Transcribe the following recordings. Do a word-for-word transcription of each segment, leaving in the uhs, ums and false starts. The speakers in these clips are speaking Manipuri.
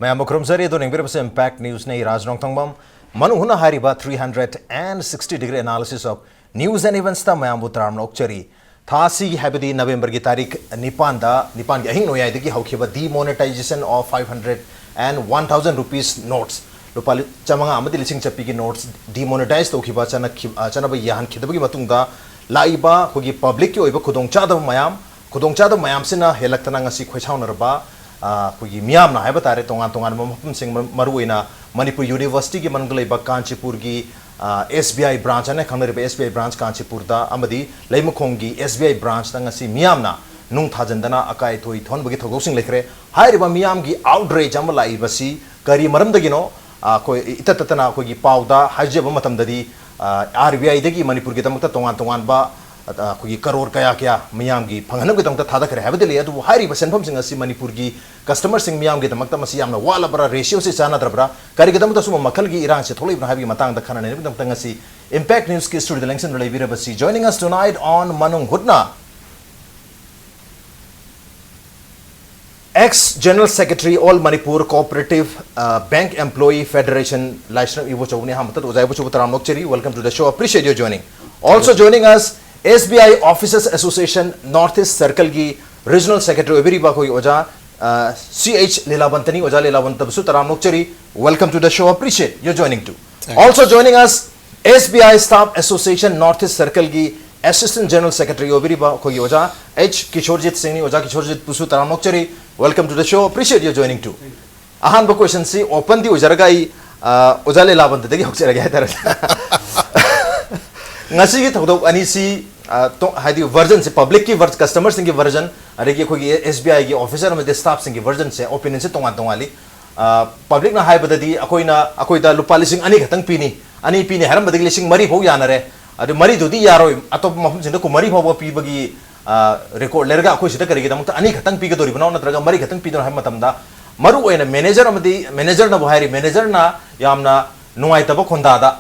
ꯃꯌꯥꯝꯕꯨ ꯈꯨꯔꯨꯝꯖꯔꯤ꯫ ꯑꯗꯣ ꯌꯦꯡꯕꯤꯔꯤꯕꯁꯤ Impact Newsꯅꯤ꯫ ꯔꯥꯖ ꯅꯣꯡꯊꯣꯡꯕꯝ꯫ ꯃꯅꯨꯡ ꯍꯨꯠꯅ ꯍꯥꯏꯔꯤꯕ three hundred and sixty degree analysis of news and eventsꯇ ꯃꯌꯥꯝꯕꯨ ꯇꯔꯥꯝꯅ ꯑꯣꯛꯆꯔꯤ꯫ ꯊꯥ ꯑꯁꯤꯒꯤ, ꯍꯥꯏꯕꯗꯤ Novemberꯒꯤ ꯇꯥꯔꯤꯛ ꯅꯤꯄꯥꯟꯗ, ꯅꯤꯄꯥꯟꯒꯤ ꯑꯍꯤꯡ ꯅꯣꯡꯌꯥꯏꯗꯒꯤ ꯍꯧꯈꯤꯕ demonetization of five hundred and one thousand rupees notes, ꯂꯨꯄꯥ ꯆꯥꯃꯉꯥ ꯑꯃꯗꯤ ꯂꯤꯁꯤꯡ ꯆꯠꯄꯤꯒꯤ notes demonetize ꯇꯧꯈꯤꯕ, ꯆꯠꯅꯈꯤ-, ꯑ, ꯆꯠꯅꯕ ꯌꯥꯍꯟꯈꯤꯗꯕꯒꯤ ꯃꯇꯨꯡꯗ ꯂꯥꯛꯏꯕ ꯑꯩꯈꯣꯏꯒꯤ publicꯀꯤ ꯑꯣꯏꯕ ꯈꯨꯗꯣꯡꯆꯥꯗꯕ ꯃꯌꯥꯝ, ꯈꯨꯗꯣꯡꯆꯥꯗꯕ ꯃꯌꯥꯝꯁꯤꯅ ꯍꯦꯜꯂꯛꯇꯅ ꯉꯁꯤ ꯈꯣꯏꯁꯥꯎꯅꯔꯕ, ꯑ, ꯑꯩꯈꯣꯏꯒꯤ ꯃꯤꯌꯥꯝꯅ ꯍꯥꯏꯕ ꯇꯥꯔꯦ, ꯇꯣꯉꯥꯟ ꯇꯣꯉꯥꯟꯕ ꯃꯐꯝꯁꯤꯡ, ꯃꯔꯨ-, ꯃꯔꯨꯑꯣꯏꯅ ꯃꯅꯤꯄꯨꯔ Universityꯒꯤ ꯃꯅꯨꯡꯗ ꯂꯩꯕ ꯀꯥꯟꯆꯤꯄꯨꯔꯒꯤ, ꯑ, SBI branch ꯍꯥꯏꯅ ꯈꯪꯅꯔꯤꯕ SBI branch ꯀꯥꯟꯆꯤꯄꯨꯔꯗ ꯑꯃꯗꯤ ꯂꯩꯃꯈꯣꯡꯒꯤ SBI branchꯇ ꯉꯁꯤ ꯃꯤꯌꯥꯝꯅ ꯅꯨꯡ ꯊꯥꯖꯤꯟꯗꯅ ꯑꯀꯥꯏ ꯑꯊꯣꯏ ꯊꯣꯛꯍꯟꯕꯒꯤ ꯊꯧꯗꯣꯛꯁꯤꯡ ꯂꯩꯈ꯭ꯔꯦ꯫ ꯍꯥꯏꯔꯤꯕ ꯃꯤꯌꯥꯝꯒꯤ outrage ꯑꯃ ꯂꯥꯛꯏꯕꯁꯤ ꯀꯔꯤ ꯃꯔꯝꯗꯒꯤꯅꯣ? ꯑ, ꯑꯩꯈꯣꯏ ꯏꯇꯠ ꯇꯠꯇꯅ ꯑꯩꯈꯣꯏꯒꯤ ꯄꯥꯎꯗ ꯍꯥꯏꯖꯕ ꯃꯇꯝꯗꯗꯤ, ꯑ, RBIꯗꯒꯤ ꯃꯅꯤꯄꯨꯔꯒꯤꯗꯃꯛꯇ ꯇꯣꯉꯥꯟ ꯇꯣꯉꯥꯟꯕ, ꯑ, ꯑꯩꯈꯣꯏꯒꯤ ꯀꯔꯣꯔ ꯀꯌꯥ ꯀꯌꯥ ꯃꯤꯌꯥꯝꯒꯤ ꯐꯪꯍꯟꯅꯕꯒꯤꯗꯃꯛꯇ ꯊꯥꯗꯈ꯭ꯔꯦ ꯍꯥꯏꯕꯗꯤ ꯂꯩ꯫ ꯑꯗꯨꯕꯨ ꯍꯥꯏꯔꯤꯕ ꯁꯦꯟꯐꯝꯁꯤꯡ ꯑꯁꯤ ꯃꯅꯤꯄꯨꯔꯒꯤ customerꯁꯤꯡ ꯃꯤꯌꯥꯝꯒꯤꯗꯃꯛꯇ ꯃꯁꯤ ꯌꯥꯝꯅ ꯋꯥꯠꯂꯕ꯭ꯔꯥ, ratioꯁꯤ ꯆꯥꯟꯅꯗ꯭ꯔꯕ꯭ꯔꯥ, ꯀꯔꯤꯒꯤꯗꯃꯛꯇ ꯁꯨꯝꯕ ꯃꯈꯜꯒꯤ ꯏꯔꯥꯡꯁꯤ ꯊꯣꯛꯂꯛꯏꯕꯅꯣ ꯍꯥꯏꯕꯒꯤ ꯃꯇꯥꯡꯗ ꯈꯟꯅ ꯅꯩꯅꯕꯒꯤꯗꯃꯛꯇ ꯉꯁꯤ Impact Newsꯀꯤ studioꯗ ꯂꯦꯡꯁꯤꯟꯗꯨꯅ ꯂꯩꯕꯤꯔꯕꯁꯤ, joining us tonight on ꯃꯅꯨꯡ ꯍꯨꯠꯅ, ex General Secretary, All Manipur Cooperative, uh, Bank Employee Federation, ꯂꯥꯏꯁ꯭ꯔꯝ ꯏꯕꯣꯆꯧꯅꯤ꯫ ꯑꯍꯥꯟꯕꯗ ꯑꯣꯖꯥ ꯏꯕꯣꯆꯧꯕꯨ ꯇꯔꯥꯝꯅ ꯑꯣꯛꯆꯔꯤ꯫ Welcome to the show. Appreciate your joining. Also joining us, SBI Officers Association North East Circleꯒꯤ Regional Secretary ꯑꯣꯏꯕꯤꯔꯤꯕ ꯑꯩꯈꯣꯏꯒꯤ ꯑꯣꯖꯥ, ꯑ, CH ꯂꯤꯂꯥꯕꯟꯇꯅꯤ꯫ ꯑꯣꯖꯥ ꯂꯤꯂꯥꯕꯟꯇꯕꯨꯁꯨ ꯇꯔꯥꯝꯅ ꯑꯣꯛꯆꯔꯤ꯫ Welcome to the show. Appreciate your joining too. Thank you. Also joining us, SBI Staff Association North East Circleꯒꯤ Assistant General Secretary ꯑꯣꯏꯕꯤꯔꯤꯕ ꯑꯩꯈꯣꯏꯒꯤ ꯑꯣꯖꯥ H ꯀꯤꯁꯣꯔꯖꯤꯠ ꯁꯤꯡꯅꯤ꯫ ꯑꯣꯖꯥ ꯀꯤꯁꯣꯔꯖꯤꯠꯄꯨꯁꯨ ꯇꯔꯥꯝꯅ ꯑꯣꯛꯆꯔꯤ꯫ Welcome to the show. Appreciate your joining too. ꯑꯍꯥꯟꯕ questionꯁꯤ openꯗꯤ ꯑꯣꯏꯖꯔꯒ ꯑꯩ, ꯑ, ꯑꯣꯖꯥ ꯂꯤꯂꯥꯕꯟꯇꯗꯒꯤ ꯍꯧꯖꯔꯒꯦ ꯍꯥꯏꯇꯥꯔꯦ꯫ ꯉꯁꯤꯒꯤ ꯊꯧꯗꯣꯛ ꯑꯅꯤꯁꯤ, ꯑ, ꯇꯣ-, ꯍꯥꯏꯗꯤ versionꯁꯦ, publicꯀꯤ ver-, customerꯁꯤꯡꯒꯤ version, ꯑꯗꯒꯤ ꯑꯩꯈꯣꯏꯒꯤ SBIꯒꯤ officer ꯑꯃꯗꯤ staffꯁꯤꯡꯒꯤ versionꯁꯦ, opinionꯁꯦ ꯇꯣꯉꯥꯟ ꯇꯣꯉꯥꯜꯂꯤ꯫ ꯑ, publicꯅ ꯍꯥꯏꯕꯗꯗꯤ ꯑꯩꯈꯣꯏꯅ, ꯑꯩꯈꯣꯏꯗ ꯂꯨꯄꯥ ꯂꯤꯁꯤꯡ ꯑꯅꯤ ꯈꯛꯇꯪ ꯄꯤꯅꯤ, ꯑꯅꯤ ꯄꯤꯅꯤ ꯍꯥꯏꯔꯝꯕꯗꯒꯤ ꯂꯤꯁꯤꯡ ꯃꯔꯤ ꯐꯥꯎ ꯌꯥꯅꯔꯦ꯫ ꯑꯗꯨ ꯃꯔꯤꯗꯨꯗꯤ ꯌꯥꯔꯣꯏ, ꯑꯇꯣꯞꯄ ꯃꯐꯝꯁꯤꯡꯗ ꯀꯨꯟꯃꯔꯤ ꯐꯥꯎꯕ ꯄꯤꯕꯒꯤ, ꯑ, record ꯂꯩꯔꯒ ꯑꯩꯈꯣꯏ ꯁꯤꯗ ꯀꯔꯤꯒꯤꯗꯃꯛꯇ ꯑꯅꯤ ꯈꯛꯇꯪ ꯄꯤꯒꯗꯧꯔꯤꯕꯅꯣ ꯅꯠꯇ꯭ꯔꯒ ꯃꯔꯤ ꯈꯛꯇꯪ ꯄꯤꯗꯣꯏꯅꯣ ꯍꯥꯏꯕ ꯃꯇꯝꯗ, ꯃꯔꯨ ꯑꯣꯏꯅ manager ꯑꯃꯗꯤ, managerꯅꯕꯨ ꯍꯥꯏꯔꯤ, managerꯅ ꯌꯥꯝꯅ ꯅꯨꯡꯉꯥꯏꯇꯕ ꯈꯣꯟꯗꯥꯗ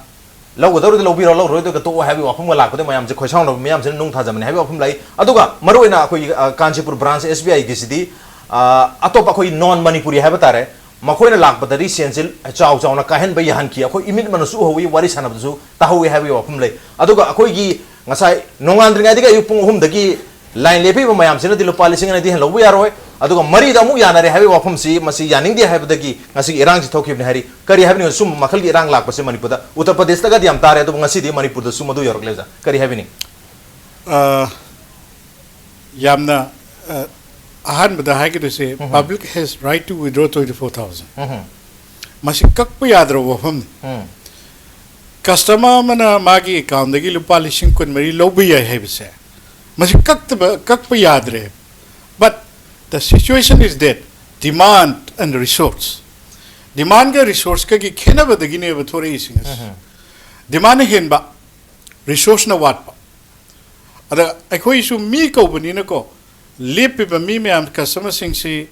ꯂꯧꯒꯗꯧꯔꯗꯤ ꯂꯧꯕꯤꯔꯣ, ꯂꯧꯔꯣꯏꯗ꯭ꯔꯒ ꯇꯣꯛꯑꯣ ꯍꯥꯏꯕꯒꯤ ꯋꯥꯐꯝꯒ ꯂꯥꯛꯄꯗ ꯃꯌꯥꯝꯁꯦ ꯈꯣꯏꯁꯥꯎꯅꯕ, ꯃꯌꯥꯝꯁꯤꯅ ꯅꯨꯡ ꯊꯥꯖꯕꯅꯤ ꯍꯥꯏꯕꯒꯤ ꯋꯥꯐꯝ ꯂꯩ꯫ ꯑꯗꯨꯒ ꯃꯔꯨꯑꯣꯏꯅ ꯑꯩꯈꯣꯏꯒꯤ, ꯑ, ꯀꯥꯟꯆꯤꯄꯨꯔ branch SBIꯒꯤꯁꯤꯗꯤ, ꯑ, ꯑꯇꯣꯞꯄ ꯑꯩꯈꯣꯏ non Manipuri ꯍꯥꯏꯕ ꯇꯥꯔꯦ, ꯃꯈꯣꯏꯅ ꯂꯥꯛꯄꯗꯗꯤ ꯁꯦꯟꯁꯦ ꯆꯥꯎ ꯆꯥꯎꯅ ꯀꯥꯏꯍꯟꯕ ꯌꯥꯍꯟꯈꯤ꯫ ꯑꯩꯈꯣꯏ ꯏꯃꯤꯠ ꯃꯅꯁꯨ ꯎꯍꯧꯏ, ꯋꯥꯔꯤ ꯁꯥꯟꯅꯕꯗꯁꯨ ꯇꯥꯍꯧꯏ ꯍꯥꯏꯕꯒꯤ ꯋꯥꯐꯝ ꯂꯩ꯫ ꯑꯗꯨꯒ ꯑꯩꯈꯣꯏꯒꯤ ꯉꯁꯥꯏ ꯅꯣꯡꯉꯥꯟꯗ꯭ꯔꯤꯉꯩꯗꯒꯤ ꯑꯌꯨꯛ ꯄꯨꯡ ꯑꯍꯨꯝꯗꯒꯤ line ꯂꯦꯞꯄꯤꯕ ꯃꯌꯥꯝꯁꯤꯅꯗꯤ ꯂꯨꯄꯥ ꯂꯤꯁꯤꯡ ꯑꯅꯤꯗꯤ ꯍꯦꯟꯅ ꯂꯧꯕ ꯌꯥꯔꯣꯏ꯫ ꯑꯗꯨꯒ ꯃꯔꯤꯗ ꯑꯃꯨꯛ ꯌꯥꯅꯔꯦ ꯍꯥꯏꯕꯒꯤ ꯋꯥꯐꯝꯁꯤ, ꯃꯁꯤ ꯌꯥꯅꯤꯡꯗꯦ ꯍꯥꯏꯕꯗꯒꯤ ꯉꯁꯤꯒꯤ ꯏꯔꯥꯡꯁꯤ ꯊꯣꯛꯈꯤꯕꯅꯤ ꯍꯥꯏꯔꯤ꯫ ꯀꯔꯤ ꯍꯥꯏꯕꯅꯣ? ꯁꯨꯝ ꯃꯈꯜꯒꯤ ꯏꯔꯥꯡ ꯂꯥꯛꯄꯁꯦ ꯃꯅꯤꯄꯨꯔꯗ, ꯎꯠꯇꯔ ꯄ꯭ꯔꯗꯦꯁꯇꯒꯗꯤ ꯌꯥꯝ ꯇꯥꯔꯦ, ꯑꯗꯨꯕꯨ ꯉꯁꯤꯗꯤ ꯃꯅꯤꯄꯨꯔꯗꯁꯨ ꯃꯗꯨ ꯌꯧꯔꯛꯂꯦ꯫ ꯑꯣꯖꯥ, ꯀꯔꯤ ꯍꯥꯏꯕꯤꯅꯤꯡ? ꯑ, ꯌꯥꯝꯅ, ꯑ, ꯑꯍꯥꯟꯕꯗ ꯍꯥꯏꯒꯗꯣꯏꯁꯦ, public has right to withdraw twenty four thousand꯫ ꯃꯁꯤ ꯀꯛꯄ ꯌꯥꯗ꯭ꯔꯕ ꯋꯥꯐꯝꯅꯤ꯫ Customer ꯑꯃꯅ ꯃꯥꯒꯤ accountꯗꯒꯤ ꯂꯨꯄꯥ ꯂꯤꯁꯤꯡ ꯀꯨꯟꯃꯔꯤ ꯂꯧꯕ ꯌꯥꯏ ꯍꯥꯏꯕꯁꯦ, ꯃꯁꯤ ꯀꯛꯇꯕ, ꯀꯛꯄ ꯌꯥꯗ꯭ꯔꯦ꯫ But the situation is that demand and resource, demandꯒ resourceꯀꯒꯤ ꯈꯦꯠꯅꯕꯗꯒꯤꯅꯦꯕ ꯊꯣꯔꯛꯏꯁꯤꯡ ꯑꯁꯤ꯫ Demandꯅ ꯍꯦꯟꯕ, resourceꯅ ꯋꯥꯠꯄ꯫ ꯑꯗ ꯑꯩꯈꯣꯏꯁꯨ ꯃꯤ ꯀꯧꯕꯅꯤꯅꯀꯣ, ꯂꯦꯞꯄꯤꯕ ꯃꯤ ꯃꯌꯥꯝ, customerꯁꯤꯡꯁꯤ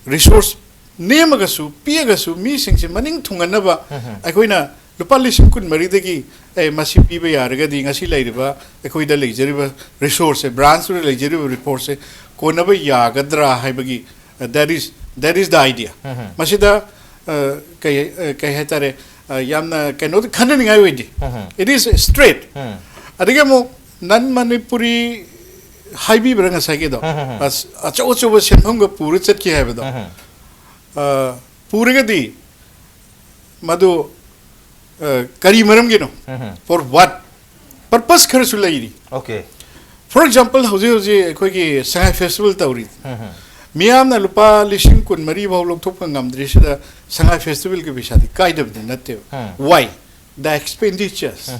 resource ꯅꯦꯝꯃꯒꯁꯨ, ꯄꯤꯛꯑꯒꯁꯨ, ꯃꯤꯁꯤꯡꯁꯤ ꯃꯅꯤꯡ ꯊꯨꯡꯍꯟꯅꯕ ꯑꯩꯈꯣꯏꯅ ꯂꯨꯄꯥ ꯂꯤꯁꯤꯡ ꯀꯨꯟꯃꯔꯤꯗꯒꯤ, "ꯑꯦ, ꯃꯁꯤ ꯄꯤꯕ ꯌꯥꯔꯒꯗꯤ ꯉꯁꯤ ꯂꯩꯔꯤꯕ, ꯑꯩꯈꯣꯏꯗ ꯂꯩꯖꯔꯤꯕ resourceꯁꯦ, branchꯇꯨꯗ ꯂꯩꯖꯔꯤꯕ resourceꯁꯦ ꯀꯣꯟꯅꯕ ꯌꯥꯒꯗ꯭ꯔꯥ?" ꯍꯥꯏꯕꯒꯤ, uh, that is, that is the idea꯫ ꯃꯁꯤꯗ, uh, ꯀꯩ, uh, ꯀꯩ ꯍꯥꯏꯇꯥꯔꯦ, uh, ꯌꯥꯝꯅ ꯀꯩꯅꯣꯗꯤ ꯈꯟꯅꯅꯤꯡꯉꯥꯏ ꯑꯣꯏꯗꯦ꯫ It is straight꯫ ꯑꯗꯒꯤ ꯑꯃꯨꯛ non Manipuri ꯍꯥꯏꯕꯤꯕ꯭ꯔꯥ ꯉꯁꯥꯏꯒꯤꯗꯣ? ꯑꯁ, ꯑꯆꯧ ꯑꯆꯧꯕ ꯁꯦꯟꯐꯝꯒ ꯄꯨꯔ ꯆꯠꯈꯤ ꯍꯥꯏꯕꯗꯣ꯫ Uh, ꯄꯨꯔꯒꯗꯤ ꯃꯗꯨ, uh, ꯀꯔꯤ ꯃꯔꯝꯒꯤꯅꯣ? For what? Purpose ꯈꯔꯁꯨ ꯂꯩꯔꯤ꯫ Okay꯫ For example, ꯍꯧꯖꯤꯛ ꯍꯧꯖꯤꯛ ꯑꯩꯈꯣꯏꯒꯤ ꯁꯉꯥꯏ festival ꯇꯧꯔꯤ꯫ ꯃꯤꯌꯥꯝꯅ ꯂꯨꯄꯥ ꯂꯤꯁꯤꯡ ꯀꯨꯟꯃꯔꯤ ꯐꯥꯎ ꯂꯧꯊꯣꯛꯄ ꯉꯝꯗ꯭ꯔꯤꯁꯤꯗ ꯁꯉꯥꯏ festivalꯒꯤ ꯄꯩꯁꯥꯗꯤ ꯀꯥꯏꯗꯕꯗꯤ ꯅꯠꯇꯦꯕ꯫ Why? The expenditures꯫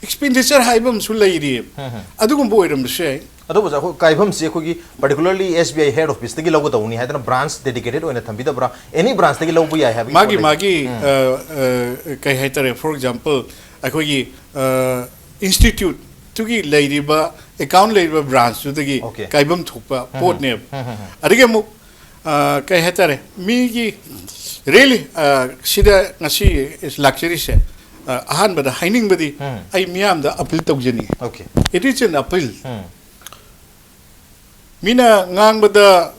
Expenditure ꯍꯥꯏꯕ ꯑꯃꯁꯨ ꯂꯩꯔꯤꯑꯕ꯫ ꯑꯗꯨꯒꯨꯝꯕ ꯑꯣꯏꯔꯝꯕꯁꯨ ꯌꯥꯏ꯫ ꯑꯗꯨꯕꯨ ꯑꯩꯈꯣꯏ ꯀꯥꯏꯐꯝꯁꯤ ꯑꯩꯈꯣꯏꯒꯤ particularly S B I head officeꯇꯒꯤ ꯂꯧꯒꯗꯧꯕꯅꯤ ꯍꯥꯏꯗꯅ branch dedicated ꯑꯣꯏꯅ ꯊꯝꯕꯤꯗꯕ꯭ꯔꯥ? Any branchꯇꯒꯤ ꯂꯧꯕ ꯌꯥꯏ ꯍꯥꯏꯕꯒꯤ ꯃꯥꯒꯤ ꯄꯣꯠ ꯂꯩ? ꯃꯥꯒꯤ, uh, uh, ꯀꯩ ꯍꯥꯏꯇꯥꯔꯦ, for example, ꯑꯩꯈꯣꯏꯒꯤ, uh, instituteꯇꯨꯒꯤ ꯂꯩꯔꯤꯕ, account ꯂꯩꯔꯤꯕ branchꯇꯨꯗꯒꯤ Okay꯫ ꯀꯥꯏꯐꯝ ꯊꯣꯛꯄ ꯄꯣꯠꯅꯦꯕ꯫ ꯑꯗꯒꯤ ꯑꯃꯨꯛ, uh, ꯀꯩ ꯍꯥꯏꯇꯥꯔꯦ, ꯃꯤꯒꯤ really, uh, ꯁꯤꯗ ꯉꯁꯤ ꯂꯥꯛꯆꯔꯤꯁꯦ, uh, ꯑꯍꯥꯟꯕꯗ ꯍꯥꯏꯅꯤꯡꯕꯗꯤ ꯑꯩ ꯃꯤꯌꯥꯝꯗ appeal ꯇꯧꯖꯅꯤꯡꯉꯤ꯫ Okay꯫ It is an appeal꯫ ꯃꯤꯅ ꯉꯥꯡꯕꯗ,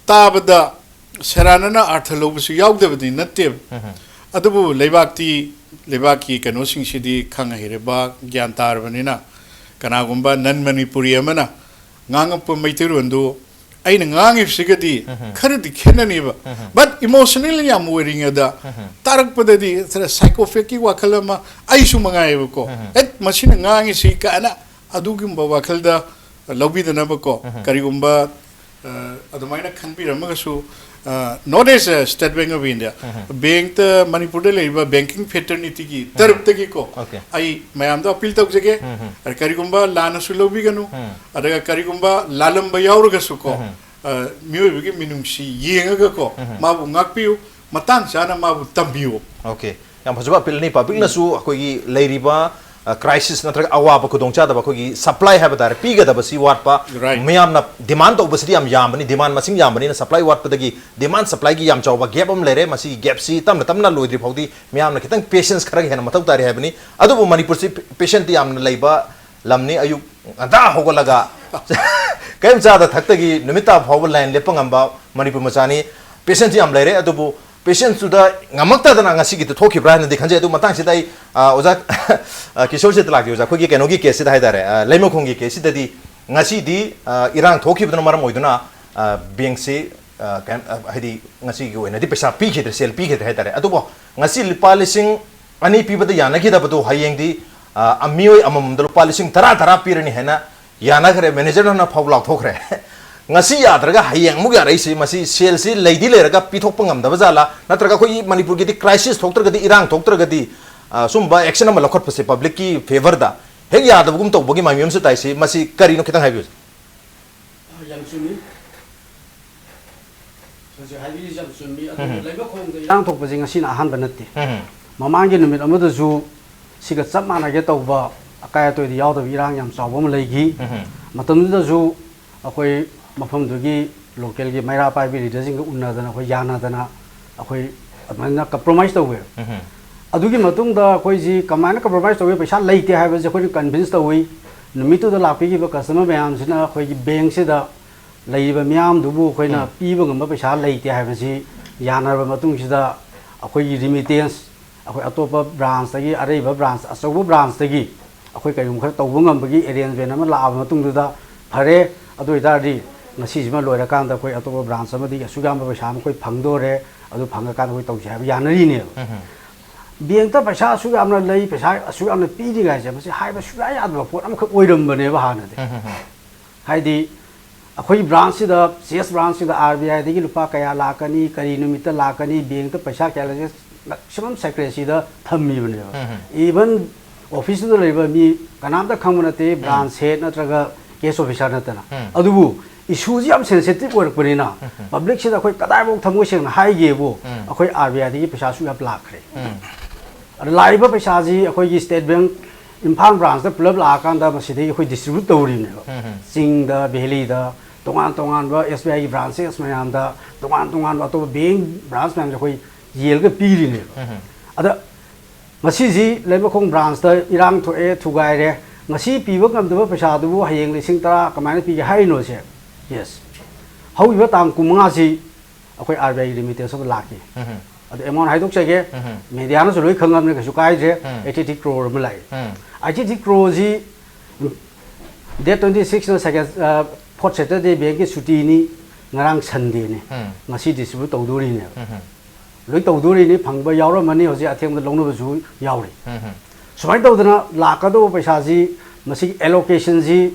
ꯇꯥꯕꯗ, ꯁꯦꯔꯥꯟꯅꯅ ꯑꯥꯔꯊ ꯂꯧꯕꯁꯨ ꯌꯥꯎꯗꯕꯗꯤ ꯅꯠꯇꯦꯕ꯫ ꯑꯗꯨꯕꯨ ꯂꯩꯕꯥꯛꯇꯤ, ꯂꯩꯕꯥꯛꯀꯤ ꯀꯩꯅꯣꯁꯤꯡꯁꯤꯗꯤ ꯈꯪ ꯍꯩꯔꯕ, ꯒ꯭ꯌꯥꯟ ꯇꯥꯔꯕꯅꯤꯅ, ꯀꯅꯥꯒꯨꯝꯕ ꯅꯟ ꯃꯅꯤꯄꯨꯔꯤ ꯑꯃꯅ ꯉꯥꯡꯉꯛꯄ ꯃꯩꯇꯩꯂꯣꯟꯗꯨ ꯑꯩꯅ ꯉꯥꯡꯉꯤꯕꯁꯤꯒꯗꯤ ꯈꯔꯗꯤ ꯈꯦꯠꯅꯅꯦꯕ꯫ But emotional ꯌꯥꯝ ꯑꯣꯏꯔꯤꯉꯩꯗ ꯇꯥꯔꯛꯄꯗꯗꯤ ꯈꯔ psychopatꯀꯤ ꯋꯥꯈꯜ ꯑꯃ ꯑꯩꯁꯨ ꯃꯉꯥꯏꯌꯦꯕꯀꯣ꯫ ꯑꯦꯠ, ꯃꯁꯤꯅ ꯉꯥꯡꯉꯤꯁꯤ ꯀꯥꯏꯅ ꯑꯗꯨꯒꯨꯝꯕ ꯋꯥꯈꯜꯗ ꯂꯧꯕꯤꯗꯅꯕꯀꯣ꯫ ꯀꯔꯤꯒꯨꯝꯕ ꯑ, ꯑꯗꯨꯃꯥꯏꯅ ꯈꯟꯕꯤꯔꯝꯃꯒꯁꯨ, ꯑ, not as a State Bank of India, ꯕꯦꯡꯛꯇ, ꯃꯅꯤꯄꯨꯔꯗ ꯂꯩꯔꯤꯕ banking fraternityꯒꯤ ꯇꯔꯞꯇꯒꯤꯀꯣ, Okay. ꯑꯩ ꯃꯌꯥꯝꯗ ꯑꯄꯤꯜ ꯇꯧꯖꯒꯦ꯫ ꯑ, ꯀꯔꯤꯒꯨꯝꯕ ꯂꯥꯟꯅꯁꯨ ꯂꯧꯕꯤꯒꯅꯨ, ꯑꯗꯨꯒ ꯀꯔꯤꯒꯨꯝꯕ ꯂꯥꯜꯂꯝꯕ ꯌꯥꯎꯔꯒꯁꯨꯀꯣ, ꯑ, ꯃꯤꯑꯣꯏꯕꯒꯤ ꯃꯤꯅꯨꯡꯁꯤ ꯌꯦꯡꯉꯒꯀꯣ, ꯃꯥꯕꯨ ꯉꯥꯛꯄꯤꯌꯨ, ꯃꯇꯥꯡ ꯆꯥꯅ ꯃꯥꯕꯨ ꯇꯝꯕꯤꯌꯨ꯫ Okay. ꯌꯥꯝ ꯐꯖꯕ appeal ꯅꯤ꯫ Publicꯅꯁꯨ ꯑꯩꯈꯣꯏꯒꯤ ꯂꯩꯔꯤꯕ, ꯑ, crisis ꯅꯠꯇ꯭ꯔꯒ ꯑꯋꯥꯕ ꯈꯨꯗꯣꯡꯆꯥꯗꯕ, ꯑꯩꯈꯣꯏꯒꯤ supply ꯍꯥꯏꯕ ꯇꯥꯔꯦ, ꯄꯤꯒꯗꯕꯁꯤ ꯋꯥꯠꯄ, Right. ꯃꯌꯥꯝꯅ demand ꯇꯧꯕꯁꯤꯗꯤ ꯌꯥꯝ ꯌꯥꯝꯕꯅꯤ, demand ꯃꯁꯤꯡ ꯌꯥꯝꯕꯅꯤꯅ supply ꯋꯥꯠꯄꯗꯒꯤ demand supplyꯒꯤ ꯌꯥꯝ ꯆꯥꯎꯕ gap ꯑꯃ ꯂꯩꯔꯦ꯫ ꯃꯁꯤꯒꯤ gapꯁꯤ ꯇꯞꯅ ꯇꯞꯅ ꯂꯣꯏꯗ꯭ꯔꯤ ꯐꯥꯎꯗꯤ ꯃꯌꯥꯝꯅ ꯈꯤꯇꯪ patience ꯈꯔ ꯍꯦꯟꯅ ꯃꯊꯧ ꯇꯥꯔꯤ ꯍꯥꯏꯕꯅꯤ꯫ ꯑꯗꯨꯕꯨ ꯃꯅꯤꯄꯨꯔꯁꯤ patientꯇꯤ ꯌꯥꯝꯅ ꯂꯩꯕ ꯂꯝꯅꯤ꯫ ꯑꯌꯨꯛ ꯉꯟꯇꯥ ꯍꯧꯒꯠꯂꯒ ꯀꯔꯤꯝ ꯆꯥꯗ ꯊꯛꯇꯒꯤ ꯅꯨꯃꯤꯠ ꯇꯥꯕ ꯐꯥꯎꯕ line ꯂꯦꯞꯄ ꯉꯝꯕ ꯃꯅꯤꯄꯨꯔ ꯃꯆꯥꯅꯤ꯫ Patientꯁꯨ ꯌꯥꯝ ꯂꯩꯔꯦ, ꯑꯗꯨꯕꯨ patientꯇꯨꯗ ꯉꯝꯃꯛꯇꯗꯅ ꯉꯁꯤꯒꯤꯗꯨ ꯊꯣꯛꯈꯤꯕ꯭ꯔꯥ ꯍꯥꯏꯅꯗꯤ ꯈꯟꯖꯩ꯫ ꯑꯗꯨ ꯃꯇꯥꯡꯁꯤꯗ ꯑꯩ, ꯑ, ꯑꯣꯖꯥ, ꯑ, ꯀꯤꯁꯣꯔꯁꯤꯗ ꯂꯥꯛꯀꯦ꯫ ꯑꯣꯖꯥ, ꯑꯩꯈꯣꯏꯒꯤ ꯀꯩꯅꯣꯒꯤ caseꯁꯤꯗ ꯍꯥꯏ ꯇꯥꯔꯦ, ꯑ, ꯂꯩꯃꯈꯣꯡꯒꯤ caseꯁꯤꯗꯗꯤ ꯉꯁꯤꯗꯤ, ꯑ, ꯏꯔꯥꯡ ꯊꯣꯛꯈꯤꯕꯗꯨꯅ ꯃꯔꯝ ꯑꯣꯏꯗꯨꯅ, ꯑ, bankꯁꯤ, ꯑ, ꯀꯩꯝ-, ꯑ, ꯍꯥꯏꯗꯤ ꯉꯁꯤꯒꯤ ꯑꯣꯏꯅꯗꯤ ꯄꯩꯁꯥ ꯄꯤꯈꯤꯗ꯭ꯔꯦ, ꯁꯦꯜ ꯄꯤꯈꯤꯗ꯭ꯔꯦ ꯍꯥꯏ ꯇꯥꯔꯦ꯫ ꯑꯗꯨꯕꯨ ꯉꯁꯤ ꯂꯨꯄꯥ ꯂꯤꯁꯤꯡ ꯑꯅꯤ ꯄꯤꯕꯗ ꯌꯥꯅꯈꯤꯗꯕꯗꯨ ꯍꯌꯦꯡꯗꯤ, ꯑ, ꯃꯤꯑꯣꯏ ꯑꯃꯃꯝꯗ ꯂꯨꯄꯥ ꯂꯤꯁꯤꯡ ꯇꯔꯥ ꯇꯔꯥ ꯄꯤꯔꯅꯤ ꯍꯥꯏꯅ ꯌꯥꯅꯈ꯭ꯔꯦ, managerꯅ ꯐꯥꯎ ꯂꯥꯎꯊꯣꯛꯈ꯭ꯔꯦ꯫ ꯉꯁꯤ ꯌꯥꯗ꯭ꯔꯒ ꯍꯌꯦꯡ ꯑꯃꯨꯛ ꯌꯥꯔꯛꯏꯁꯤ, ꯃꯁꯤ ꯁꯦꯜꯁꯤ ꯂꯩꯗꯤ ꯂꯩꯔꯒ ꯄꯤꯊꯣꯛꯄ ꯉꯝꯗꯕ ꯖꯥꯠꯂꯥ? ꯅꯠꯇ꯭ꯔꯒ ꯑꯩꯈꯣꯏꯒꯤ ꯃꯅꯤꯄꯨꯔꯒꯤꯗꯤ crisis ꯊꯣꯛꯇ꯭ꯔꯒꯗꯤ, ꯏꯔꯥꯡ ꯊꯣꯛꯇ꯭ꯔꯒꯗꯤ, ꯑ, ꯁꯨꯝꯕ action ꯑꯃ ꯂꯧꯈꯠꯄꯁꯦ publicꯀꯤ favourꯗ ꯍꯦꯛ ꯌꯥꯗꯕꯒꯨꯝ ꯇꯧꯕꯒꯤ ꯃꯃꯤ ꯑꯃꯁꯨ ꯇꯥꯏꯁꯤ, ꯃꯁꯤ ꯀꯔꯤꯅꯣ ꯈꯤꯇꯪ ꯍꯥꯏꯕꯤꯌꯨ꯫ ꯑ, ꯌꯥꯝ ꯆꯨꯝꯃꯤ꯫ ꯍꯧꯖꯤꯛ ꯍꯥꯏꯕꯤꯔꯤꯁꯤ ꯌꯥꯝ ꯆꯨꯝꯃꯤ꯫ ꯑꯗꯨꯕꯨ ꯎꯝ꯫ ꯂꯩꯃꯈꯣꯡꯗ ꯏꯔꯥꯡ ꯊꯣꯛꯄꯁꯦ ꯉꯁꯤꯅ ꯑꯍꯥꯟꯕ ꯅꯠꯇꯦ꯫ ꯎꯝ꯫ ꯃꯃꯥꯡꯒꯤ ꯅꯨꯃꯤꯠ ꯑꯃꯗꯁꯨ ꯁꯤꯒ ꯆꯞ ꯃꯥꯟꯅꯒꯦ ꯇꯧꯕ ꯑꯀꯥꯏ ꯑꯇꯣꯏꯗ ꯌꯥꯎꯗꯕ ꯏꯔꯥꯡ ꯌꯥꯝ ꯆꯥꯎꯕ ꯑꯃ ꯂꯩꯈꯤ꯫ ꯎꯝ꯫ ꯃꯇꯝꯗꯨꯗꯁꯨ ꯑꯩꯈꯣꯏ ꯃꯐꯝꯗꯨꯒꯤ localꯒꯤ ꯃꯩꯔꯥ ꯄꯥꯏꯕꯤ leaderꯁꯤꯡꯒ ꯎꯅꯗꯅ, ꯑꯩꯈꯣꯏ ꯌꯥꯅꯗꯅ, ꯑꯩꯈꯣꯏ ꯑꯗꯨꯃꯥꯏꯅ compromise ꯇꯧꯋꯦ꯫ ꯎꯝ꯫ ꯑꯗꯨꯒꯤ ꯃꯇꯨꯡꯗ ꯑꯩꯈꯣꯏꯁꯤ ꯀꯃꯥꯏꯅ compromise ꯇꯧꯋꯤ, ꯄꯩꯁꯥ ꯂꯩꯇꯦ ꯍꯥꯏꯕꯁꯦ ꯑꯩꯈꯣꯏꯅ convince ꯇꯧꯋꯤ꯫ ꯅꯨꯃꯤꯠꯇꯨꯗ ꯂꯥꯛꯄꯤꯈꯤꯕ customer ꯃꯌꯥꯝꯁꯤꯅ ꯑꯩꯈꯣꯏꯒꯤ bankꯁꯤꯗ ꯂꯩꯔꯤꯕ ꯃꯤꯌꯥꯝꯗꯨꯕꯨ ꯑꯩꯈꯣꯏꯅ ꯎꯝ꯫ ꯄꯤꯕ ꯉꯝꯕ ꯄꯩꯁꯥ ꯂꯩꯇꯦ ꯍꯥꯏꯕꯁꯤ ꯌꯥꯅꯔꯕ ꯃꯇꯨꯡꯁꯤꯗ, ꯑꯩꯈꯣꯏꯒꯤ remittance, ꯑꯩꯈꯣꯏ ꯑꯇꯣꯞꯄ branchꯇꯒꯤ, ꯑꯔꯩꯕ branch, ꯑꯆꯧꯕ branchꯇꯒꯤ ꯑꯩꯈꯣꯏ ꯀꯔꯤꯒꯨꯝꯕ ꯈꯔ ꯇꯧꯕ ꯉꯝꯕꯒꯤ arrangement ꯑꯃ ꯂꯥꯛꯑꯕ ꯃꯇꯨꯡꯗꯨꯗ, ꯐꯔꯦ, ꯑꯗꯨ ꯑꯣꯏꯇꯥꯔꯗꯤ ꯉꯁꯤꯁꯤꯃ ꯂꯣꯏꯔꯀꯥꯟꯗ ꯑꯩꯈꯣꯏ ꯑꯇꯣꯞꯄ branch ꯑꯃꯗꯒꯤ ꯑꯁꯨꯛ ꯌꯥꯝꯕ ꯄꯩꯁꯥ ꯑꯃ ꯑꯩꯈꯣꯏ ꯐꯪꯗꯣꯔꯦ, ꯑꯗꯨ ꯐꯪꯉꯀꯥꯟꯗ ꯑꯩꯈꯣꯏ ꯇꯧꯁꯦ ꯍꯥꯏꯕ ꯌꯥꯅꯔꯤꯅꯦꯕ꯫ ꯎꯝ꯫ Bankꯇ ꯄꯩꯁꯥ ꯑꯁꯨꯛ ꯌꯥꯝꯅ ꯂꯩ, ꯄꯩꯁꯥ ꯑꯁꯨꯛ ꯌꯥꯝꯅ ꯄꯤꯔꯤꯉꯥꯏꯁꯦ, ꯃꯁꯤ ꯍꯥꯏꯕ ꯁꯨꯡꯌꯥ ꯌꯥꯗꯕ ꯄꯣꯠ ꯑꯃꯈꯛ ꯑꯣꯏꯔꯝꯕꯅꯦꯕ ꯍꯥꯟꯅꯗꯤ꯫ ꯎꯝ꯫ ꯍꯥꯏꯗꯤ, ꯑꯩꯈꯣꯏꯒꯤ branchꯁꯤꯗ, ꯁꯤ ꯑꯦꯁ branchꯁꯤꯗ RBIꯗꯒꯤ ꯂꯨꯄꯥ ꯀꯌꯥ ꯂꯥꯛꯀꯅꯤ, ꯀꯔꯤ ꯅꯨꯃꯤꯠꯇ ꯂꯥꯛꯀꯅꯤ, bankꯇ ꯄꯩꯁꯥ ꯀꯌꯥ ꯂꯩꯒꯦ, maximum secrecyꯗ ꯊꯝꯃꯤꯕꯅꯦꯕ꯫ ꯎꯝ꯫ Even officeꯇꯨꯗ ꯂꯩꯕ ꯃꯤ ꯀꯅꯥꯝꯇ ꯈꯪꯕ ꯅꯠꯇꯦ, ꯎꯝ꯫ Branch head ꯅꯠꯇ꯭ꯔꯒ cash officer ꯅꯠꯇꯅ꯫ ꯎꯝ꯫ ꯑꯗꯨꯕꯨ issueꯁꯤ ꯌꯥꯝ sensitive ꯑꯣꯏꯔꯛꯄꯅꯤꯅ, ꯎꯝ꯫ Publicꯁꯤꯗ ꯑꯩꯈꯣꯏ ꯀꯗꯥꯏꯐꯥꯎ ꯊꯃꯣꯏ ꯁꯦꯡꯅ ꯍꯥꯏꯒꯦꯕꯨ, ꯎꯝ꯫ ꯑꯩꯈꯣꯏ RBIꯗꯒꯤ ꯄꯩꯁꯥ ꯑꯁꯨꯛ ꯌꯥꯝ ꯂꯥꯛꯈ꯭ꯔꯦ꯫ ꯎꯝ꯫ ꯑꯗ ꯂꯥꯛꯏꯕ ꯄꯩꯁꯥꯁꯤ ꯑꯩꯈꯣꯏꯒꯤ State Bank ꯏꯝꯐꯥꯜ branchꯇ ꯄꯨꯂꯞ ꯂꯥꯛꯑꯀꯥꯟꯗ ꯃꯁꯤꯗꯒꯤ ꯑꯩꯈꯣꯏ distribute ꯇꯧꯔꯤꯕꯅꯦꯕ꯫ ꯎꯝ, ꯎꯝ꯫ ꯆꯤꯡꯗ, valleyꯗ, ꯇꯣꯉꯥꯟ ꯇꯣꯉꯥꯟꯕ SBIꯒꯤ branches ꯃꯌꯥꯝꯗ, ꯇꯣꯉꯥꯟ ꯇꯣꯉꯥꯟꯕ ꯑꯇꯣꯞꯄ bank branch ꯃꯌꯥꯝꯗ ꯑꯩꯈꯣꯏ ꯌꯦꯜꯂꯒ ꯄꯤꯔꯤꯅꯦꯕ꯫ ꯎꯝ, ꯎꯝ꯫ ꯑꯗ ꯉꯁꯤꯁꯤ ꯂꯩꯃꯈꯣꯡ branchꯇ ꯏꯔꯥꯡ ꯊꯣꯛꯑꯦ, ꯊꯨꯒꯥꯏꯔꯦ, ꯉꯁꯤ ꯄꯤꯕ ꯉꯝꯗꯕ ꯄꯩꯁꯥꯗꯨꯕꯨ ꯍꯌꯦꯡ ꯂꯤꯁꯤꯡ ꯇꯔꯥ ꯀꯃꯥꯏꯅ ꯄꯤꯒꯦ ꯍꯥꯏꯔꯤꯅꯣꯁꯦ? Yes꯫ ꯍꯧꯈꯤꯕ ꯇꯥꯡ ꯀꯨꯟꯃꯉꯥꯁꯤ ꯑꯩꯈꯣꯏ RBIꯒꯤ remittance ꯑꯃ ꯂꯥꯛꯈꯤ꯫ ꯎꯝ, ꯎꯝ꯫ ꯑꯗꯨ amount ꯍꯥꯏꯗꯣꯛꯆꯒꯦ, ꯎꯝ, ꯎꯝ꯫ Mediaꯅꯁꯨ ꯂꯣꯏ ꯈꯪꯉꯕꯅꯤ, ꯀꯩꯁꯨ ꯀꯥꯏꯗ꯭ꯔꯦ꯫ ꯎꯝ꯫ Eighty three crore ꯑꯃ ꯂꯥꯛꯏ꯫ ꯎꯝ꯫ Eighty three croreꯁꯤ date twenty sixꯅ second, ꯑ, fourth Saturday bankꯀꯤ ꯁꯨꯇꯤꯅꯤ, ꯉꯔꯥꯡ Sundayꯅꯤ꯫ ꯎꯝ꯫ ꯉꯁꯤ distribute ꯇꯧꯗꯣꯔꯤꯅꯦꯕ꯫ ꯎꯝ, ꯎꯝ꯫ ꯂꯣꯏ ꯇꯧꯗꯣꯔꯤꯅꯤ, ꯐꯪꯕ ꯌꯥꯎꯔꯝꯃꯅꯤ, ꯍꯧꯖꯤꯛ ꯑꯊꯦꯡꯕꯗ ꯂꯧꯅꯕꯁꯨ ꯌꯥꯎꯔꯤ꯫ ꯎꯝ, ꯎꯝ꯫ ꯁꯨꯃꯥꯏꯅ ꯇꯧꯗꯅ ꯂꯥꯛꯀꯗꯧꯕ ꯄꯩꯁꯥꯁꯤ, ꯃꯁꯤꯒꯤ allocationꯁꯤ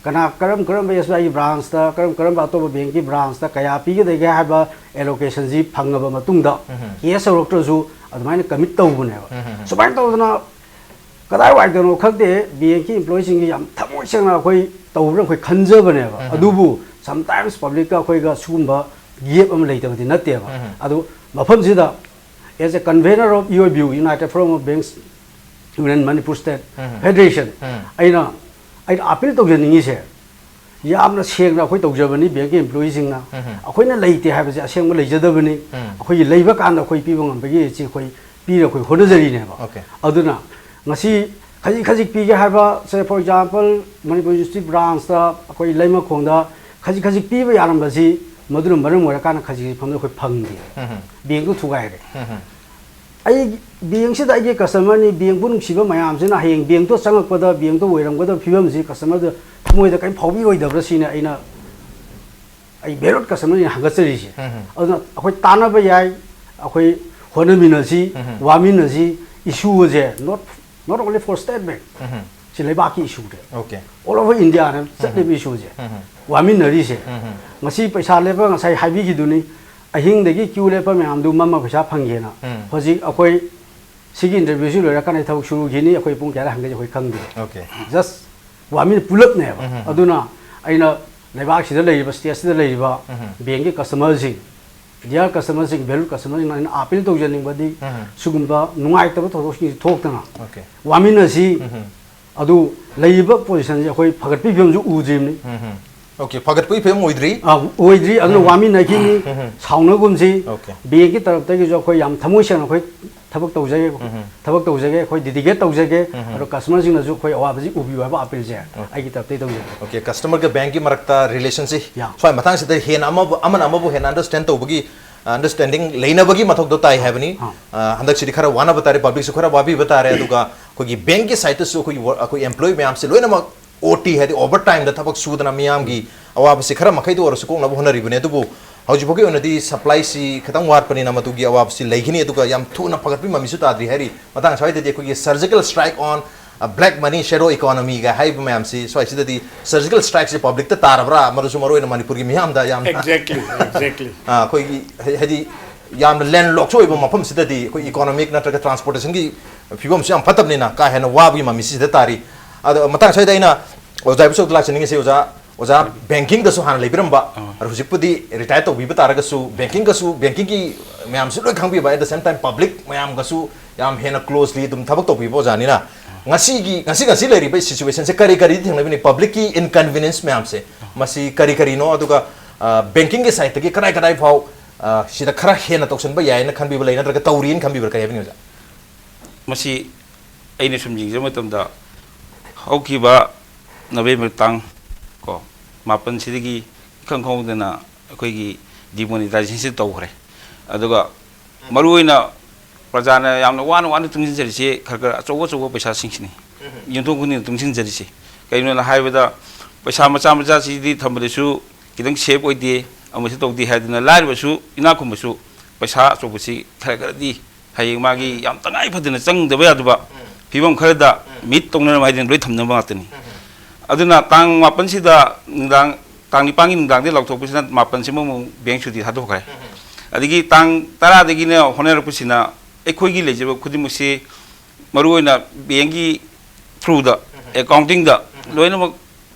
ꯀꯅꯥ, ꯀꯔꯝ ꯀꯔꯝꯕ SBIꯒꯤ branchꯇ, ꯀꯔꯝ ꯀꯔꯝꯕ ꯑꯇꯣꯞꯄ bankꯀꯤ branchꯇ ꯀꯌꯥ ꯄꯤꯒꯗꯒꯦ ꯍꯥꯏꯕ allocationꯁꯤ ꯐꯪꯉꯕ ꯃꯇꯨꯡꯗ, ꯎꯝ, ꯎꯝ꯫ Cash ꯌꯧꯔꯛꯇ꯭ꯔꯁꯨ ꯑꯗꯨꯃꯥꯏꯅ commit ꯇꯧꯕꯅꯦꯕ꯫ ꯎꯝ, ꯎꯝ, ꯎꯝ꯫ ꯁꯨꯃꯥꯏꯅ ꯇꯧꯗꯅ ꯀꯗꯥꯏꯋꯥꯏꯗꯅꯣ ꯈꯪꯗꯦ, bankꯀꯤ employeeꯁꯤꯡꯒꯤ ꯌꯥꯝ ꯊꯃꯣꯏ ꯁꯦꯡꯅ ꯑꯩꯈꯣꯏ ꯇꯧꯕ꯭ꯔꯥ ꯑꯩꯈꯣꯏ ꯈꯟꯖꯕꯅꯦꯕ꯫ ꯎꯝ, ꯎꯝ꯫ ꯑꯗꯨꯕꯨ sometimes publicꯀ ꯑꯩꯈꯣꯏꯒ ꯁꯤꯒꯨꯝꯕ gap ꯑꯃ ꯂꯩꯇꯕꯗꯤ ꯅꯠꯇꯦꯕ꯫ ꯎꯝ, ꯎꯝ꯫ ꯑꯗꯨ ꯃꯐꯝꯁꯤꯗ, as a convener of UIBU, United Forum of Banks Union Manipur State um. Federation, ꯎꯝ꯫ ꯑꯩꯅ, ꯑꯩꯅ appeal ꯇꯧꯖꯅꯤꯡꯉꯤꯁꯦ, ꯌꯥꯝꯅ ꯁꯦꯡꯅ ꯑꯩꯈꯣꯏ ꯇꯧꯖꯕꯅꯤ, bankꯀꯤ employeeꯁꯤꯡꯅ꯫ ꯎꯝ꯫ ꯑꯩꯈꯣꯏꯅ ꯂꯩꯇꯦ ꯍꯥꯏꯕꯁꯦ ꯑꯁꯦꯡꯕ ꯂꯩꯖꯗꯕꯅꯤ꯫ ꯎꯝ꯫ ꯑꯩꯈꯣꯏꯒꯤ ꯂꯩꯕ ꯀꯥꯟꯗ ꯑꯩꯈꯣꯏ ꯄꯤꯕ ꯉꯝꯕꯒꯤ ꯆꯦ ꯑꯩꯈꯣꯏ ꯄꯤꯔ ꯑꯩꯈꯣꯏ ꯍꯣꯠꯅꯖꯔꯤꯅꯦꯕ꯫ Okay꯫ ꯑꯗꯨꯅ ꯉꯁꯤ ꯈꯖꯤꯛ ꯈꯖꯤꯛ ꯄꯤꯒꯦ ꯍꯥꯏꯕ, say for example, Manipur University branchꯇ ꯑꯩꯈꯣꯏ ꯂꯩꯃꯈꯣꯡꯗ ꯈꯖꯤꯛ ꯈꯖꯤꯛ ꯄꯤꯕ ꯌꯥꯔꯝꯕꯁꯤ, ꯃꯗꯨꯅ ꯃꯔꯝ ꯑꯣꯏꯔꯀꯥꯟꯗ ꯈꯖꯤꯛ ꯈꯖꯤꯛ ꯐꯪꯕꯗ ꯑꯩꯈꯣꯏ ꯐꯪꯗꯦ꯫ ꯎꯝ. ꯕꯦꯡꯛꯇꯨ ꯊꯨꯒꯥꯏꯔꯦ꯫ ꯎꯝ. ꯑꯩ ꯕꯦꯡꯛꯁꯤꯗ ꯑꯩꯒꯤ ꯀꯁꯇꯃꯔꯅꯤ, ꯕꯦꯡꯛꯄꯨ ꯅꯨꯡꯁꯤꯕ ꯃꯌꯥꯝꯁꯤꯅ ꯍꯌꯦꯡ ꯕꯦꯡꯛꯇꯣ ꯆꯪꯉꯛꯄꯗ ꯕꯦꯡꯛꯇ ꯑꯣꯏꯔꯝꯒꯗꯕ ꯐꯤꯕꯝꯁꯤ ꯀꯁꯇꯃꯔꯗ ꯊꯃꯣꯏꯗ ꯀꯔꯤꯝ ꯐꯥꯎꯕꯤꯔꯣꯏꯗꯕ꯭ꯔꯥ ꯁꯤꯅꯤ ꯑꯩꯅ, ꯑꯩ ꯚꯦꯂꯤꯗ ꯀꯁꯇꯃꯔꯅꯤ ꯍꯪꯒꯠꯆꯔꯤꯁꯦ꯫ ꯎꯝ. ꯑꯗꯨꯅ ꯑꯩꯈꯣꯏ ꯇꯥꯟꯅꯕ ꯌꯥꯏ, ꯑꯩꯈꯣꯏ ꯍꯣꯠꯅꯃꯤꯟꯅꯁꯤ, ꯎꯝ. ꯋꯥꯃꯤꯟꯅꯁꯤ꯫ ꯏꯁꯨ ꯑꯁꯦ not, not only for State Bank, ꯎꯝ. ꯁꯤ ꯂꯩꯕꯥꯛꯀꯤ ꯏꯁꯨꯅꯦ꯫ Okay. All over Indiaꯅ ꯆꯠꯂꯤꯕ ꯏꯁꯨꯁꯦ꯫ ꯎꯝ. ꯋꯥꯃꯤꯟꯅꯔꯤꯁꯦ꯫ ꯎꯝ. ꯉꯁꯤ ꯄꯩꯁꯥ ꯂꯦꯞꯄ, ꯉꯁꯥꯏ ꯍꯥꯏꯕꯤꯈꯤꯗꯨꯅꯤ, ꯑꯍꯤꯡꯗꯒꯤ ꯀ꯭ꯌꯨ ꯂꯦꯞꯄ ꯃꯌꯥꯝꯗꯨ ꯃꯃ ꯄꯩꯁꯥ ꯐꯪꯒꯦꯅ꯫ ꯎꯝ. ꯍꯧꯖꯤꯛ ꯑꯩꯈꯣꯏ ꯁꯤꯒꯤ ꯏꯟꯇꯔꯚ꯭ꯌꯨꯁꯤ ꯂꯣꯏꯔꯀꯥꯟꯗ ꯑꯩ ꯊꯕꯛ ꯁꯨꯔꯨꯈꯤꯅꯤ, ꯑꯩꯈꯣꯏ ꯄꯨꯡ ꯀꯌꯥꯗ ꯍꯪꯒꯅꯤ ꯑꯩꯈꯣꯏ ꯈꯪꯗꯦ꯫ Okay. Just ꯋꯥꯃꯤꯟ ꯄꯨꯂꯞꯅꯦꯕ꯫ ꯎꯝ. ꯑꯗꯨꯅ ꯑꯩꯅ ꯂꯩꯕꯥꯛꯁꯤꯗ ꯂꯩꯔꯤꯕ, ꯁ꯭ꯇꯦꯠꯁꯤꯗ ꯂꯩꯔꯤꯕ ꯎꯝ. ꯕꯦꯡꯛꯀꯤ ꯀꯁꯇꯃꯔꯁꯤꯡ, ꯗꯤꯌꯥꯔ ꯀꯁꯇꯃꯔꯁꯤꯡ, ꯚꯦꯂꯨ ꯀꯁꯇꯃꯔꯁꯤꯡ, ꯑꯩꯅ ꯑꯥꯄꯤꯜ ꯇꯧꯖꯅꯤꯡꯕꯗꯤ ꯎꯝ. ꯁꯤꯒꯨꯝꯕ ꯅꯨꯡꯉꯥꯏꯇꯕ ꯊꯧꯗꯣꯛꯁꯤꯡꯁꯤ ꯊꯣꯛꯇꯅ Okay. ꯋꯥꯃꯤꯟꯅꯁꯤ꯫ ꯎꯝ. ꯑꯗꯨ ꯂꯩꯔꯤꯕ ꯄꯣꯖꯤꯁꯟꯁꯤ ꯑꯩꯈꯣꯏ ꯐꯒꯠꯄꯒꯤ ꯐꯤꯕꯝꯁꯨ ꯎꯗ꯭ꯔꯤꯕꯅꯤ꯫ ꯎꯝ. Okay, ꯐꯒꯠꯄꯒꯤ ꯐꯤꯕꯝ ꯑꯣꯏꯗ꯭ꯔꯤ꯫ ꯑ, ꯑꯣꯏꯗ꯭ꯔꯤ꯫ ꯑꯗꯨꯅ ꯋꯥꯃꯤꯟꯅꯈꯤꯅꯤ, ꯎꯝ. ꯁꯥꯎꯅꯒꯨꯝꯁꯤ꯫ Okay. ꯕꯦꯡꯛꯀꯤ ꯇꯔꯞꯇꯒꯤꯁꯨ ꯑꯩꯈꯣꯏ ꯌꯥꯝ ꯊꯃꯣꯏ ꯁꯦꯡꯅ ꯑꯩꯈꯣꯏ ꯊꯕꯛ ꯇꯧꯖꯒꯦ, ꯎꯝ. ꯊꯕꯛ ꯇꯧꯖꯒꯦ, ꯑꯩꯈꯣꯏ ꯗꯤꯗꯤꯀꯦꯠ ꯇꯧꯖꯒꯦ꯫ ꯎꯝ. ꯑꯗꯣ ꯀꯁꯇꯃꯔꯁꯤꯡꯅꯁꯨ ꯑꯩꯈꯣꯏ ꯑꯋꯥꯕꯁꯤ ꯎꯕꯤꯌꯨ ꯍꯥꯏꯕ ꯑꯄꯤꯜꯁꯦ ꯑꯩꯒꯤ ꯇꯔꯞꯇꯒꯤ ꯇꯧꯖꯒꯦ꯫ Okay, ꯀꯁꯇꯃꯔꯒ ꯕꯦꯡꯛꯀꯤ ꯃꯔꯛꯇ ꯔꯤꯂꯦꯁꯟꯁꯤ Yeah. ꯁ꯭ꯋꯥꯏ ꯃꯇꯥꯡꯁꯤꯗ ꯍꯦꯟꯅ ꯑꯃꯕꯨ, ꯑꯃꯅ ꯑꯃꯕꯨ ꯍꯦꯟꯅ ꯑꯟꯗꯔꯁꯇꯦꯟ ꯇꯧꯕꯒꯤ, ꯑꯟꯗꯔꯁꯇꯦꯟꯗꯤꯡ ꯂꯩꯅꯕꯒꯤ ꯃꯊꯧꯗꯣ ꯇꯥꯏ ꯍꯥꯏꯕꯅꯤ꯫ ꯑꯥ. ꯑ, ꯍꯟꯗꯛꯁꯤꯗꯤ ꯈꯔ ꯋꯥꯅꯕ ꯇꯥꯔꯦ, ꯄꯕ꯭ꯂꯤꯛꯁꯨ ꯈꯔ ꯋꯥꯕꯤꯕ ꯇꯥꯔꯦ, ꯑꯗꯨꯒ ꯑꯩꯈꯣꯏꯒꯤ ꯕꯦꯡꯛꯀꯤ ꯁꯥꯏꯠꯇꯁꯨ ꯑꯩꯈꯣꯏꯒꯤ ꯋꯔ-, ꯑꯩꯈꯣꯏ ꯑꯦꯝꯄ꯭ꯂꯣꯌꯤ ꯃꯌꯥꯝꯁꯦ ꯂꯣꯏꯅꯃꯛ ꯑꯣ ꯇꯤ, ꯍꯥꯏꯗꯤ ꯑꯣꯚꯔ ꯇꯥꯏꯝꯗ ꯊꯕꯛ ꯁꯨꯗꯅ ꯃꯤꯌꯥꯝꯒꯤ ꯑꯋꯥꯕꯁꯤ ꯈꯔ ꯃꯈꯩꯗ ꯑꯣꯏꯔꯁꯨ ꯀꯣꯛꯅꯕ ꯍꯣꯠꯅꯔꯤꯕꯅꯤ꯫ ꯑꯗꯨꯕꯨ ꯍꯧꯖꯤꯛ ꯐꯥꯎꯒꯤ ꯑꯣꯏꯅꯗꯤ ꯁꯄ꯭ꯂꯥꯏꯁꯤ ꯈꯤꯇꯪ ꯋꯥꯠꯄꯅꯤꯅ ꯃꯗꯨꯒꯤ ꯑꯋꯥꯕꯁꯤ ꯂꯩꯈꯤꯅꯤ, ꯑꯗꯨꯒ ꯌꯥꯝ ꯊꯨꯅ ꯐꯒꯠꯄꯒꯤ ꯃꯃꯤꯁꯨ ꯇꯥꯗ꯭ꯔꯤ ꯍꯥꯏꯔꯤ꯫ ꯃꯇꯥꯡ ꯁ꯭ꯋꯥꯏꯗꯗꯤ ꯑꯩꯈꯣꯏꯒꯤ surgical strike on black money, shadow economyꯒ ꯍꯥꯏꯔꯤꯕ ꯃꯌꯥꯝꯁꯤ, ꯁ꯭ꯋꯥꯏꯁꯤꯗꯗꯤ surgical strikeꯁꯤ ꯄꯕ꯭ꯂꯤꯛꯇ ꯇꯥꯔꯕ꯭ꯔꯥ? ꯃꯗꯨꯁꯨ ꯃꯔꯨ ꯑꯣꯏꯅ ꯃꯅꯤꯄꯨꯔꯒꯤ ꯃꯤꯌꯥꯝꯗ ꯌꯥꯝꯅ Exactly, exactly. ꯑ, ꯑꯩꯈꯣꯏꯒꯤ ꯍꯥꯏ-, ꯍꯥꯏꯗꯤ ꯌꯥꯝꯅ ꯂꯦꯟꯂꯣꯛꯁꯨ ꯑꯣꯏꯕ ꯃꯐꯝꯁꯤꯗꯗꯤ ꯑꯩꯈꯣꯏ ꯏꯀꯣꯅꯣꯃꯤꯛ ꯅꯠꯇ꯭ꯔꯒ ꯇ꯭ꯔꯥꯟꯁꯄꯣꯔꯇꯦꯁꯟꯒꯤ ꯐꯤꯕꯝꯁꯨ ꯌꯥꯝ ꯐꯠꯇꯕꯅꯤꯅ ꯀꯥ ꯍꯦꯟꯅ ꯋꯥꯕꯒꯤ ꯃꯃꯤ ꯁꯤꯗ ꯇꯥꯔꯤ꯫ ꯑꯗꯣ ꯃꯇꯥꯡ ꯁ꯭ꯋꯥꯏꯗ ꯑꯩꯅ ꯑꯣꯖꯥ ꯏꯕꯣꯆꯧꯗ ꯂꯥꯛꯆꯅꯤꯡꯉꯤꯁꯦ, ꯑꯣꯖꯥ, ꯑꯣꯖꯥ, ꯕꯦꯡꯀꯤꯡꯗꯁꯨ ꯍꯥꯟꯅ ꯂꯩꯕꯤꯔꯝꯕ, ꯑꯥ. ꯑꯗꯣ ꯍꯧꯖꯤꯛꯄꯨꯗꯤ ꯔꯤꯇꯥꯌꯔ ꯇꯧꯕꯤꯕ ꯇꯥꯔꯒꯁꯨ ꯕꯦꯡꯀꯤꯡꯒꯁꯨ, ꯕꯦꯡꯀꯤꯡꯒꯤ ꯃꯌꯥꯝꯁꯨ ꯂꯣꯏ ꯈꯪꯕꯤꯕ, at the same time public ꯃꯌꯥꯝꯒꯁꯨ ꯌꯥꯝ ꯍꯦꯟꯅ ꯀ꯭ꯂꯣꯖꯂꯤ ꯑꯗꯨꯝ ꯊꯕꯛ ꯇꯧꯕꯤꯕ ꯑꯣꯖꯥꯅꯤꯅ, ꯉꯁꯤꯒꯤ, ꯉꯁꯤ, ꯉꯁꯤ ꯂꯩꯔꯤꯕ ꯁꯤꯆꯨꯋꯦꯁꯟꯁꯦ ꯀꯔꯤ ꯀꯔꯤꯗꯤ ꯊꯦꯡꯅꯕꯤꯅꯤ? ꯄꯕ꯭ꯂꯤꯛꯀꯤ ꯏꯟꯀꯟꯚꯤꯅꯤꯌꯦꯟꯁ ꯃꯌꯥꯝꯁꯦ ꯃꯁꯤ ꯀꯔꯤ ꯀꯔꯤꯅꯣ? ꯑꯗꯨꯒ, ꯑ, ꯕꯦꯡꯀꯤꯡꯒꯤ ꯁꯥꯏꯠꯇꯒꯤ ꯀꯗꯥꯏ ꯀꯗꯥꯏ ꯐꯥꯎ, ꯑ, ꯁꯤꯗ ꯈꯔ ꯍꯦꯟꯅ ꯇꯧꯁꯟꯕ ꯌꯥꯏꯅ ꯈꯟꯕꯤꯕ ꯂꯩ, ꯅꯠꯇ꯭ꯔꯒ ꯇꯧꯔꯤꯅ ꯈꯟꯕꯤꯕ꯭ꯔꯥ? ꯀꯔꯤ ꯍꯥꯏꯕꯤꯅꯤꯡꯉꯤ, ꯑꯣꯖꯥ? ꯃꯁꯤ ꯑꯩꯅ ꯁꯨꯝ ꯌꯦꯡꯖꯕ ꯃꯇꯝꯗ, ꯍꯧꯈꯤꯕ ꯅꯕꯦꯝꯕꯔ ꯇꯥꯡ ꯀꯣ, ꯃꯥꯄꯟꯁꯤꯗꯒꯤ ꯏꯈꯪ ꯈꯪꯍꯧꯗꯅ ꯑꯩꯈꯣꯏꯒꯤ ꯗꯤꯃꯣꯅꯤꯇꯥꯏꯖꯦꯁꯟꯁꯤ ꯇꯧꯈ꯭ꯔꯦ꯫ ꯑꯗꯨꯒ ꯃꯔꯨꯑꯣꯏꯅ ꯄ꯭ꯔꯖꯥꯅ ꯌꯥꯝꯅ ꯋꯥꯅ ꯋꯥꯅ ꯇꯨꯡꯁꯤꯟꯖꯔꯤꯁꯦ ꯈꯔ ꯈꯔ ꯑꯆꯧ ꯑꯆꯧꯕ ꯄꯩꯁꯥꯁꯤꯡꯁꯤꯅꯤ ꯌꯨꯝꯊꯣꯡ ꯈꯨꯗꯤꯡꯗ ꯇꯨꯡꯁꯤꯟꯖꯔꯤꯁꯦ꯫ ꯀꯩꯒꯤꯅꯣꯅ ꯍꯥꯏꯕꯗ ꯄꯩꯁꯥ ꯃꯆꯥ ꯃꯆꯥꯁꯤꯗꯤ ꯊꯝꯕꯗꯁꯨ ꯈꯤꯇꯪ ꯁꯦꯐ ꯑꯣꯏꯗꯦ, ꯑꯃꯁꯨ ꯇꯧꯗꯦ ꯍꯥꯏꯗꯅ ꯂꯥꯏꯔꯕꯁꯨ ꯏꯅꯥꯛ ꯈꯨꯟꯕꯁꯨ ꯄꯩꯁꯥ ꯑꯆꯧꯕꯁꯤ ꯈꯔ ꯈꯔꯗꯤ ꯍꯌꯦꯡ ꯃꯥꯒꯤ ꯌꯥꯝ ꯇꯉꯥꯏ ꯐꯗꯅ ꯆꯪꯗꯕ ꯌꯥꯗꯕ ꯐꯤꯕꯝ ꯈꯔꯗ ꯃꯤꯠ ꯇꯧꯅꯅꯕ ꯍꯥꯏꯗꯅ ꯂꯣꯏ ꯊꯝꯅꯕ ꯉꯥꯛꯇꯅꯤ꯫ ꯑꯗꯨꯅ ꯇꯥꯡ ꯃꯥꯄꯟꯁꯤꯗ ꯅꯨꯡꯗꯥꯡ, ꯇꯥꯡ ꯅꯤꯄꯥꯟꯒꯤ ꯅꯨꯡꯗꯥꯡꯗꯒꯤ ꯂꯥꯎꯊꯣꯛꯄꯁꯤꯅ ꯃꯥꯄꯟꯁꯤꯃ ꯑꯃꯨꯛ ꯕꯦꯡ ꯁꯨꯇꯤ ꯊꯥꯗꯣꯛꯈ꯭ꯔꯦ꯫ ꯑꯗꯒꯤ ꯇꯥꯡ ꯇꯔꯥꯗꯒꯤꯅ ꯍꯣꯠꯅꯔꯛꯄꯁꯤꯅ ꯑꯩꯈꯣꯏꯒꯤ ꯂꯩꯖꯕ ꯈꯨꯗꯤꯡꯃꯛꯁꯤ ꯃꯔꯨꯑꯣꯏꯅ ꯕꯦꯡꯒꯤ ꯊ꯭ꯔꯨꯗ, ꯑꯦꯀꯥꯎꯟꯇꯤꯡꯗ ꯂꯣꯏꯅꯃꯛ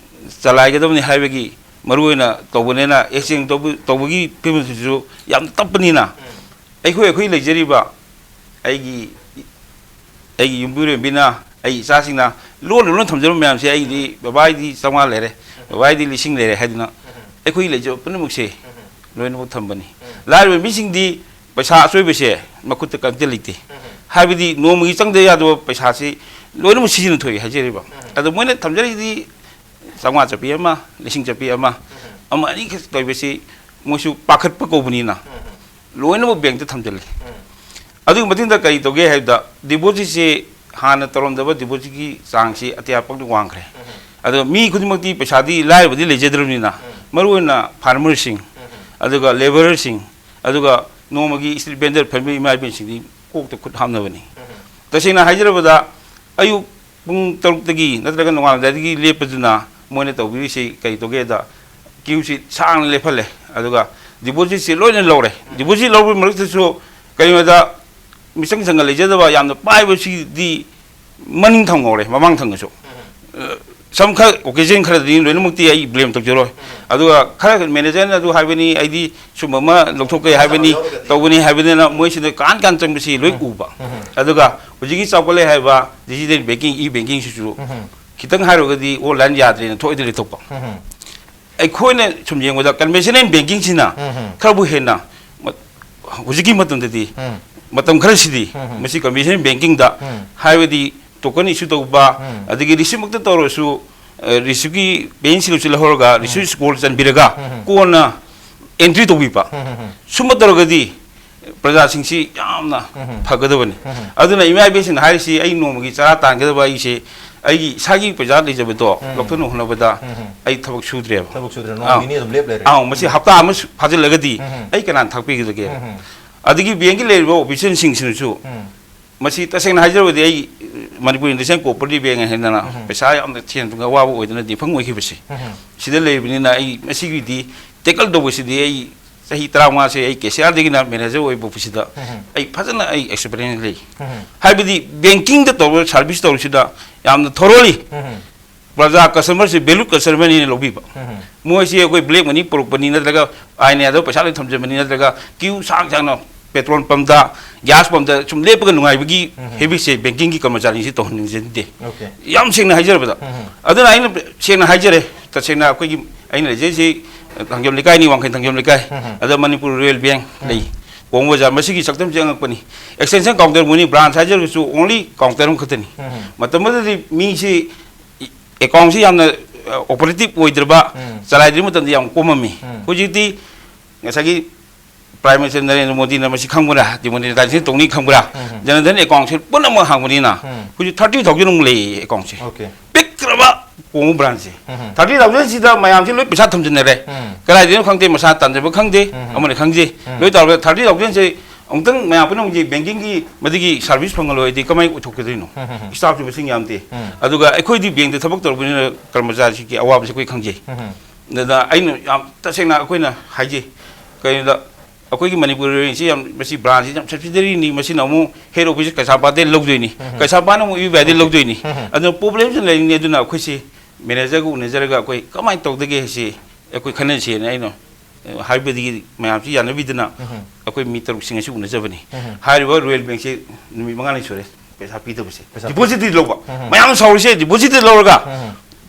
ꯆꯂꯥꯏꯒꯗꯕꯅꯤ ꯍꯥꯏꯕꯒꯤ ꯃꯔꯨꯑꯣꯏꯅ ꯇꯧꯕꯅꯤꯅ, ꯑꯦꯛꯁꯆꯦꯟꯖ ꯇꯧꯕ-, ꯇꯧꯕꯒꯤ ꯐꯤꯕꯝꯁꯤꯁꯨ ꯌꯥꯝ ꯇꯞꯄꯅꯤꯅ, ꯑꯩꯈꯣꯏ, ꯑꯩꯈꯣꯏ ꯂꯩꯖꯔꯤꯕ ꯑꯩꯒꯤ, ꯑꯩꯒꯤ ꯌꯨꯝꯕꯨꯔꯦꯝꯕꯤꯅ, ꯑꯩꯒꯤ ꯏꯆꯥꯁꯤꯡꯅ ꯂꯣꯟꯅ ꯂꯣꯟ ꯊꯝꯖꯔꯝꯕ ꯃꯌꯥꯝꯁꯦ, ꯑꯩꯒꯤꯗꯤ ꯕꯕꯥꯒꯤꯗꯤ ꯆꯥꯝꯃꯉꯥ ꯂꯩꯔꯦ, ꯕꯕꯥꯒꯤꯗꯤ ꯂꯤꯁꯤꯡ ꯂꯩꯔꯦ ꯍꯥꯏꯗꯅ ꯑꯩꯈꯣꯏꯒꯤ ꯂꯩꯖꯕ ꯄꯨꯝꯅꯃꯛꯁꯦ ꯂꯣꯏꯅꯃꯛ ꯊꯝꯕꯅꯤ꯫ ꯂꯥꯏꯔꯕ ꯃꯤꯁꯤꯡꯗꯤ ꯄꯩꯁꯥ ꯑꯆꯣꯏꯕꯁꯦ ꯃꯈꯨꯠꯇ ꯀꯔꯤꯝꯇ ꯂꯩꯇꯦ꯫ ꯍꯥꯏꯕꯗꯤ ꯅꯣꯡꯃꯒꯤ ꯆꯪꯗ ꯌꯥꯗꯕ ꯄꯩꯁꯥꯁꯤ ꯂꯣꯏꯅꯃꯛ ꯁꯤꯖꯤꯟꯅꯊꯣꯛꯏ ꯍꯥꯏꯖꯔꯤꯕ꯫ ꯑꯗꯣ ꯃꯣꯏꯅ ꯊꯝꯖꯔꯤꯗꯤ ꯆꯥꯝꯃꯉꯥ ꯆꯠꯄꯤ ꯑꯃ, ꯂꯤꯁꯤꯡ ꯆꯠꯄꯤ ꯑꯃ, ꯑꯃ ꯑꯅꯤꯈꯛ ꯂꯩꯕꯁꯤ ꯃꯣꯏꯁꯨ ꯄꯥꯈꯠꯄ ꯀꯧꯕꯅꯤꯅ ꯂꯣꯏꯅꯃꯛ ꯕꯦꯡꯛꯇ ꯊꯝꯖꯤꯜꯂꯤ꯫ ꯑꯗꯨꯒꯤ ꯃꯇꯨꯡꯗ ꯀꯔꯤ ꯇꯧꯒꯦ ꯍꯥꯏꯕꯗ, ꯗꯤꯄꯣꯖꯤꯠꯁꯤ ꯍꯥꯟꯅ ꯇꯧꯔꯝꯗꯕ ꯗꯤꯄꯣꯖꯤꯠꯀꯤ ꯆꯥꯡꯁꯤ ꯑꯇꯤꯌꯥ ꯄꯪꯗ ꯋꯥꯡꯈ꯭ꯔꯦ꯫ ꯑꯗꯣ ꯃꯤ ꯈꯨꯗꯤꯡꯃꯛꯇꯤ ꯄꯩꯁꯥꯗꯤ ꯂꯥꯏꯔꯕꯗꯤ ꯂꯩꯖꯗ꯭ꯔꯕꯅꯤꯅ, ꯃꯔꯨꯑꯣꯏꯅ ꯐꯥꯔꯃꯔꯁꯤꯡ, ꯑꯗꯨꯒ ꯂꯦꯕꯔꯁꯤꯡ, ꯑꯗꯨꯒ ꯅꯣꯡꯃꯒꯤ ꯁ꯭ꯇ꯭ꯔꯤꯠ ꯚꯦꯟꯗꯔ ꯐꯝꯕ ꯏꯃꯥ ꯏꯕꯦꯟꯁꯤꯡꯗꯤ ꯀꯣꯛꯇ ꯈꯨꯠ ꯍꯥꯞꯅꯕꯅꯤ꯫ ꯇꯁꯦꯡꯅ ꯍꯥꯏꯖꯔꯕꯗ, ꯑꯌꯨꯛ ꯄꯨꯡ ꯇꯔꯨꯛꯇꯒꯤ ꯅꯠꯇ꯭ꯔꯒ ꯅꯣꯡꯉꯥꯜꯂꯝꯗꯥꯏꯗꯒꯤ ꯂꯦꯞꯄꯗꯨꯅ ꯃꯣꯏꯅ ꯇꯧꯕꯤꯔꯤꯁꯤ ꯀꯔꯤ ꯇꯧꯒꯦꯗ, ꯀ꯭ꯌꯨꯁꯤ ꯁꯥꯡꯅ ꯂꯦꯞꯍꯜꯂꯦ, ꯑꯗꯨꯒ ꯗꯤꯄꯣꯖꯤꯠꯁꯤ ꯂꯣꯏꯅ ꯂꯧꯔꯦ꯫ ꯗꯤꯄꯣꯖꯤꯠ ꯂꯧꯕꯒꯤ ꯃꯔꯛꯇꯁꯨ ꯀꯔꯤꯒꯤꯅꯣꯗ, ꯃꯤꯆꯪ ꯆꯪꯒ ꯂꯩꯖꯗꯕ ꯌꯥꯝꯅ ꯄꯥꯏꯕꯁꯤꯗꯤ ꯃꯅꯤꯡ ꯊꯪꯍꯧꯔꯦ, ꯃꯃꯥꯡ ꯊꯪꯉꯁꯨ꯫ ꯑ, ꯁꯝ ꯈꯔ, ꯑꯣꯀꯦꯖꯟ ꯈꯔꯗꯤ ꯂꯣꯏꯅꯃꯛꯇꯤ ꯑꯩ ꯕ꯭ꯂꯦꯝ ꯇꯧꯖꯔꯣꯏ꯫ ꯑꯗꯨꯒ ꯈꯔ ꯃꯦꯅꯦꯖꯔꯅ ꯑꯗꯨ ꯍꯥꯏꯕꯅꯤ, ꯑꯩꯗꯤ ꯁꯨꯝꯕ ꯑꯃ ꯂꯧꯊꯣꯛꯀꯦ ꯍꯥꯏꯕꯅꯤ, ꯇꯧꯕꯅꯤ ꯍꯥꯏꯕꯅꯤꯅ ꯃꯣꯏꯁꯤꯗ ꯀꯥꯟ ꯀꯥꯟ ꯆꯪꯕꯁꯤ ꯂꯣꯏ ꯎꯕ꯫ ꯑꯗꯨꯒ ꯍꯧꯖꯤꯛꯀꯤ ꯆꯥꯎꯈꯠꯂꯦ ꯍꯥꯏꯕ ꯗꯤꯖꯤꯇꯦꯜ ꯕꯦꯡꯀꯤꯡ, ꯏ ꯕꯦꯡꯀꯤꯡꯁꯤꯁꯨ ꯈꯤꯇꯪ ꯍꯥꯏꯔꯨꯔꯒꯗꯤ ꯑꯣꯟꯂꯥꯏꯟ ꯌꯥꯗ꯭ꯔꯦꯅ ꯊꯣꯛꯏꯗ ꯂꯩꯊꯣꯛꯄ꯫ ꯑꯩꯈꯣꯏꯅ ꯁꯨꯝ ꯌꯦꯡꯕꯗ ꯀꯟꯚꯦꯟꯁꯅꯦꯜ ꯕꯦꯡꯀꯤꯡꯁꯤꯅ ꯈꯔꯕꯨ ꯍꯦꯟꯅ ꯃ-, ꯍꯧꯖꯤꯛꯀꯤ ꯃꯇꯝꯗꯗꯤ, ꯃꯇꯝ ꯈꯔꯁꯤꯗꯤ ꯃꯁꯤ ꯀꯟꯚꯦꯟꯁꯅꯦꯜ ꯕꯦꯡꯀꯤꯡꯗ, ꯍꯥꯏꯕꯗꯤ ꯇꯣꯀꯟ ꯏꯁꯨ ꯇꯧꯕ, ꯑꯗꯒꯤ ꯔꯤꯁꯤꯞꯃꯛꯇ ꯇꯧꯔꯁꯨ ꯔꯤꯁꯤꯞꯀꯤ ꯄꯦꯟꯁꯤꯜꯁꯨ ꯂꯧꯍꯧꯔꯒ ꯔꯤꯁꯤꯞ ꯁ꯭ꯀꯣꯔ ꯆꯟꯕꯤꯔꯒ ꯀꯣꯟꯅ ꯑꯦꯟꯇ꯭ꯔꯤ ꯇꯧꯕꯤꯕ꯫ ꯁꯨꯝꯕ ꯇꯧꯔꯒꯗꯤ ꯄ꯭ꯔꯖꯥꯁꯤꯡꯁꯤ ꯌꯥꯝꯅ ꯐꯒꯗꯕꯅꯤ꯫ ꯑꯗꯨꯅ ꯏꯃꯥ ꯏꯕꯦꯟꯁꯤꯡꯅ ꯍꯥꯏꯔꯤꯁꯤ, ꯑꯩ ꯅꯣꯡꯃꯒꯤ ꯆꯔꯥ ꯇꯥꯟꯒꯗꯕ ꯑꯩꯁꯦ, ꯑꯩꯒꯤ ꯏꯁꯥꯒꯤ ꯄꯩꯁꯥ ꯂꯩꯖꯕꯗꯣ ꯂꯧꯊꯣꯛꯅꯕ ꯍꯣꯠꯅꯕꯗ ꯑꯩ ꯊꯕꯛ ꯁꯨꯗ꯭ꯔꯦꯕ꯫ ꯊꯕꯛ ꯁꯨꯗ꯭ꯔꯦ, ꯅꯣꯡ ꯑꯥ꯫ ꯅꯤꯅꯤ ꯑꯗꯨꯝ ꯂꯦꯞ ꯂꯩꯔꯦ꯫ ꯑꯥ, ꯃꯁꯤ ꯍꯞꯇꯥ ꯑꯃ ꯁꯨ-, ꯐꯥꯖꯤꯜꯂꯒꯗꯤ ꯑꯩ ꯀꯅꯥꯅ ꯊꯥꯛꯄꯤꯒꯗꯒꯦ? ꯑꯗꯒꯤ ꯕꯦꯡꯒꯤ ꯂꯩꯔꯤꯕ ꯑꯣꯐꯤꯁꯤꯌꯦꯜꯁꯤꯡꯁꯤꯅꯁꯨ ꯃꯁꯤ ꯇꯁꯦꯡꯅ ꯍꯥꯏꯖꯔꯕꯗꯤ ꯑꯩ ꯃꯅꯤꯄꯨꯔ ꯏꯟꯗꯁꯇ꯭ꯔꯤꯌꯦꯜ ꯀꯣꯑꯣꯄꯔꯦꯇꯤꯚ ꯕꯦꯡ ꯍꯥꯏꯗꯅ ꯄꯩꯁꯥ ꯌꯥꯝꯅ ꯁꯦꯟ ꯊꯨꯝꯒꯤ ꯑꯋꯥꯕ ꯑꯣꯏꯗꯅ ꯗꯤꯐꯪ ꯑꯣꯏꯈꯤꯕꯁꯦ ꯁꯤꯗ ꯂꯩꯕꯅꯤꯅ ꯑꯩ ꯃꯁꯤꯒꯤꯗꯤ ꯇꯦꯀꯜ ꯇꯧꯕꯁꯤꯗꯤ ꯑꯩ ꯆꯍꯤ ꯇꯔꯥꯃꯉꯥꯁꯦ ꯑꯩ ꯀꯦꯁꯤꯌꯥꯔꯗꯒꯤꯅ ꯃꯦꯅꯦꯖꯔ ꯑꯣꯏꯕ ꯐꯥꯎꯕꯁꯤꯗ ꯑꯩ ꯐꯖꯅ ꯑꯩ ꯑꯦꯛꯁꯄꯤꯔꯤꯌꯦꯟꯁ ꯂꯩ꯫ ꯍꯥꯏꯕꯗꯤ ꯕꯦꯡꯀꯤꯡꯗ ꯇꯧꯕ ꯁꯥꯔꯚꯤꯁ ꯇꯧꯔꯤꯁꯤꯗ ꯌꯥꯝꯅ ꯊꯣꯔꯣꯂꯤ ꯄ꯭ꯔꯖꯥ ꯀꯁꯇꯃꯔꯁꯤ ꯚꯦꯂꯨ ꯀꯁꯇꯃꯔꯅꯤꯅ ꯂꯧꯕꯤꯕ꯫ ꯃꯣꯏꯁꯤ ꯑꯩꯈꯣꯏ ꯕ꯭ꯂꯦꯛ ꯃꯅꯤ ꯄꯨꯔꯛꯄꯅꯤ ꯅꯠꯇ꯭ꯔꯒ ꯑꯥꯏ ꯑꯦꯟ ꯑꯦꯗ ꯄꯩꯁꯥ ꯂꯣꯏ ꯊꯝꯖꯕꯅꯤ ꯅꯠꯇ꯭ꯔꯒ ꯀ꯭ꯌꯨ ꯁꯥꯡ ꯁꯥꯡꯅ ꯄꯦꯇ꯭ꯔꯣꯜ ꯄꯝꯗ, ꯒ꯭ꯌꯥꯁ ꯄꯝꯗ ꯁꯨꯝ ꯂꯦꯞꯄꯒ ꯅꯨꯡꯉꯥꯏꯕꯒꯤ ꯍꯦꯕꯤꯠꯁꯦ ꯕꯦꯡꯀꯤꯡꯒꯤ ꯀꯔꯃꯆꯥꯔꯤꯁꯤ ꯇꯧꯍꯟꯅꯤꯡꯖꯗꯦ꯫ ꯑꯣꯀꯦ꯫ ꯌꯥꯝ ꯁꯦꯡꯅ ꯍꯥꯏꯖꯔꯕꯗ꯫ ꯑꯗꯨꯅ ꯑꯩꯅ ꯁꯦꯡꯅ ꯍꯥꯏꯖꯔꯦ, ꯇꯁꯦꯡꯅ ꯑꯩꯈꯣꯏꯒꯤ, ꯑꯩꯅ ꯂꯩꯖꯩꯁꯤ ꯊꯥꯡꯖꯝ ꯂꯩꯀꯥꯏꯅꯤ, ꯋꯥꯡꯈꯩ ꯊꯥꯡꯖꯝ ꯂꯩꯀꯥꯏ꯫ ꯑꯗ ꯃꯅꯤꯄꯨꯔ ꯔꯨꯔꯦꯜ ꯕꯦꯡ ꯂꯩ, ꯀꯣꯡꯕ ꯕꯖꯥꯔ, ꯃꯁꯤꯒꯤ ꯁꯛꯇꯝꯁꯦ ꯑꯉꯛꯄꯅꯤ꯫ ꯑꯦꯛꯁꯇꯦꯟꯁꯟ ꯀꯥꯎꯟꯇꯔ ꯃꯅꯤ ꯕ꯭ꯔꯥꯟꯁ ꯍꯥꯏꯖꯔꯒꯁꯨ ꯑꯣꯡꯂꯤ ꯀꯥꯎꯟꯇꯔ ꯑꯃꯈꯛꯇꯅꯤ꯫ ꯃꯇꯝ ꯑꯗꯨꯗꯗꯤ ꯃꯤꯁꯤ ꯑꯦꯀꯥꯎꯟꯁꯤ ꯌꯥꯝꯅ ꯑꯣꯄꯔꯦꯇꯤꯞ ꯑꯣꯏꯗ꯭ꯔꯕ, ꯆꯂꯥꯏꯗ꯭ꯔꯤꯕ ꯃꯇꯝꯗ ꯌꯥꯝ ꯀꯣꯝꯃꯝꯃꯤ꯫ ꯍꯧꯖꯤꯛꯇꯤ ꯉꯁꯥꯏꯒꯤ ꯄ꯭ꯔꯥꯏꯝ ꯃꯤꯅꯤꯁꯇꯔ ꯅꯔꯦꯟꯗ꯭ꯔ ꯃꯣꯗꯤꯅ ꯃꯁꯤ ꯈꯪꯕ꯭ꯔꯥ, ꯗꯤꯃꯣꯅꯤꯇꯥꯏꯖꯦꯁꯟ ꯇꯧꯅꯤ ꯈꯪꯕ꯭ꯔꯥ? ꯖꯅꯙꯟ ꯑꯦꯀꯥꯎꯟꯁꯦ ꯄꯨꯝꯅꯃꯛ ꯍꯥꯡꯕꯅꯤꯅ ꯍꯧꯖꯤꯛ ꯊꯥꯔꯇꯤ ꯊꯥꯎꯖꯟꯃꯨꯛ ꯂꯩꯌꯦ ꯑꯦꯀꯥꯎꯟꯁꯦ꯫ ꯑꯣꯀꯦ꯫ ꯄꯤꯛꯈ꯭ꯔꯕ ꯀꯣꯡꯕ ꯕ꯭ꯔꯥꯟꯁꯦ꯫ ꯊꯥꯔꯇꯤ ꯊꯥꯎꯖꯟꯁꯤꯗ ꯃꯌꯥꯝꯁꯤ ꯂꯣꯏ ꯄꯩꯁꯥ ꯊꯝꯖꯤꯟꯅꯔꯦ꯫ ꯀꯗꯥꯏꯗꯩꯅꯣ ꯈꯪꯗꯦ, ꯃꯁꯥ ꯇꯥꯟꯖꯕ ꯈꯪꯗꯦ, ꯑꯃꯅ ꯈꯪꯗꯦ꯫ ꯂꯣꯏ ꯇꯧꯔꯒ ꯊꯥꯔꯇꯤ ꯊꯥꯎꯖꯟꯁꯦ ꯑꯃꯨꯛꯇꯪ ꯃꯌꯥꯝ ꯄꯨꯝꯅꯃꯛꯀꯤ ꯕꯦꯡꯀꯤꯡꯒꯤ ꯃꯗꯨꯒꯤ ꯁꯥꯔꯚꯤꯁ ꯐꯪꯍꯜꯂꯣꯏꯗꯤ ꯀꯃꯥꯏꯅ ꯑꯣꯏꯊꯣꯛꯀꯗꯣꯏꯅꯣ? ꯁ꯭ꯇꯥꯐꯁꯨ ꯃꯁꯤꯡ ꯌꯥꯝꯗꯦ꯫ ꯑꯗꯨꯒ ꯑꯩꯈꯣꯏꯗꯤ ꯕꯦꯡꯇ ꯊꯕꯛ ꯇꯧꯔꯛꯄꯅꯤꯅ ꯀꯔꯃꯆꯥꯔꯤꯁꯤꯡꯒꯤ ꯑꯋꯥꯕꯁꯤ ꯑꯩꯈꯣꯏ ꯈꯪꯖꯩ꯫ ꯑꯗꯨꯅ ꯑꯩꯅ ꯌꯥꯝ ꯇꯁꯦꯡꯅ ꯑꯩꯈꯣꯏꯅ ꯍꯥꯏꯖꯩ, ꯀꯩꯅꯣꯗ ꯑꯩꯈꯣꯏꯒꯤ ꯃꯅꯤꯄꯨꯔ ꯔꯦꯜꯋꯦꯁꯤ ꯌꯥꯝ, ꯃꯁꯤ ꯕ꯭ꯔꯥꯟꯁꯁꯤ ꯌꯥꯝ ꯁꯕꯁꯤꯗꯔꯤꯅꯤ, ꯃꯁꯤꯅ ꯑꯃꯨꯛ ꯍꯦꯗ ꯑꯣꯐꯤꯁ ꯀꯩꯁꯥꯝꯄꯥꯠꯇꯩ ꯂꯧꯗꯣꯏꯅꯤ, ꯀꯩꯁꯥꯝꯄꯥꯠꯅ ꯑꯃꯨꯛ ꯌꯨ ꯕꯤ ꯑꯥꯏꯗꯩ ꯂꯧꯗꯣꯏꯅꯤ꯫ ꯑꯗꯨꯅ ꯄ꯭ꯔꯣꯕ꯭ꯂꯦꯝꯁꯨ ꯂꯩꯔꯤꯅꯤ꯫ ꯑꯗꯨꯅ ꯑꯩꯈꯣꯏꯁꯤ ꯃꯦꯅꯦꯖꯔꯒ ꯎꯅꯖꯔꯒ ꯑꯩꯈꯣꯏ ꯀꯃꯥꯏꯅ ꯇꯧꯗꯒꯦ ꯍꯥꯏꯁꯤ ꯑꯩꯈꯣꯏ ꯈꯟꯅꯁꯦꯅ ꯑꯩꯅ, ꯑ, ꯍꯥꯏꯕꯗꯒꯤ ꯃꯌꯥꯝꯁꯤ ꯌꯥꯅꯕꯤꯗꯅ ꯑꯩꯈꯣꯏ ꯃꯤ ꯇꯔꯨꯛꯁꯤꯡ ꯑꯁꯤ ꯎꯅꯖꯕꯅꯤ꯫ ꯍꯥꯏꯔꯤꯕ ꯔꯨꯔꯦꯜ ꯕꯦꯡꯁꯤ ꯅꯨꯃꯤꯠ ꯃꯉꯥꯅꯤ ꯁꯨꯔꯦ ꯄꯩꯁꯥ ꯄꯤꯗꯕꯁꯦ꯫ ꯄꯩꯁꯥ ꯄꯤ- ꯗꯤꯄꯣꯖꯤꯠꯇꯤ ꯂꯧꯕ꯫ ꯃꯌꯥꯝ ꯁꯥꯎꯔꯤꯁꯦ ꯗꯤꯄꯣꯖꯤꯠꯇꯤ ꯂꯧꯔꯒ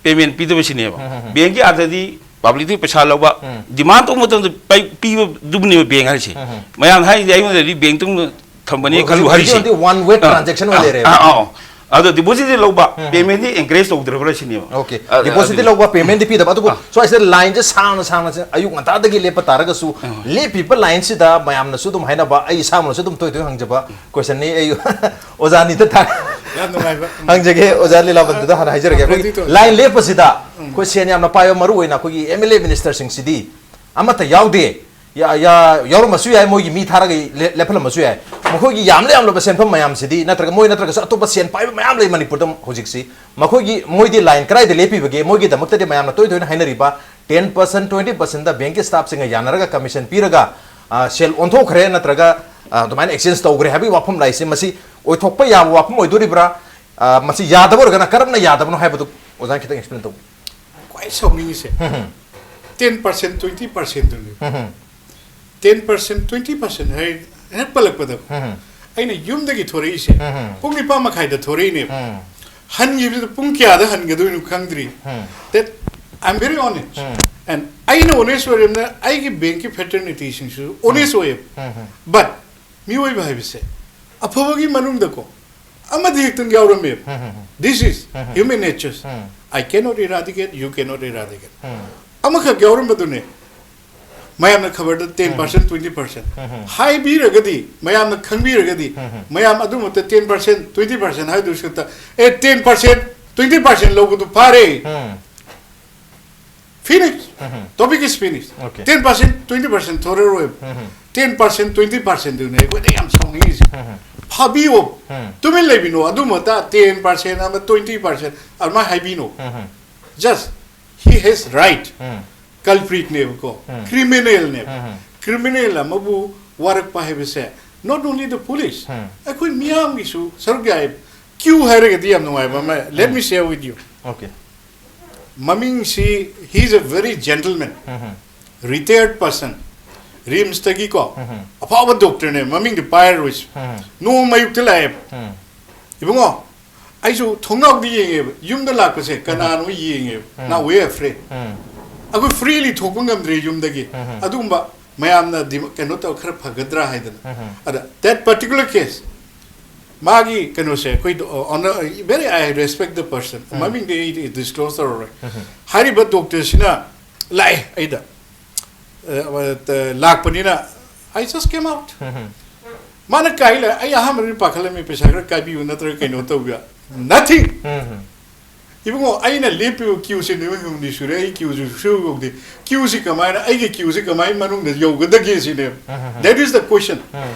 ꯄꯦꯃꯦꯟ ꯄꯤꯗꯕꯁꯤꯅꯦꯕ꯫ ꯕꯦꯡꯒꯤ ꯑꯥꯔꯊꯗꯤ ꯄꯕ꯭ꯂꯤꯛꯇꯒꯤ ꯄꯩꯁꯥ ꯂꯧꯕ, ꯗꯤꯃꯥꯟ ꯇꯧꯕ ꯃꯇꯝꯗ ꯄꯩ-, ꯄꯤꯕꯗꯨꯕꯨꯅꯦꯕ ꯕꯦꯡ ꯍꯥꯏꯁꯦ꯫ ꯃꯌꯥꯝ ꯍꯥꯏꯔꯤꯁꯦ ꯑꯩꯉꯣꯟꯗꯗꯤ ꯕꯦꯡ ꯇꯨꯡꯗ ꯊꯝꯕꯅꯤ ꯈꯜꯂꯨ ꯍꯧꯖꯤꯛ ꯍꯥꯏꯔꯤꯁꯦ꯫ ꯍꯧꯖꯤꯛ one way ꯑꯥ, transaction ꯑꯣꯏ ꯑꯥ, ꯂꯩꯔꯦꯕ꯫ ꯑꯥ, ꯑꯥ꯫ ꯑꯗꯣ ꯗꯤꯄꯣꯖꯤꯠꯇꯤ ꯂꯧꯕ, ꯄꯦꯃꯦꯟꯗꯤ ꯑꯦꯟꯀꯔꯦꯖ ꯇꯧꯗ꯭ꯔꯕ꯭ꯔꯥ ꯁꯤꯅꯦꯕ꯫ ꯑꯣꯀꯦ, ꯗꯤꯄꯣꯖꯤꯠꯇꯤ ꯂꯧꯕ, ꯄꯦꯃꯦꯟꯗꯤ ꯄꯤꯗꯕ꯫ ꯑꯗꯨꯕꯨ ꯁ꯭ꯋꯥꯏꯁꯤꯗ ꯂꯥꯏꯟꯁꯦ ꯁꯥꯡꯅ ꯁꯥꯡꯅ ꯑꯌꯨꯛ ꯉꯟꯇꯥꯗꯒꯤ ꯂꯦꯞꯄ ꯇꯥꯔꯒꯁꯨ, ꯂꯦꯞꯄꯤꯕ ꯂꯥꯏꯟꯁꯤꯗ ꯃꯌꯥꯝꯅꯁꯨ ꯑꯗꯨꯝ ꯍꯥꯏꯅꯕ, ꯑꯩ ꯏꯁꯥꯃꯛꯅꯁꯨ ꯑꯗꯨꯝ ꯇꯣꯏ ꯇꯣꯏ ꯍꯪꯖꯕ ꯀꯣꯏꯁꯟꯅꯤ꯫ ꯑꯩ ꯑꯣꯖꯥꯅꯤꯗ ꯊꯥ ꯌꯥꯝ ꯅꯨꯡꯉꯥꯏꯕ ꯍꯪꯖꯒꯦ, ꯑꯣꯖꯥ ꯂꯤꯂꯥꯕꯟꯇꯗ ꯍꯥꯟꯅ ꯍꯥꯏꯖꯔꯒꯦ꯫ ꯑꯩꯈꯣꯏ Ready to ꯂꯥꯏꯟ ꯂꯦꯞꯄꯁꯤꯗ ꯑꯩꯈꯣꯏ ꯁꯦꯟ ꯌꯥꯝꯅ ꯄꯥꯏꯕ, ꯃꯔꯨ ꯑꯣꯏꯅ ꯑꯩꯈꯣꯏꯒꯤ ꯑꯦꯝ ꯑꯦꯜ ꯑꯦ ꯃꯤꯅꯤꯁꯇꯔꯁꯤꯡꯁꯤꯗꯤ ꯑꯃꯠꯇ ꯌꯥꯎꯗꯦ꯫ ꯌꯥ- ꯌꯥ- ꯌꯥꯎꯔꯝꯕꯁꯨ ꯌꯥꯏ, ꯃꯣꯏꯒꯤ ꯃꯤ ꯊꯥꯔꯒ ꯂꯦ- ꯂꯦꯞꯍꯜꯂꯝꯕꯁꯨ ꯌꯥꯏ꯫ ꯃꯈꯣꯏꯒꯤ ꯌꯥꯝꯂ ꯌꯥꯝꯂꯕ ꯁꯦꯟꯐꯝ ꯃꯌꯥꯝꯁꯤꯗꯤ, ꯅꯠꯇ꯭ꯔꯒ ꯃꯣꯏ ꯅꯠꯇ꯭ꯔꯒꯁꯨ ꯑꯇꯣꯞꯄ ꯁꯦꯟ ꯄꯥꯏꯕ ꯃꯌꯥꯝ ꯂꯩ ꯃꯅꯤꯄꯨꯔꯗ ꯍꯧꯖꯤꯛꯁꯤ꯫ ꯃꯈꯣꯏꯒꯤ, ꯃꯣꯏꯗꯤ ꯂꯥꯏꯟ ꯀꯗꯥꯏꯗ ꯂꯦꯞꯄꯤꯕꯒꯦ? ꯃꯣꯏꯒꯤꯗꯃꯛꯇꯗꯤ ꯃꯌꯥꯝꯅ ꯇꯣꯏ ꯇꯣꯏꯅ ꯍꯥꯏꯅꯔꯤꯕ ꯇꯦꯟ ꯄꯥꯔꯁꯦꯟ, ꯇ꯭ꯋꯦꯟꯇꯤ ꯄꯥꯔꯁꯦꯟꯗ ꯕꯦꯡꯀꯤ ꯁ꯭ꯇꯥꯐꯁꯤꯡꯒ ꯌꯥꯅꯔꯒ ꯀꯃꯤꯁꯟ ꯄꯤꯔꯒ, ꯑ, ꯁꯦꯜ ꯑꯣꯟꯊꯣꯛꯈ꯭ꯔꯦ ꯅꯠꯇ꯭ꯔꯒ, ꯑ, ꯑꯗꯨꯃꯥꯏꯅ ꯑꯦꯛꯁꯆꯦꯟꯖ ꯇꯧꯈ꯭ꯔꯦ ꯍꯥꯏꯕꯒꯤ ꯋꯥꯐꯝ ꯂꯥꯛꯏꯁꯦ, ꯃꯁꯤ ꯑꯣꯏꯊꯣꯛꯄ ꯌꯥꯕ ꯋꯥꯐꯝ ꯑꯣꯏꯗꯣꯔꯤꯕ꯭ꯔꯥ? ꯑ, ꯃꯁꯤ ꯌꯥꯗꯕ ꯑꯣꯏꯔꯒꯅ ꯀꯔꯝꯅ ꯌꯥꯗꯕꯅꯣ ꯍꯥꯏꯕꯗꯨ ꯑꯣꯖꯥꯅ ꯈꯤꯇꯪ ꯑꯦꯛꯁꯄ꯭ꯂꯦꯟ ꯇꯧꯕꯤꯌꯨ꯫ ꯈ꯭ꯋꯥꯏ ꯁꯥꯎꯅꯤꯡꯉꯤꯁꯦ ꯇꯦꯟ ꯄꯥꯔꯁꯦꯟ, ꯇ꯭ꯋꯦꯟꯇꯤ ꯄꯥꯔꯁꯦꯟꯗꯨꯅꯤ꯫ ꯇꯦꯟ ꯄꯥꯔꯁꯦꯟ, ꯇ꯭ꯋꯦꯟꯇꯤ ꯄꯥꯔꯁꯦꯟ ꯍꯥꯏ ꯍꯦꯛ ꯄꯜꯂꯛꯄꯗ, ꯑꯩꯅ ꯌꯨꯝꯗꯒꯤ ꯊꯣꯔꯛꯏꯁꯦ ꯄꯨꯡ ꯅꯤꯄꯥꯟ ꯃꯈꯥꯏꯗ ꯊꯣꯔꯛꯏꯅꯦ꯫ ꯍꯟꯈꯤꯕꯁꯤꯗ ꯄꯨꯡ ꯀꯌꯥꯗ ꯍꯟꯒꯗꯣꯏꯅꯣ ꯈꯪꯗ꯭ꯔꯤ꯫ That I'm very honest. And ꯑꯩꯅ ꯑꯣꯅꯦꯁ ꯑꯣꯏꯔꯕꯅꯤꯅ ꯑꯩꯒꯤ ꯕꯦꯡꯀꯤ ꯐꯦꯇꯔꯅꯤꯇꯤꯁꯤꯡꯁꯨ ꯑꯣꯅꯦꯁ ꯑꯣꯏꯌꯦꯕ꯫ But ꯃꯤꯑꯣꯏꯕ ꯍꯥꯏꯕꯁꯦ ꯑꯐꯕꯒꯤ ꯃꯅꯨꯡꯗꯀꯣ ꯑꯃꯗꯤ ꯍꯦꯛꯇꯪ ꯌꯥꯎꯔꯝꯃꯦꯕ꯫ This is human natures. I cannot eradicate, you cannot eradicate. ꯑꯃꯈꯛ ꯌꯥꯎꯔꯝꯕꯗꯨꯅꯦ ꯃꯌꯥꯝꯅ ꯈꯕꯔꯗ ꯇꯦꯟ ꯄꯥꯔꯁꯦꯟ, ꯇ꯭ꯋꯦꯟꯇꯤ ꯄꯥꯔꯁꯦꯟ ꯍꯥꯏꯕꯤꯔꯒꯗꯤ, ꯃꯌꯥꯝꯅ ꯈꯪꯕꯤꯔꯒꯗꯤ, ꯃꯌꯥꯝ ꯑꯗꯨꯃꯛꯇ ꯇꯦꯟ ꯄꯥꯔꯁꯦꯟ, ꯇ꯭ꯋꯦꯟꯇꯤ ꯄꯥꯔꯁꯦꯟ ꯍꯥꯏꯗꯨꯁꯨ ꯈꯛꯇ, ꯑꯦ, ꯇꯦꯟ ꯄꯥꯔꯁꯦꯟ, ꯇ꯭ꯋꯦꯟꯇꯤ ꯄꯥꯔꯁꯦꯟ ꯂꯧꯕꯗꯨ ꯐꯥꯔꯦ꯫ Finish. Topic is finish. Okay. Ten percent, twenty percent ꯊꯣꯔꯛꯑꯔꯣꯏꯕ꯫ Ten percent, twenty percentꯗꯨꯅꯦ ꯑꯩꯈꯣꯏꯅ ꯌꯥꯝ ꯁꯥꯎꯅꯤꯡꯉꯤꯁꯦ꯫ ꯐꯥꯕꯤꯌꯣ꯫ ꯇꯨꯃꯤꯟ ꯂꯩꯕꯤꯅꯣ꯫ ꯑꯗꯨꯃꯛꯇ ten percent ꯑꯃ twenty percent ꯑꯗꯨꯃꯥꯏꯅ ꯍꯥꯏꯕꯤꯅꯣ꯫ Just he has right. Culpritꯅꯦꯕꯀꯣ꯫ Criminalꯅꯦꯕ꯫ Criminal ꯑꯃꯕꯨ ꯋꯥꯔꯛꯄ ꯍꯥꯏꯕꯁꯦ, not only the police, ꯑꯩꯈꯣꯏ ꯃꯤꯌꯥꯝꯒꯤꯁꯨ ꯁꯔꯨꯛ ꯌꯥꯏ꯫ Q ꯍꯥꯏꯔꯒꯗꯤ ꯌꯥꯝ ꯅꯨꯡꯉꯥꯏꯕ ꯑꯃ, let me share with you. Okay. ꯃꯃꯤꯡꯁꯤ, he is a very gentleman, retired person, ꯔꯤꯝꯁꯇꯒꯤꯀꯣ, ꯑꯐꯥꯎꯕ ꯗꯣꯛꯇꯔꯅꯦ, ꯃꯃꯤꯡꯗꯤ ꯄꯥꯏꯔꯔꯣꯏꯁꯤ꯫ ꯅꯣꯡꯃ ꯑꯌꯨꯛꯇ ꯂꯥꯛꯑꯦꯕ, "ꯏꯕꯨꯡꯉꯣ, ꯑꯩꯁꯨ ꯊꯣꯡꯅꯥꯎꯗ ꯌꯦꯡꯉꯦꯕ, ꯌꯨꯝꯗ ꯂꯥꯛꯄꯁꯦ ꯀꯅꯥꯅꯣ ꯌꯦꯡꯉꯦꯕ, now we are afraid." ꯑꯩꯈꯣꯏ freely ꯊꯣꯛꯄ ꯉꯝꯗ꯭ꯔꯦ ꯌꯨꯝꯗꯒꯤ꯫ ꯑꯗꯨꯒꯨꯝꯕ ꯃꯌꯥꯝꯅ ꯗꯤꯃꯥ-, ꯀꯩꯅꯣ ꯇꯧ, ꯈꯔ ꯐꯒꯗ꯭ꯔꯥ ꯍꯥꯏꯗꯅ꯫ ꯑꯗ that particular case, ꯃꯥꯒꯤ ꯀꯩꯅꯣꯁꯦ ꯑꯩꯈꯣꯏ, honor, very, I respect the person. ꯎꯝ. ꯃꯃꯤꯡꯗꯤ ꯑꯩ disclose ꯇꯧꯔꯔꯣꯏ. ꯎꯝ. ꯍꯥꯏꯔꯤꯕ ꯗꯣꯛꯇꯔꯁꯤꯅ ꯂꯥꯛꯑꯦ ꯑꯩꯗ, ꯑ, ꯑ, ꯂꯥꯛꯄꯅꯤꯅ, "I just came out." ꯎꯝ. ꯃꯥꯅ ꯀꯥꯏ ꯂꯩ? ꯑꯩ ꯑꯍꯥꯟꯕꯗꯗꯤ ꯄꯥꯈꯠꯂꯝꯃꯤ, ꯄꯩꯁꯥ ꯈꯔ ꯀꯥꯏꯕꯤꯌꯨ ꯅꯠꯇ꯭ꯔꯒ ꯀꯩꯅꯣ ꯇꯧꯕꯤꯌꯨ꯫ Nothing. ꯎꯝ. ꯏꯕꯨꯡꯉꯣ, ꯑꯩꯅ ꯂꯦꯞꯄꯤꯕ queueꯁꯦ ꯅꯨꯃꯤꯠ ꯍꯨꯝꯅꯤ ꯁꯨꯔꯦ, ꯑꯩ queueꯁꯦ ꯁꯨ ꯌꯧꯗꯦ꯫ Queueꯁꯦ ꯀꯃꯥꯏꯅ, ꯑꯩꯒꯤ queueꯁꯦ ꯀꯃꯥꯏꯅ ꯃꯅꯨꯡꯗ ꯌꯧꯒꯗꯒꯦ ꯁꯤꯅꯦꯕ꯫ ꯎꯝ, ꯎꯝ, ꯎꯝ꯫ That is the question. ꯎꯝ꯫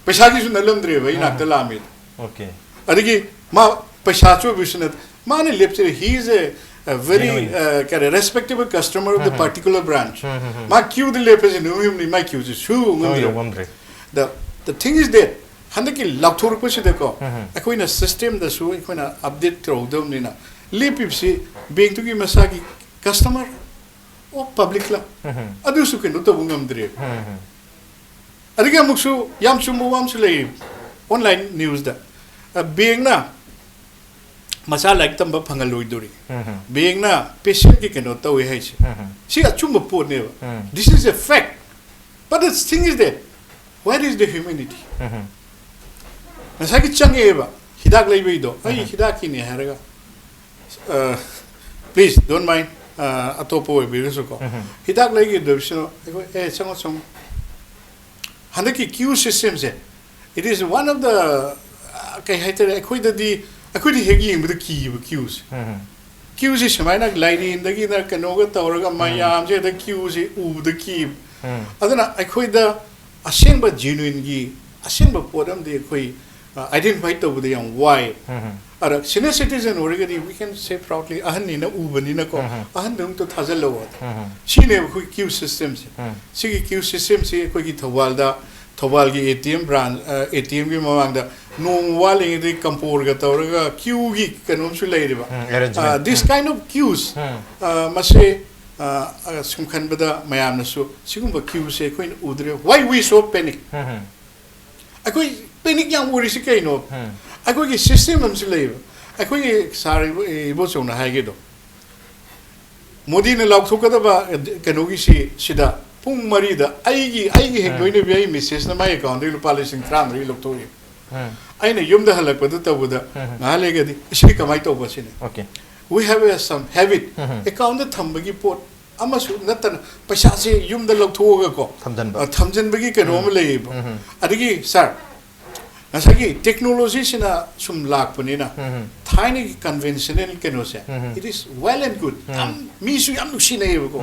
ꯄꯩꯁꯥꯒꯤꯁꯨ ꯅꯠꯂꯝꯗ꯭ꯔꯦꯕ ꯑꯩ ꯎꯝ, ꯅꯥꯛꯇ ꯎꯝ꯫ ꯂꯥꯛꯑꯝꯃꯤꯗꯣ꯫ Okay. ꯑꯗꯒꯤ ꯃꯥ ꯄꯩꯁꯥ ꯑꯆꯣꯏꯕꯁꯨ ꯅꯠꯇꯦ꯫ ꯃꯥꯅ ꯂꯦꯞꯆꯔꯤ, he is a, a very, Genuine. Uh, ꯀꯔꯤ, respectable customer of the um, um. Particular branch. ꯎꯝ, ꯎꯝ, ꯎꯝ꯫ ꯃꯥ queueꯗ ꯂꯦꯞꯄꯁꯦ ꯅꯨꯃꯤꯠ ꯍꯨꯝꯅꯤ ꯃꯥꯏ queueꯁꯦ ꯁꯨ ꯁꯨ ꯉꯝꯗ꯭ꯔꯦ꯫ ꯌꯧ ꯉꯝꯗ꯭ꯔꯦ꯫ The, the thing is that ꯍꯟꯗꯛꯀꯤ ꯂꯥꯎꯊꯣꯔꯛꯄꯁꯤꯗꯀꯣ, ꯎꯝ, ꯎꯝ꯫ ꯑꯩꯈꯣꯏꯅ systemꯗꯁꯨ ꯑꯩꯈꯣꯏꯅ update ꯇꯧꯍꯧꯗꯕꯅꯤꯅ, ꯂꯦꯞꯄꯤꯕꯁꯤ bankꯇꯨꯒꯤ ꯃꯁꯥꯒꯤ customer ꯑꯣ publicꯂ? ꯎꯝ, ꯎꯝ꯫ ꯑꯗꯨꯁꯨ ꯀꯩꯅꯣ ꯇꯧꯕ ꯉꯝꯗ꯭ꯔꯦꯕ꯫ ꯎꯝ, ꯎꯝ꯫ ꯑꯗꯒꯤ ꯑꯃꯨꯛꯁꯨ ꯌꯥꯝ ꯆꯨꯝꯕ ꯋꯥ ꯑꯃꯁꯨ ꯂꯩ, online newsꯗ꯫ ꯑ, bankꯅ ꯃꯆꯥ ꯂꯥꯏꯔꯤꯛ ꯇꯝꯕ ꯐꯪꯍꯜꯂꯣꯏꯗꯣꯔꯤ꯫ ꯎꯝ, ꯎꯝ꯫ Bankꯅ patientꯀꯤ ꯀꯩꯅꯣ ꯇꯧꯋꯦ ꯍꯥꯏꯁꯦ꯫ ꯎꯝ, ꯎꯝ꯫ ꯁꯤ ꯑꯆꯨꯝꯕ ꯄꯣꯠꯅꯦꯕ꯫ ꯎꯝ꯫ This is a fact. But the thing is that, where is the humanity? ꯎꯝ, ꯎꯝ꯫ ꯉꯁꯥꯏꯒꯤ ꯆꯪꯉꯛꯑꯦꯕ, ꯍꯤꯗꯥꯛ ꯂꯩꯕꯩꯗꯣ, ꯑꯩ ꯎꯝ꯫ ꯍꯤꯗꯥꯛꯀꯤꯅꯦ ꯍꯥꯏꯔꯒ, ꯑ, please, don't mind, ꯑ, ꯑꯇꯣꯞꯄ ꯑꯣꯏꯕꯤꯔꯁꯨꯀꯣ꯫ ꯎꯝ꯫ ꯍꯤꯗꯥꯛ ꯂꯩꯒꯗꯕꯁꯤꯅ ꯑꯩꯈꯣꯏ, "ꯑꯦ, ꯆꯪꯉꯣ, ꯆꯪꯉꯣ"꯫ ꯍꯟꯗꯛꯀꯤ queue systemꯁꯦ, it is one of the, ꯑ, ꯀꯩ ꯍꯥꯏꯇꯥꯔꯦ, ꯑꯩꯈꯣꯏꯗꯗꯤ, ꯑꯩꯈꯣꯏꯗꯤ ꯍꯦꯛ ꯌꯦꯡꯕꯗ ꯀꯤꯌꯦꯕ queueꯁꯦ꯫ ꯎꯝ꯫ Queueꯁꯦ ꯁꯨꯃꯥꯏꯅ ꯂꯥꯏꯔꯦꯟꯗꯒꯤꯅ ꯀꯩꯅꯣꯒ ꯇꯧꯔꯒ ꯎꯝ꯫ ꯃꯌꯥꯝꯁꯦ ꯑꯗ queueꯁꯦ ꯎꯕꯗ ꯀꯤꯕ꯫ ꯎꯝ꯫ ꯑꯗꯨꯅ ꯑꯩꯈꯣꯏꯗ ꯑꯁꯦꯡꯕ genuineꯒꯤ ꯑꯁꯦꯡꯕ ꯄꯣꯠ ꯑꯃꯗꯤ ꯑꯩꯈꯣꯏ, ꯑ, identify ꯇꯧꯕꯗ ꯌꯥꯝ ꯋꯥꯏ꯫ ꯎꯝ꯫ ꯑꯗ senior citizen ꯑꯣꯏꯔꯒꯗꯤ we can say proudly, ꯑꯍꯟꯅꯤꯅ ꯎꯕꯅꯤꯅꯀꯣ, ꯎꯝ꯫ ꯑꯍꯟꯗ ꯑꯃꯨꯛꯇ ꯊꯥꯖꯤꯜꯂꯛꯑꯣ꯫ ꯎꯝ꯫ ꯁꯤꯅꯦꯕ ꯑꯩꯈꯣꯏ queue systemꯁꯦ꯫ ꯎꯝ꯫ ꯁꯤꯒꯤ queue systemꯁꯤ ꯑꯩꯈꯣꯏꯒꯤ ꯊꯧꯕꯥꯜꯗ, ꯊꯧꯕꯥꯜꯒꯤ ATM branch, ꯑ, ATMꯒꯤ ꯃꯃꯥꯡꯗ ꯅꯣꯡꯃ ꯋꯥꯠꯂꯤꯉꯩꯗꯒꯤ ꯀꯝꯄꯣꯔꯒ ꯇꯧꯔꯒ queueꯒꯤ ꯀꯩꯅꯣꯝꯁꯨ ꯂꯩꯔꯤꯕ꯫ ꯎꯝ, arrangement꯫ ꯑ, this um. Kind of queues, ꯎꯝ꯫ ꯑ, ꯃꯁꯤ, ꯑ, ꯑ, ꯁꯨꯝ ꯈꯟꯕꯗ ꯃꯌꯥꯝꯅꯁꯨ ꯁꯤꯒꯨꯝꯕ queueꯁꯦ ꯑꯩꯈꯣꯏꯅ ꯎꯗ꯭ꯔꯦ꯫ Why we so panic? ꯎꯝ, ꯎꯝ꯫ ꯑꯩꯈꯣꯏ panic ꯌꯥꯝ ꯑꯣꯏꯔꯤꯁꯤ ꯀꯩꯅꯣ? ꯎꯝ꯫ ꯑꯩꯈꯣꯏꯒꯤ system ꯑꯃꯁꯨ ꯂꯩꯌꯦꯕ꯫ ꯑꯩꯈꯣꯏꯒꯤ sir ꯏꯕꯣ-, ꯏꯕꯣꯆꯧꯅ ꯍꯥꯏꯒꯦꯗꯣ, ꯃꯣꯗꯤꯅ ꯂꯥꯎꯊꯣꯛꯀꯗꯕ ꯀꯩꯅꯣꯒꯤꯁꯤ ꯁꯤꯗ ꯄꯨꯡ ꯃꯔꯤꯗ ꯑꯩꯒꯤ, ꯑꯩꯒꯤ ꯍꯦꯛ ꯎꯝ꯫ ꯂꯣꯏꯅꯕꯤ ꯑꯩ missusꯅ ꯃꯥꯏ accountꯗꯒꯤ ꯂꯨꯄꯥ ꯂꯤꯁꯤꯡ ꯇꯔꯥꯃꯔꯤ ꯂꯧꯊꯣꯛꯏ꯫ ꯎꯝ꯫ ꯑꯩꯅ ꯌꯨꯝꯗ ꯍꯜꯂꯛꯄꯗ ꯇꯧꯕꯗ ꯉꯥꯏꯍꯥꯛ ꯂꯩꯔꯒꯗꯤ ꯏꯁꯩ ꯀꯃꯥꯏꯅ ꯇꯧꯕ ꯁꯤꯅꯤ꯫ Okay. We have a some habit. Account ꯊꯝꯕꯒꯤ ꯄꯣꯠ ꯑꯃꯁꯨ ꯅꯠꯇꯅ ꯄꯩꯁꯥꯁꯦ ꯌꯨꯝꯗ ꯂꯧꯊꯣꯛꯑꯒꯀꯣ ꯊꯝꯖꯟꯕ꯫ ꯑ, ꯊꯝꯖꯟꯕꯒꯤ ꯀꯩꯅꯣ ꯑꯃ ꯂꯩꯌꯦꯕ꯫ ꯑꯗꯒꯤ ꯁꯥꯔ, ꯉꯁꯥꯏꯒꯤ ꯇꯦꯛꯅꯣꯂꯣꯖꯤꯁꯤꯅ ꯁꯨꯝ ꯂꯥꯛꯄꯅꯤꯅ ꯊꯥꯏꯅꯒꯤ conventional ꯀꯩꯅꯣꯁꯦ, it is well and good, ꯌꯥꯝ ꯃꯤꯁꯨ ꯌꯥꯝ ꯅꯨꯡꯁꯤꯅꯩꯌꯦꯕꯀꯣ꯫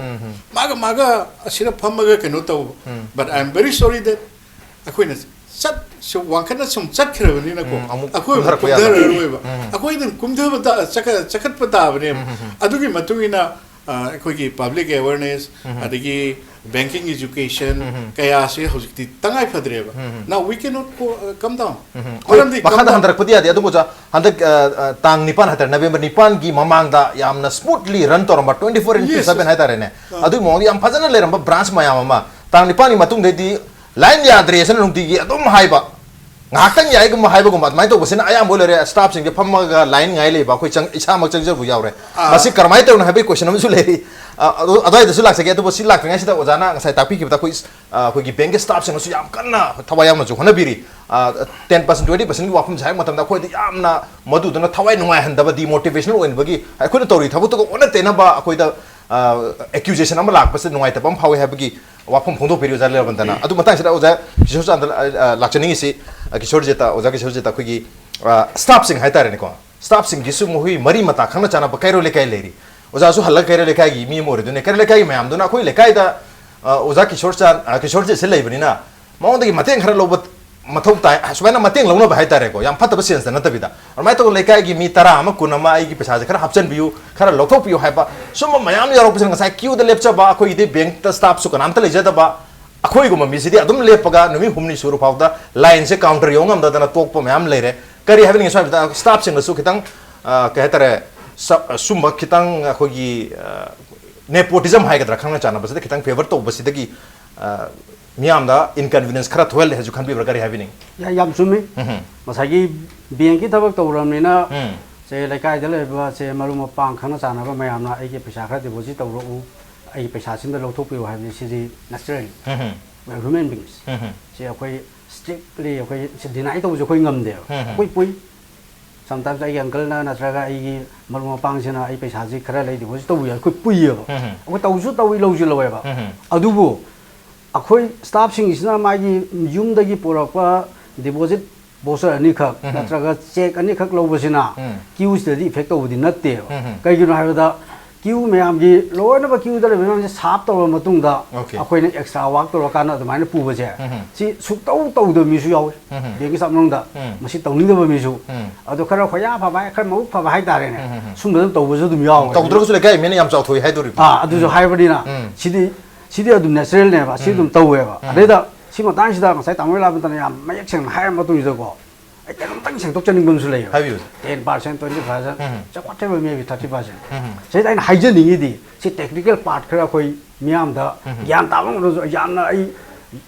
ꯃꯥꯒ ꯃꯥꯒ ꯑꯁꯤꯗ ꯐꯝꯃꯒ ꯀꯩꯅꯣ ꯇꯧꯕ, but I am very sorry that ꯑꯩꯈꯣꯏꯅ ꯆꯠ ꯁꯨꯝ ꯋꯥꯡꯈꯠꯅ ꯁꯨꯝ ꯆꯠꯈ꯭ꯔꯕꯅꯤꯅꯀꯣ, ꯎꯝ, ꯑꯃꯨꯛ ꯑꯩꯈꯣꯏ ꯀꯨꯝꯊꯔꯛꯄ ꯌꯥꯗꯕ꯫ ꯀꯨꯝꯊꯔꯔꯣꯏꯕ꯫ ꯑꯩꯈꯣꯏ ꯑꯗꯨꯝ ꯀꯨꯝꯊꯕ ꯇꯥ- ꯆꯠꯈ- ꯆꯠꯈꯠꯄ ꯇꯥꯕꯅꯦꯕ꯫ ꯑꯗꯨꯒꯤ ꯃꯇꯨꯡ ꯏꯟꯅ, ꯑ, ꯑꯩꯈꯣꯏꯒꯤ public awareness, ꯑꯗꯒꯤ banking education ꯀꯌꯥꯁꯦ ꯍꯧꯖꯤꯛꯇꯤ ꯇꯉꯥꯏ ꯐꯗ꯭ꯔꯦꯕ꯫ Now we cannot go, uh, come down. ꯎꯝ. ꯃꯔꯝꯗꯤ ꯃꯈꯥꯗ come down ꯍꯟꯊꯔꯛꯄꯗꯤ ꯌꯥꯗꯦ꯫ ꯑꯗꯨꯕꯨ ꯑꯣꯖꯥ, ꯍꯟꯗꯛ, ꯑ, ꯑ, ꯇꯥꯡ ꯅꯤꯄꯥꯟ ꯍꯥꯏꯇꯥꯔꯦ, November ꯅꯤꯄꯥꯟꯒꯤ ꯃꯃꯥꯡꯗ ꯌꯥꯝꯅ smoothly run ꯇꯧꯔꯝꯕ, twenty four into seven Yes, yes. ꯍꯥꯏꯇꯥꯔꯦꯅꯦ, ꯑꯗꯨꯒꯤ ꯃꯑꯣꯡꯗ ꯌꯥꯝ ꯐꯖꯅ ꯂꯩꯔꯝꯕ branch ꯃꯌꯥꯝ ꯑꯃ ꯇꯥꯡ ꯅꯤꯄꯥꯟꯒꯤ ꯃꯇꯨꯡꯗꯩꯗꯤ line ꯌꯥꯗ꯭ꯔꯦ ꯁꯤꯅ ꯅꯨꯡꯇꯤꯒꯤ ꯑꯗꯨꯝ ꯍꯥꯏꯕ, ꯉꯥꯏꯍꯥꯛꯇꯪ ꯌꯥꯏꯒꯨꯝꯕ ꯍꯥꯏꯕꯒꯨꯝꯕ ꯑꯗꯨꯃꯥꯏꯅ ꯇꯧꯕꯁꯤꯅ ꯑꯌꯥꯝꯕ ꯑꯣꯏ ꯂꯩꯔꯦ꯫ Staffꯁꯤꯡꯁꯦ ꯐꯝꯃꯒ line ꯉꯥꯏ ꯂꯩꯕ, ꯑꯩꯈꯣꯏ ꯆꯪ- ꯏꯁꯥꯃꯛ ꯆꯪꯖꯕ ꯌꯥꯎꯔꯦ꯫ ꯑꯥ꯫ ꯃꯁꯤ ꯀꯔꯝꯍꯥꯏꯅ ꯇꯧꯔꯤꯅꯣ ꯍꯥꯏꯕꯒꯤ question ꯑꯃꯁꯨ ꯂꯩꯔꯤ꯫ ꯑ, ꯑꯗꯨ ꯑꯗꯨꯋꯥꯏꯗꯁꯨ ꯂꯥꯛꯆꯒꯦ꯫ ꯑꯗꯨꯕꯨ ꯁꯤ ꯂꯥꯛꯇ꯭ꯔꯤꯉꯩꯁꯤꯗ ꯑꯣꯖꯥꯅ ꯉꯁꯥꯏ ꯇꯥꯛꯄꯤꯈꯤꯕꯗ ꯑꯩꯈꯣꯏ, ꯑ, ꯑꯩꯈꯣꯏꯒꯤ bankꯀꯤ staffꯁꯤꯡꯅꯁꯨ ꯌꯥꯝ ꯀꯟꯅ ꯊꯋꯥꯏ ꯌꯥꯎꯅꯁꯨ ꯍꯣꯠꯅꯕꯤꯔꯤ꯫ ꯑ, ten percent, twenty percentꯀꯤ ꯋꯥꯐꯝꯁꯦ ꯍꯥꯏꯕ ꯃꯇꯝꯗ ꯑꯩꯈꯣꯏꯗ ꯌꯥꯝꯅ ꯃꯗꯨꯗꯨꯅ ꯊꯋꯥꯏ ꯅꯨꯡꯉꯥꯏꯍꯟꯗꯕ, demotivational ꯑꯣꯏꯍꯟꯕꯒꯤ, ꯑꯩꯈꯣꯏꯅ ꯇꯧꯔꯤ ꯊꯕꯛꯇꯨꯒ ꯑꯣꯟꯅ ꯇꯩꯅꯕ ꯑꯩꯈꯣꯏꯗ, ꯑ, accusation ꯑꯃ ꯂꯥꯛꯄꯁꯦ ꯅꯨꯡꯉꯥꯏꯇꯕ ꯑꯃ ꯐꯥꯎꯏ ꯍꯥꯏꯕꯒꯤ ꯋꯥꯐꯝ ꯐꯣꯡꯗꯣꯛꯄꯤꯔꯤ ꯑꯣꯖꯥ ꯂꯤꯂꯥꯕꯟꯇꯅ꯫ ꯑꯗꯨ ꯃꯇꯥꯡꯁꯤꯗ ꯑꯣꯖꯥ ꯀꯤꯁꯣꯔ ꯆꯥꯟꯗ, ꯑ, ꯑ, ꯂꯥꯛꯆꯅꯤꯡꯉꯤꯁꯤ, ꯑ, ꯀꯤꯁꯣꯔꯖꯤꯠꯇ, ꯑꯣꯖꯥ ꯀꯤꯁꯣꯔꯖꯤꯠꯇ ꯑꯩꯈꯣꯏꯒꯤ, ꯑ, staffꯁꯤꯡ ꯍꯥꯏꯇꯥꯔꯦꯅꯦꯀꯣ, staffꯁꯤꯡꯒꯤꯁꯨ ꯃꯈꯣꯏ ꯃꯔꯤ ꯃꯇꯥ ꯈꯪꯅ ꯆꯥꯟꯅꯕ ꯀꯩꯔꯣꯜ ꯂꯩꯀꯥꯏ ꯂꯩꯔꯤ꯫ ꯑꯣꯖꯥꯁꯨ ꯍꯜꯂꯒ ꯀꯩꯔꯣꯜ ꯂꯩꯀꯥꯏꯒꯤ ꯃꯤ ꯑꯃ ꯑꯣꯏꯔꯗꯣꯏꯅꯦ꯫ ꯀꯩꯔꯣꯜ ꯂꯩꯀꯥꯏꯒꯤ ꯃꯌꯥꯝꯗꯨꯅ ꯑꯩꯈꯣꯏ ꯂꯩꯀꯥꯏꯗ, ꯑ, ꯑꯣꯖꯥ ꯀꯤꯁꯣꯔ ꯆꯥꯟ-, ꯑ, ꯀꯤꯁꯣꯔꯖꯤꯠꯁꯦ ꯂꯩꯕꯅꯤꯅ ꯃꯉꯣꯟꯗꯒꯤ ꯃꯇꯦꯡ ꯈꯔ ꯂꯧꯕ ꯃꯊꯧ ꯇꯥꯏ, ꯁꯨꯃꯥꯏꯅ ꯃꯇꯦꯡ ꯂꯧꯅꯕ ꯍꯥꯏꯇꯥꯔꯦꯀꯣ, ꯌꯥꯝ ꯐꯠꯇꯕ senseꯇ ꯅꯠꯇꯕꯤꯗ꯫ ꯑꯗꯨꯃꯥꯏꯅ ꯇꯧꯗꯅ ꯂꯩꯀꯥꯏꯒꯤ ꯃꯤ ꯇꯔꯥ ꯑꯃ, ꯀꯨꯟ ꯑꯃ ꯑꯩꯒꯤ ꯄꯩꯁꯥꯁꯦ ꯈꯔ ꯍꯥꯞꯆꯤꯟꯕꯤꯌꯨ, ꯈꯔ ꯂꯧꯊꯣꯛꯄꯤꯌꯨ ꯍꯥꯏꯕ ꯁꯨꯝꯕ ꯃꯌꯥꯝ ꯌꯥꯎꯔꯛꯄꯁꯤꯅ ꯉꯁꯥꯏ queueꯗ ꯂꯦꯞꯆꯕ, ꯑꯩꯈꯣꯏꯒꯤꯗꯤ bankꯇ staffꯁꯨ ꯀꯅꯥꯝꯇ ꯂꯩꯖꯗꯕ, ꯑꯩꯈꯣꯏꯒꯨꯝꯕ ꯃꯤꯁꯤꯗꯤ ꯑꯗꯨꯝ ꯂꯦꯞꯄꯒ ꯅꯨꯃꯤꯠ ꯍꯨꯝꯅꯤ ꯁꯨꯔ ꯐꯥꯎꯗ lineꯁꯦ counter ꯌꯧ ꯉꯝꯗꯗꯅ ꯇꯣꯛꯄ ꯃꯌꯥꯝ ꯂꯩꯔꯦ꯫ ꯀꯔꯤ ꯍꯥꯏꯕꯅꯤꯡꯉꯤ ꯁ꯭ꯋꯥꯏꯗ staffꯁꯤꯡꯗꯁꯨ ꯈꯤꯇꯪ, ꯑ, ꯀꯩ ꯍꯥꯏꯇꯥꯔꯦ, ꯁ-, ꯑ, ꯁꯨꯝꯕ ꯈꯤꯇꯪ ꯑꯩꯈꯣꯏꯒꯤ, ꯑ, nepotism ꯍꯥꯏꯒꯗ꯭ꯔꯥ, ꯈꯪꯅ ꯆꯥꯟꯅꯕꯁꯤꯗ ꯈꯤꯇꯪ favour ꯇꯧꯕꯁꯤꯗꯒꯤ, ꯑ, ꯃꯤꯌꯥꯝꯗ inconvenience ꯈꯔ ꯊꯣꯛꯍꯜꯂꯦ ꯍꯥꯏꯁꯨ ꯈꯟꯕꯤꯕ꯭ꯔꯥ? ꯀꯔꯤ ꯍꯥꯏꯕꯤꯅꯤꯡꯉꯤ? ꯌꯥ- ꯌꯥꯝ ꯆꯨꯝꯃꯤ꯫ ꯎꯝ. ꯉꯁꯥꯏꯒꯤ bankꯀꯤ ꯊꯕꯛ ꯇꯧꯔꯕꯅꯤꯅ ꯎꯝ. ꯁꯦ ꯂꯩꯀꯥꯏꯗ ꯂꯩꯕ ꯁꯦ ꯃꯔꯨꯞ ꯃꯄꯥꯡ ꯈꯪꯅ ꯆꯥꯟꯅꯕ ꯃꯌꯥꯝꯅ ꯑꯩꯒꯤ ꯄꯩꯁꯥ ꯈꯔ deposit ꯇꯧꯔꯛꯎ, ꯑꯩꯒꯤ ꯄꯩꯁꯥꯁꯤꯝꯗ ꯂꯧꯊꯣꯛꯄꯤꯌꯨ ꯍꯥꯏꯕꯁꯤ ꯁꯤꯗꯤ natural, um. we are human beings꯫ ꯎꯝ. ꯁꯤ ꯑꯩꯈꯣꯏ Strictly ꯑꯩꯈꯣꯏ ꯁꯤ deny ꯇꯧꯕꯁꯨ ꯑꯩꯈꯣꯏ ꯉꯝꯗꯦꯕ꯫ ꯎꯝ, ꯎꯝ꯫ ꯑꯩꯈꯣꯏ ꯄꯨꯏ꯫ Sometimes ꯑꯩꯒꯤ uncle ꯅ ꯅꯠꯇ꯭ꯔꯒ ꯑꯩꯒꯤ ꯃꯔꯨꯞ ꯃꯄꯥꯡꯁꯤꯅ ꯑꯩ ꯄꯩꯁꯥꯁꯤ ꯈꯔ ꯂꯩ deposit ꯇꯧꯕꯤꯌꯨ, ꯑꯩꯈꯣꯏ ꯄꯨꯏꯌꯦꯕ꯫ ꯎꯝ, ꯎꯝ꯫ ꯑꯩꯈꯣꯏ ꯇꯧꯁꯨ ꯇꯧꯏ, ꯂꯧꯁꯨ ꯂꯧꯋꯦꯕ꯫ ꯎꯝ, ꯎꯝ꯫ ꯑꯗꯨꯕꯨ ꯑꯩꯈꯣꯏ staff ꯁꯤꯡꯁꯤꯅ ꯃꯥꯒꯤ ꯌꯨꯝꯗꯒꯤ ꯄꯨꯔꯛꯄ deposit voucher ꯑꯅꯤꯈꯛ ꯎꯝ, ꯎꯝ꯫ ꯅꯠꯇ꯭ꯔꯒ cheque ꯑꯅꯤꯈꯛ ꯂꯧꯕꯁꯤꯅ ꯎꯝ꯫ Queue ꯁꯤꯗꯗꯤ effect ꯇꯧꯕꯗꯤ ꯅꯠꯇꯦꯕ꯫ ꯎꯝ, ꯎꯝ꯫ ꯀꯩꯒꯤꯅꯣ ꯍꯥꯏꯕꯗ queue ꯃꯌꯥꯝꯒꯤ ꯂꯣꯏꯅꯃꯛ queue ꯗ ꯂꯩꯕ ꯃꯌꯥꯝꯁꯦ serve ꯇꯧꯔꯕ ꯃꯇꯨꯡꯗ okay꯫ ꯑꯩꯈꯣꯏꯅ extra work ꯇꯧꯔꯀꯥꯟꯗ ꯑꯗꯨꯃꯥꯏꯅ ꯄꯨꯕꯁꯦ ꯎꯝ, ꯎꯝ꯫ ꯁꯤ ꯁꯨꯛꯇꯧ ꯇꯧꯗꯕ ꯃꯤꯁꯨ ꯌꯥꯎꯏ꯫ ꯎꯝ, ꯎꯝ꯫ Bank ꯀꯤ staff ꯃꯅꯨꯡꯗ ꯎꯝ꯫ ꯃꯁꯤ ꯇꯧꯅꯤꯡꯗꯕ ꯃꯤꯁꯨ꯫ ꯎꯝ꯫ ꯑꯗꯣ ꯈꯔ ꯍꯣꯌꯥ ꯐꯕ ꯍꯥꯏ, ꯈꯔ ꯃꯕꯨꯛ ꯐꯕ ꯍꯥꯏꯇꯥꯔꯦꯅꯦ꯫ ꯎꯝ, ꯎꯝ, ꯎꯝ꯫ ꯁꯨꯝꯕ ꯑꯗꯨꯝ ꯇꯧꯕꯁꯨ ꯑꯗꯨꯝ ꯌꯥꯎꯋꯦ꯫ ꯇꯧꯗ꯭ꯔꯒꯁꯨ ꯂꯩꯀꯥꯏ ꯃꯤꯅ ꯌꯥꯝ ꯆꯥꯎꯊꯣꯛꯏ ꯍꯥꯏꯗꯣꯔꯤꯕ꯫ ꯑꯥ, ꯑꯗꯨꯁꯨ ꯎꯝ꯫ ꯍꯥꯏꯕꯅꯤꯅ ꯎꯝ꯫ ꯁꯤꯗꯤ, ꯁꯤꯗꯤ ꯑꯗꯨꯝ natural ꯅꯦꯕ, ꯁꯤ ꯎꯝ꯫ ꯑꯗꯨꯝ ꯇꯧꯋꯦꯕ꯫ ꯎꯝ꯫ ꯑꯗꯩꯗ ꯁꯤ ꯃꯇꯥꯡꯁꯤꯗ ꯉꯁꯥꯏ ꯇꯥꯃꯣ ꯂꯥꯕꯟꯇꯅ ꯌꯥꯝ ꯃꯌꯦꯛ ꯁꯦꯡꯅ ꯍꯥꯏꯔ ꯃꯇꯨꯡꯁꯤꯗꯀꯣ, ꯑꯩ ꯀꯩꯅꯣꯝꯇꯪ ꯁꯦꯡꯗꯣꯛꯆꯅꯤꯡꯕ ꯑꯃꯁꯨ ꯂꯩꯌꯦꯕ꯫ ꯍꯥꯏꯕꯤꯌꯨ꯫ Ten percent, twenty percent, ꯎꯝ꯫ Whatever, maybe thirty percent꯫ ꯎꯝ꯫ ꯁꯤꯗ ꯑꯩꯅ ꯍꯥꯏꯖꯅꯤꯡꯉꯤꯗꯤ ꯁꯤ technical part ꯈꯔ ꯑꯩꯈꯣꯏ ꯃꯤꯌꯥꯝꯗ ꯎꯝ꯫ ꯒ꯭ꯌꯥꯟ ꯇꯥꯕ ꯉꯝꯗ꯭ꯔꯁꯨ ꯌꯥꯝꯅ ꯑꯩ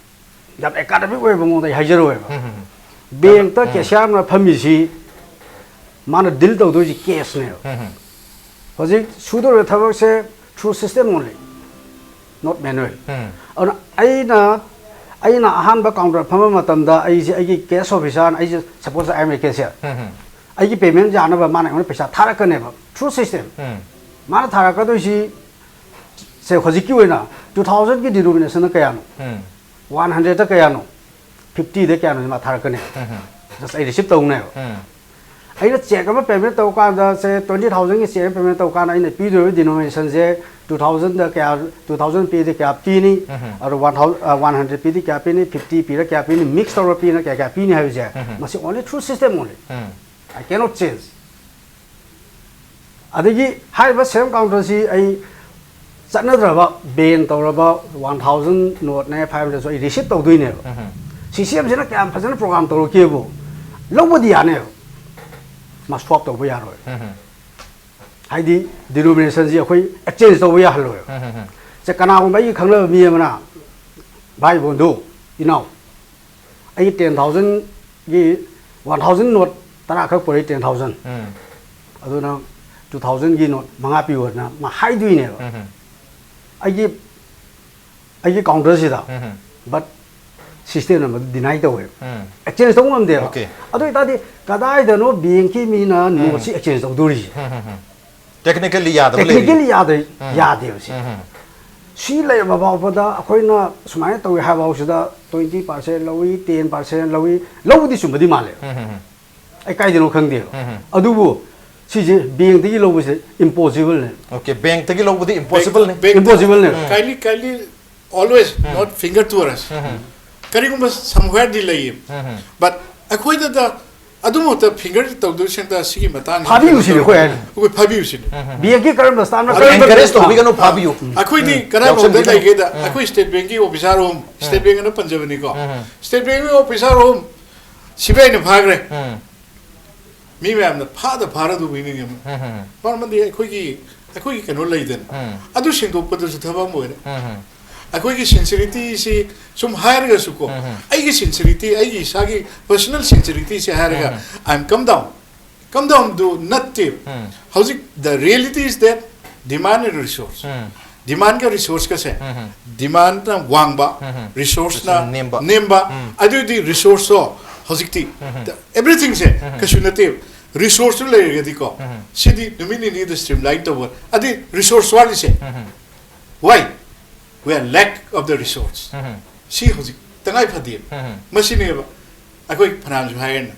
ꯌꯥꯝ academic ꯑꯣꯏꯕ ꯃꯑꯣꯡꯗ ꯑꯩ ꯍꯥꯏꯖꯔꯣꯏꯕ꯫ ꯎꯝ, ꯎꯝ, ꯎꯝ꯫ Bank ꯇ ꯎꯝ꯫ Cashier ꯑꯃ ꯐꯝꯃꯤꯁꯤ ꯃꯥꯅ deal ꯇꯧꯗꯣꯏꯁꯤ cash ꯅꯦꯕ꯫ ꯎꯝ, ꯎꯝ꯫ ꯍꯧꯖꯤꯛ ꯁꯨꯗꯧꯔꯤꯕ ꯊꯕꯛꯁꯦ through system only, not manual꯫ ꯎꯝ꯫ ꯑꯗꯨꯅ ꯑꯩꯅ, ꯑꯩꯅ ꯑꯍꯥꯟꯕ counter ꯐꯝꯕ ꯃꯇꯝꯗ ꯑꯩꯁꯦ ꯑꯩꯒꯤ cash officer ꯅ, ꯑꯩꯁꯦ suppose I am a cashier, ꯎꯝ, ꯎꯝ꯫ ꯑꯩꯒꯤ payment ꯌꯥꯅꯕ ꯃꯥꯅ ꯑꯩꯉꯣꯟꯗ ꯄꯩꯁꯥ ꯊꯥꯔꯛꯀꯅꯦꯕ through system꯫ ꯎꯝ꯫ ꯃꯥꯅ ꯊꯥꯔꯛꯀꯗꯣꯏꯁꯤ ꯁꯦ ꯍꯧꯖꯤꯛꯀꯤ ꯑꯣꯏꯅ two thousand ꯒꯤ denomination ꯅ ꯀꯌꯥꯅꯣ? ꯎꯝ꯫ One hundred ꯇ ꯀꯌꯥꯅꯣ? Fifty ꯗ ꯀꯌꯥꯅꯣ ꯃꯥ ꯊꯥꯔꯛꯀꯅꯤ꯫ ꯎꯝ, ꯎꯝ꯫ Just ꯑꯩ receipt ꯇꯧꯅꯦꯕ꯫ ꯎꯝ꯫ ꯑꯩꯅ cheque ꯑꯃ payment ꯇꯧ ꯀꯥꯟꯗ, ꯁꯦ, twenty thousand ꯒꯤ cheque ꯑꯃ payment ꯇꯧ ꯀꯥꯟꯗ ꯑꯩꯅ ꯄꯤꯗꯣꯏꯕ denomination ꯁꯦ two thousand ꯗ ꯀꯌꯥ, two thousand ꯄꯤꯔꯗꯤ ꯀꯌꯥ ꯄꯤꯅꯤ? ꯎꯝ, ꯎꯝ꯫ ꯑꯗꯣ one thousand, ꯑ, one hundred ꯄꯤꯔꯗꯤ ꯀꯌꯥ ꯄꯤꯅꯤ? Fifty ꯄꯤꯔ ꯀꯌꯥ ꯄꯤꯅꯤ? Mix ꯇꯧꯔ ꯄꯤꯅ ꯀꯌꯥ, ꯀꯌꯥ ꯄꯤꯅꯤ ꯍꯥꯏꯕꯁꯦ, ꯎꯝ, ꯎꯝ꯫ ꯃꯁꯤ only through system only꯫ Um. I cannot change꯫ ꯑꯗꯒꯤ ꯍꯥꯏꯔꯤꯕ same counter ꯁꯤ ꯑꯩ ꯆꯠꯅꯗ꯭ꯔꯕ, ban ꯇꯧꯔꯕ one thousand note ꯅꯦ, five hundred ꯁꯨ ꯑꯩ receipt ꯇꯧꯗꯣꯏꯅꯦꯕ꯫ ꯎꯝ꯫ System ꯁꯤꯅ ꯀꯌꯥꯝ ꯐꯖꯅ program ꯇꯧꯔꯛꯀꯦꯕꯨ, ꯂꯧꯕꯗꯤ ꯌꯥꯅꯦꯕ, ꯃꯥ swap ꯇꯧꯕ ꯌꯥꯔꯣꯏ꯫ ꯎꯝ꯫ ꯍꯥꯏꯗꯤ denomination ꯁꯤ ꯑꯩꯈꯣꯏ exchange ꯇꯧꯕ ꯌꯥꯍꯜꯂꯣꯏꯕ꯫ ꯎꯝ, ꯎꯝ, ꯎꯝ꯫ ꯁꯦ, ꯀꯅꯥꯒꯨꯝꯕ ꯑꯩꯒꯤ ꯈꯪꯅꯕ ꯃꯤ ꯑꯃꯅ, "ꯚꯥꯏ ꯕꯣꯟꯗꯨ, ꯏꯅꯥꯎ, ꯑꯩꯒꯤ ten thousand ꯒꯤ, one thousand note ꯇꯔꯥ ꯈꯛ ꯄꯨꯔꯛꯏ, ten thousand꯫ ꯎꯝ꯫ ꯑꯗꯨꯅ two thousand ꯒꯤ note ꯃꯉꯥ ꯄꯤꯌꯨꯅ" ꯃꯥ ꯍꯥꯏꯗꯣꯏꯅꯦꯕ꯫ ꯎꯝ꯫ ꯑꯩꯒꯤ, ꯑꯩꯒꯤ counter ꯁꯤꯗ꯫ ꯎꯝ꯫ But ꯁꯤꯁꯇꯦꯝꯅ ꯃꯗꯨ ꯗꯤꯅꯥꯏ ꯇꯧꯋꯦꯕ꯫ ꯎꯝ. ꯑꯦꯛꯆꯦꯟꯖ ꯇꯧꯕ ꯉꯝꯗꯦꯕ꯫ Okay. ꯑꯗꯨ ꯑꯣꯏꯇꯥꯔꯗꯤ ꯀꯗꯥꯏꯗꯅꯣ ꯕꯦꯡꯀꯤ ꯃꯤꯅ ꯅꯣꯠꯁꯤ ꯑꯦꯛꯆꯦꯟꯖ ꯇꯧꯗꯣꯔꯤꯁꯦ? ꯇꯦꯛꯅꯤꯀꯦꯜꯂꯤ ꯌꯥꯗꯕ ꯂꯩꯔꯤ꯫ ꯇꯦꯛꯅꯤꯀꯦꯜꯂꯤ ꯌꯥꯗ ꯎꯝ. ꯌꯥꯗꯦꯕ ꯁꯤ꯫ ꯎꯝ. ꯁꯤ ꯂꯩꯔꯕ ꯐꯥꯎꯕꯗ ꯑꯩꯈꯣꯏꯅ ꯁꯨꯃꯥꯏꯅ ꯇꯧꯏ ꯍꯥꯏꯕ ꯐꯥꯎꯁꯤꯗ ꯇ꯭ꯋꯦꯟꯇꯤ ꯄꯥꯔꯁꯦꯟ ꯂꯧꯏ, ꯇꯦꯟ ꯄꯥꯔꯁꯦꯟ ꯂꯧꯏ, ꯂꯧꯕꯗꯤ ꯆꯨꯝꯕꯗꯤ ꯃꯥꯜꯂꯦ꯫ ꯎꯝ. ꯑꯩ ꯀꯥꯏꯗꯅꯣ ꯈꯪꯗꯦꯕ꯫ ꯎꯝ. ꯑꯗꯨꯕꯨ ꯁꯤꯁꯦ ꯕꯦꯡꯛꯇꯒꯤ ꯂꯧꯕꯁꯦ ꯏꯝꯄꯣꯁꯤꯕꯜꯅꯦ꯫ Okay, ꯕꯦꯡꯛꯇꯒꯤ ꯂꯧꯕꯗꯤ ꯏꯝꯄꯣꯁꯤꯕꯜꯅꯤ꯫ ꯏꯝꯄꯣꯁꯤꯕꯜꯅꯦꯕ꯫ Kindly, kindly, always not finger to us. ꯀꯔꯤꯒꯨꯝꯕ somewhere ꯗꯤ ꯂꯩꯌꯦ꯫ But ꯑꯩꯈꯣꯏꯗ ꯑꯗꯨꯃꯛꯇ finger ꯇꯧꯗꯣꯏ ꯁꯦꯡꯇ ꯁꯤꯒꯤ ꯃꯇꯥꯡꯁꯤ ꯐꯥꯕꯤꯌꯨ ꯁꯤꯅꯤ ꯑꯩꯈꯣꯏ ꯍꯥꯏꯅ꯫ ꯑꯩꯈꯣꯏ ꯐꯥꯕꯤꯌꯨ ꯁꯤꯅꯤ꯫ ꯕꯦꯡꯛꯀꯤ ꯀꯔꯝꯕ ꯁ꯭ꯇꯥꯐꯅ ꯑꯗꯨ ꯀꯔꯝꯕ encourage ꯇꯧ- ꯇꯧꯕꯤꯒꯅꯨ, ꯐꯥꯕꯤꯌꯨ꯫ ꯑꯩꯈꯣꯏꯗꯤ ꯎꯝ. ꯀꯔꯝꯕ ꯌꯥꯎꯁꯪꯒꯤ ꯂꯩꯒꯦꯗ ꯑꯩꯈꯣꯏ ꯁ꯭ꯇꯦꯠ ꯕꯦꯡꯛꯀꯤ ꯑꯣꯐꯤꯁꯥꯔ ꯑꯍꯨꯝ, ꯁ꯭ꯇꯦꯠ ꯕꯦꯡꯛ ꯑꯅ ꯄꯟꯖꯕꯅꯤꯀꯣ꯫ ꯁ꯭ꯇꯦꯠ ꯕꯦꯡꯛꯀꯤ ꯑꯣꯐꯤꯁꯥꯔ ꯑꯍꯨꯝ ꯁꯤꯕꯤꯑꯥꯏꯅ ꯐꯥꯈ꯭ꯔꯦ꯫ ꯎꯝ. ꯃꯤ ꯃꯌꯥꯝꯅ ꯐꯥꯗ ꯐꯥꯔꯗꯨꯕꯨ ꯏꯅꯤꯡꯉꯦ꯫ ꯎꯝ. ꯃꯔꯝꯗꯤ ꯑꯩꯈꯣꯏꯒꯤ ꯑꯩꯈꯣꯏꯒꯤ ꯀꯩꯅꯣ ꯂꯩꯗꯅ ꯎꯝ. ꯑꯗꯨ ꯁꯦꯡꯗꯣꯛꯄꯗꯁꯨ ꯊꯕꯛ ꯑꯃ ꯑꯣꯏꯔꯦ꯫ ꯎꯝ. ꯑꯩꯈꯣꯏꯒꯤ sincerity ꯁꯤ ꯁꯨꯝ ꯍꯥꯏꯔꯒꯁꯨꯀꯣ, ꯎꯝ. ꯑꯩꯒꯤ sincerity, ꯑꯩꯒꯤ ꯏꯁꯥꯒꯤ personal sincerity ꯁꯦ ꯍꯥꯏꯔꯒ, ꯎꯝ. I am come down, come down ꯗꯨ ꯅꯠꯇꯦ꯫ ꯎꯝ. ꯍꯧꯖꯤꯛ the reality is that demand and resource, um. demand ꯒ resource ꯀꯁꯦ, ꯎꯝ. demand ꯅ ꯋꯥꯡꯕ, ꯎꯝ. resource ꯅ ꯅꯦꯝꯕ. ꯅꯦꯝꯕ, ꯎꯝ. ꯑꯗꯨꯗꯤ resource ꯇꯣ ꯍꯧꯖꯤꯛꯇꯤ, everything ꯁꯦ ꯀꯩꯁꯨ ꯅꯠꯇꯦ꯫ Resource ꯇꯨ ꯂꯩꯔꯒꯗꯤꯀꯣ, ꯎꯝ. ꯁꯤꯗꯤ ꯅꯨꯃꯤꯠ ꯅꯤꯅꯤꯗ streamline ꯇꯧꯕ꯫ ꯑꯗꯩ resource ꯋꯥꯠꯂꯤꯁꯦ, um. why? We are lack of the resource. ꯎꯝ. ꯁꯤ ꯍꯧꯖꯤꯛ ꯇꯉꯥꯏ ꯐꯗꯦ꯫ ꯎꯝ. ꯃꯁꯤꯅꯦꯕ ꯑꯩꯈꯣꯏ ꯐꯅꯌꯥꯝꯁꯨ ꯍꯥꯏꯔꯦꯅ,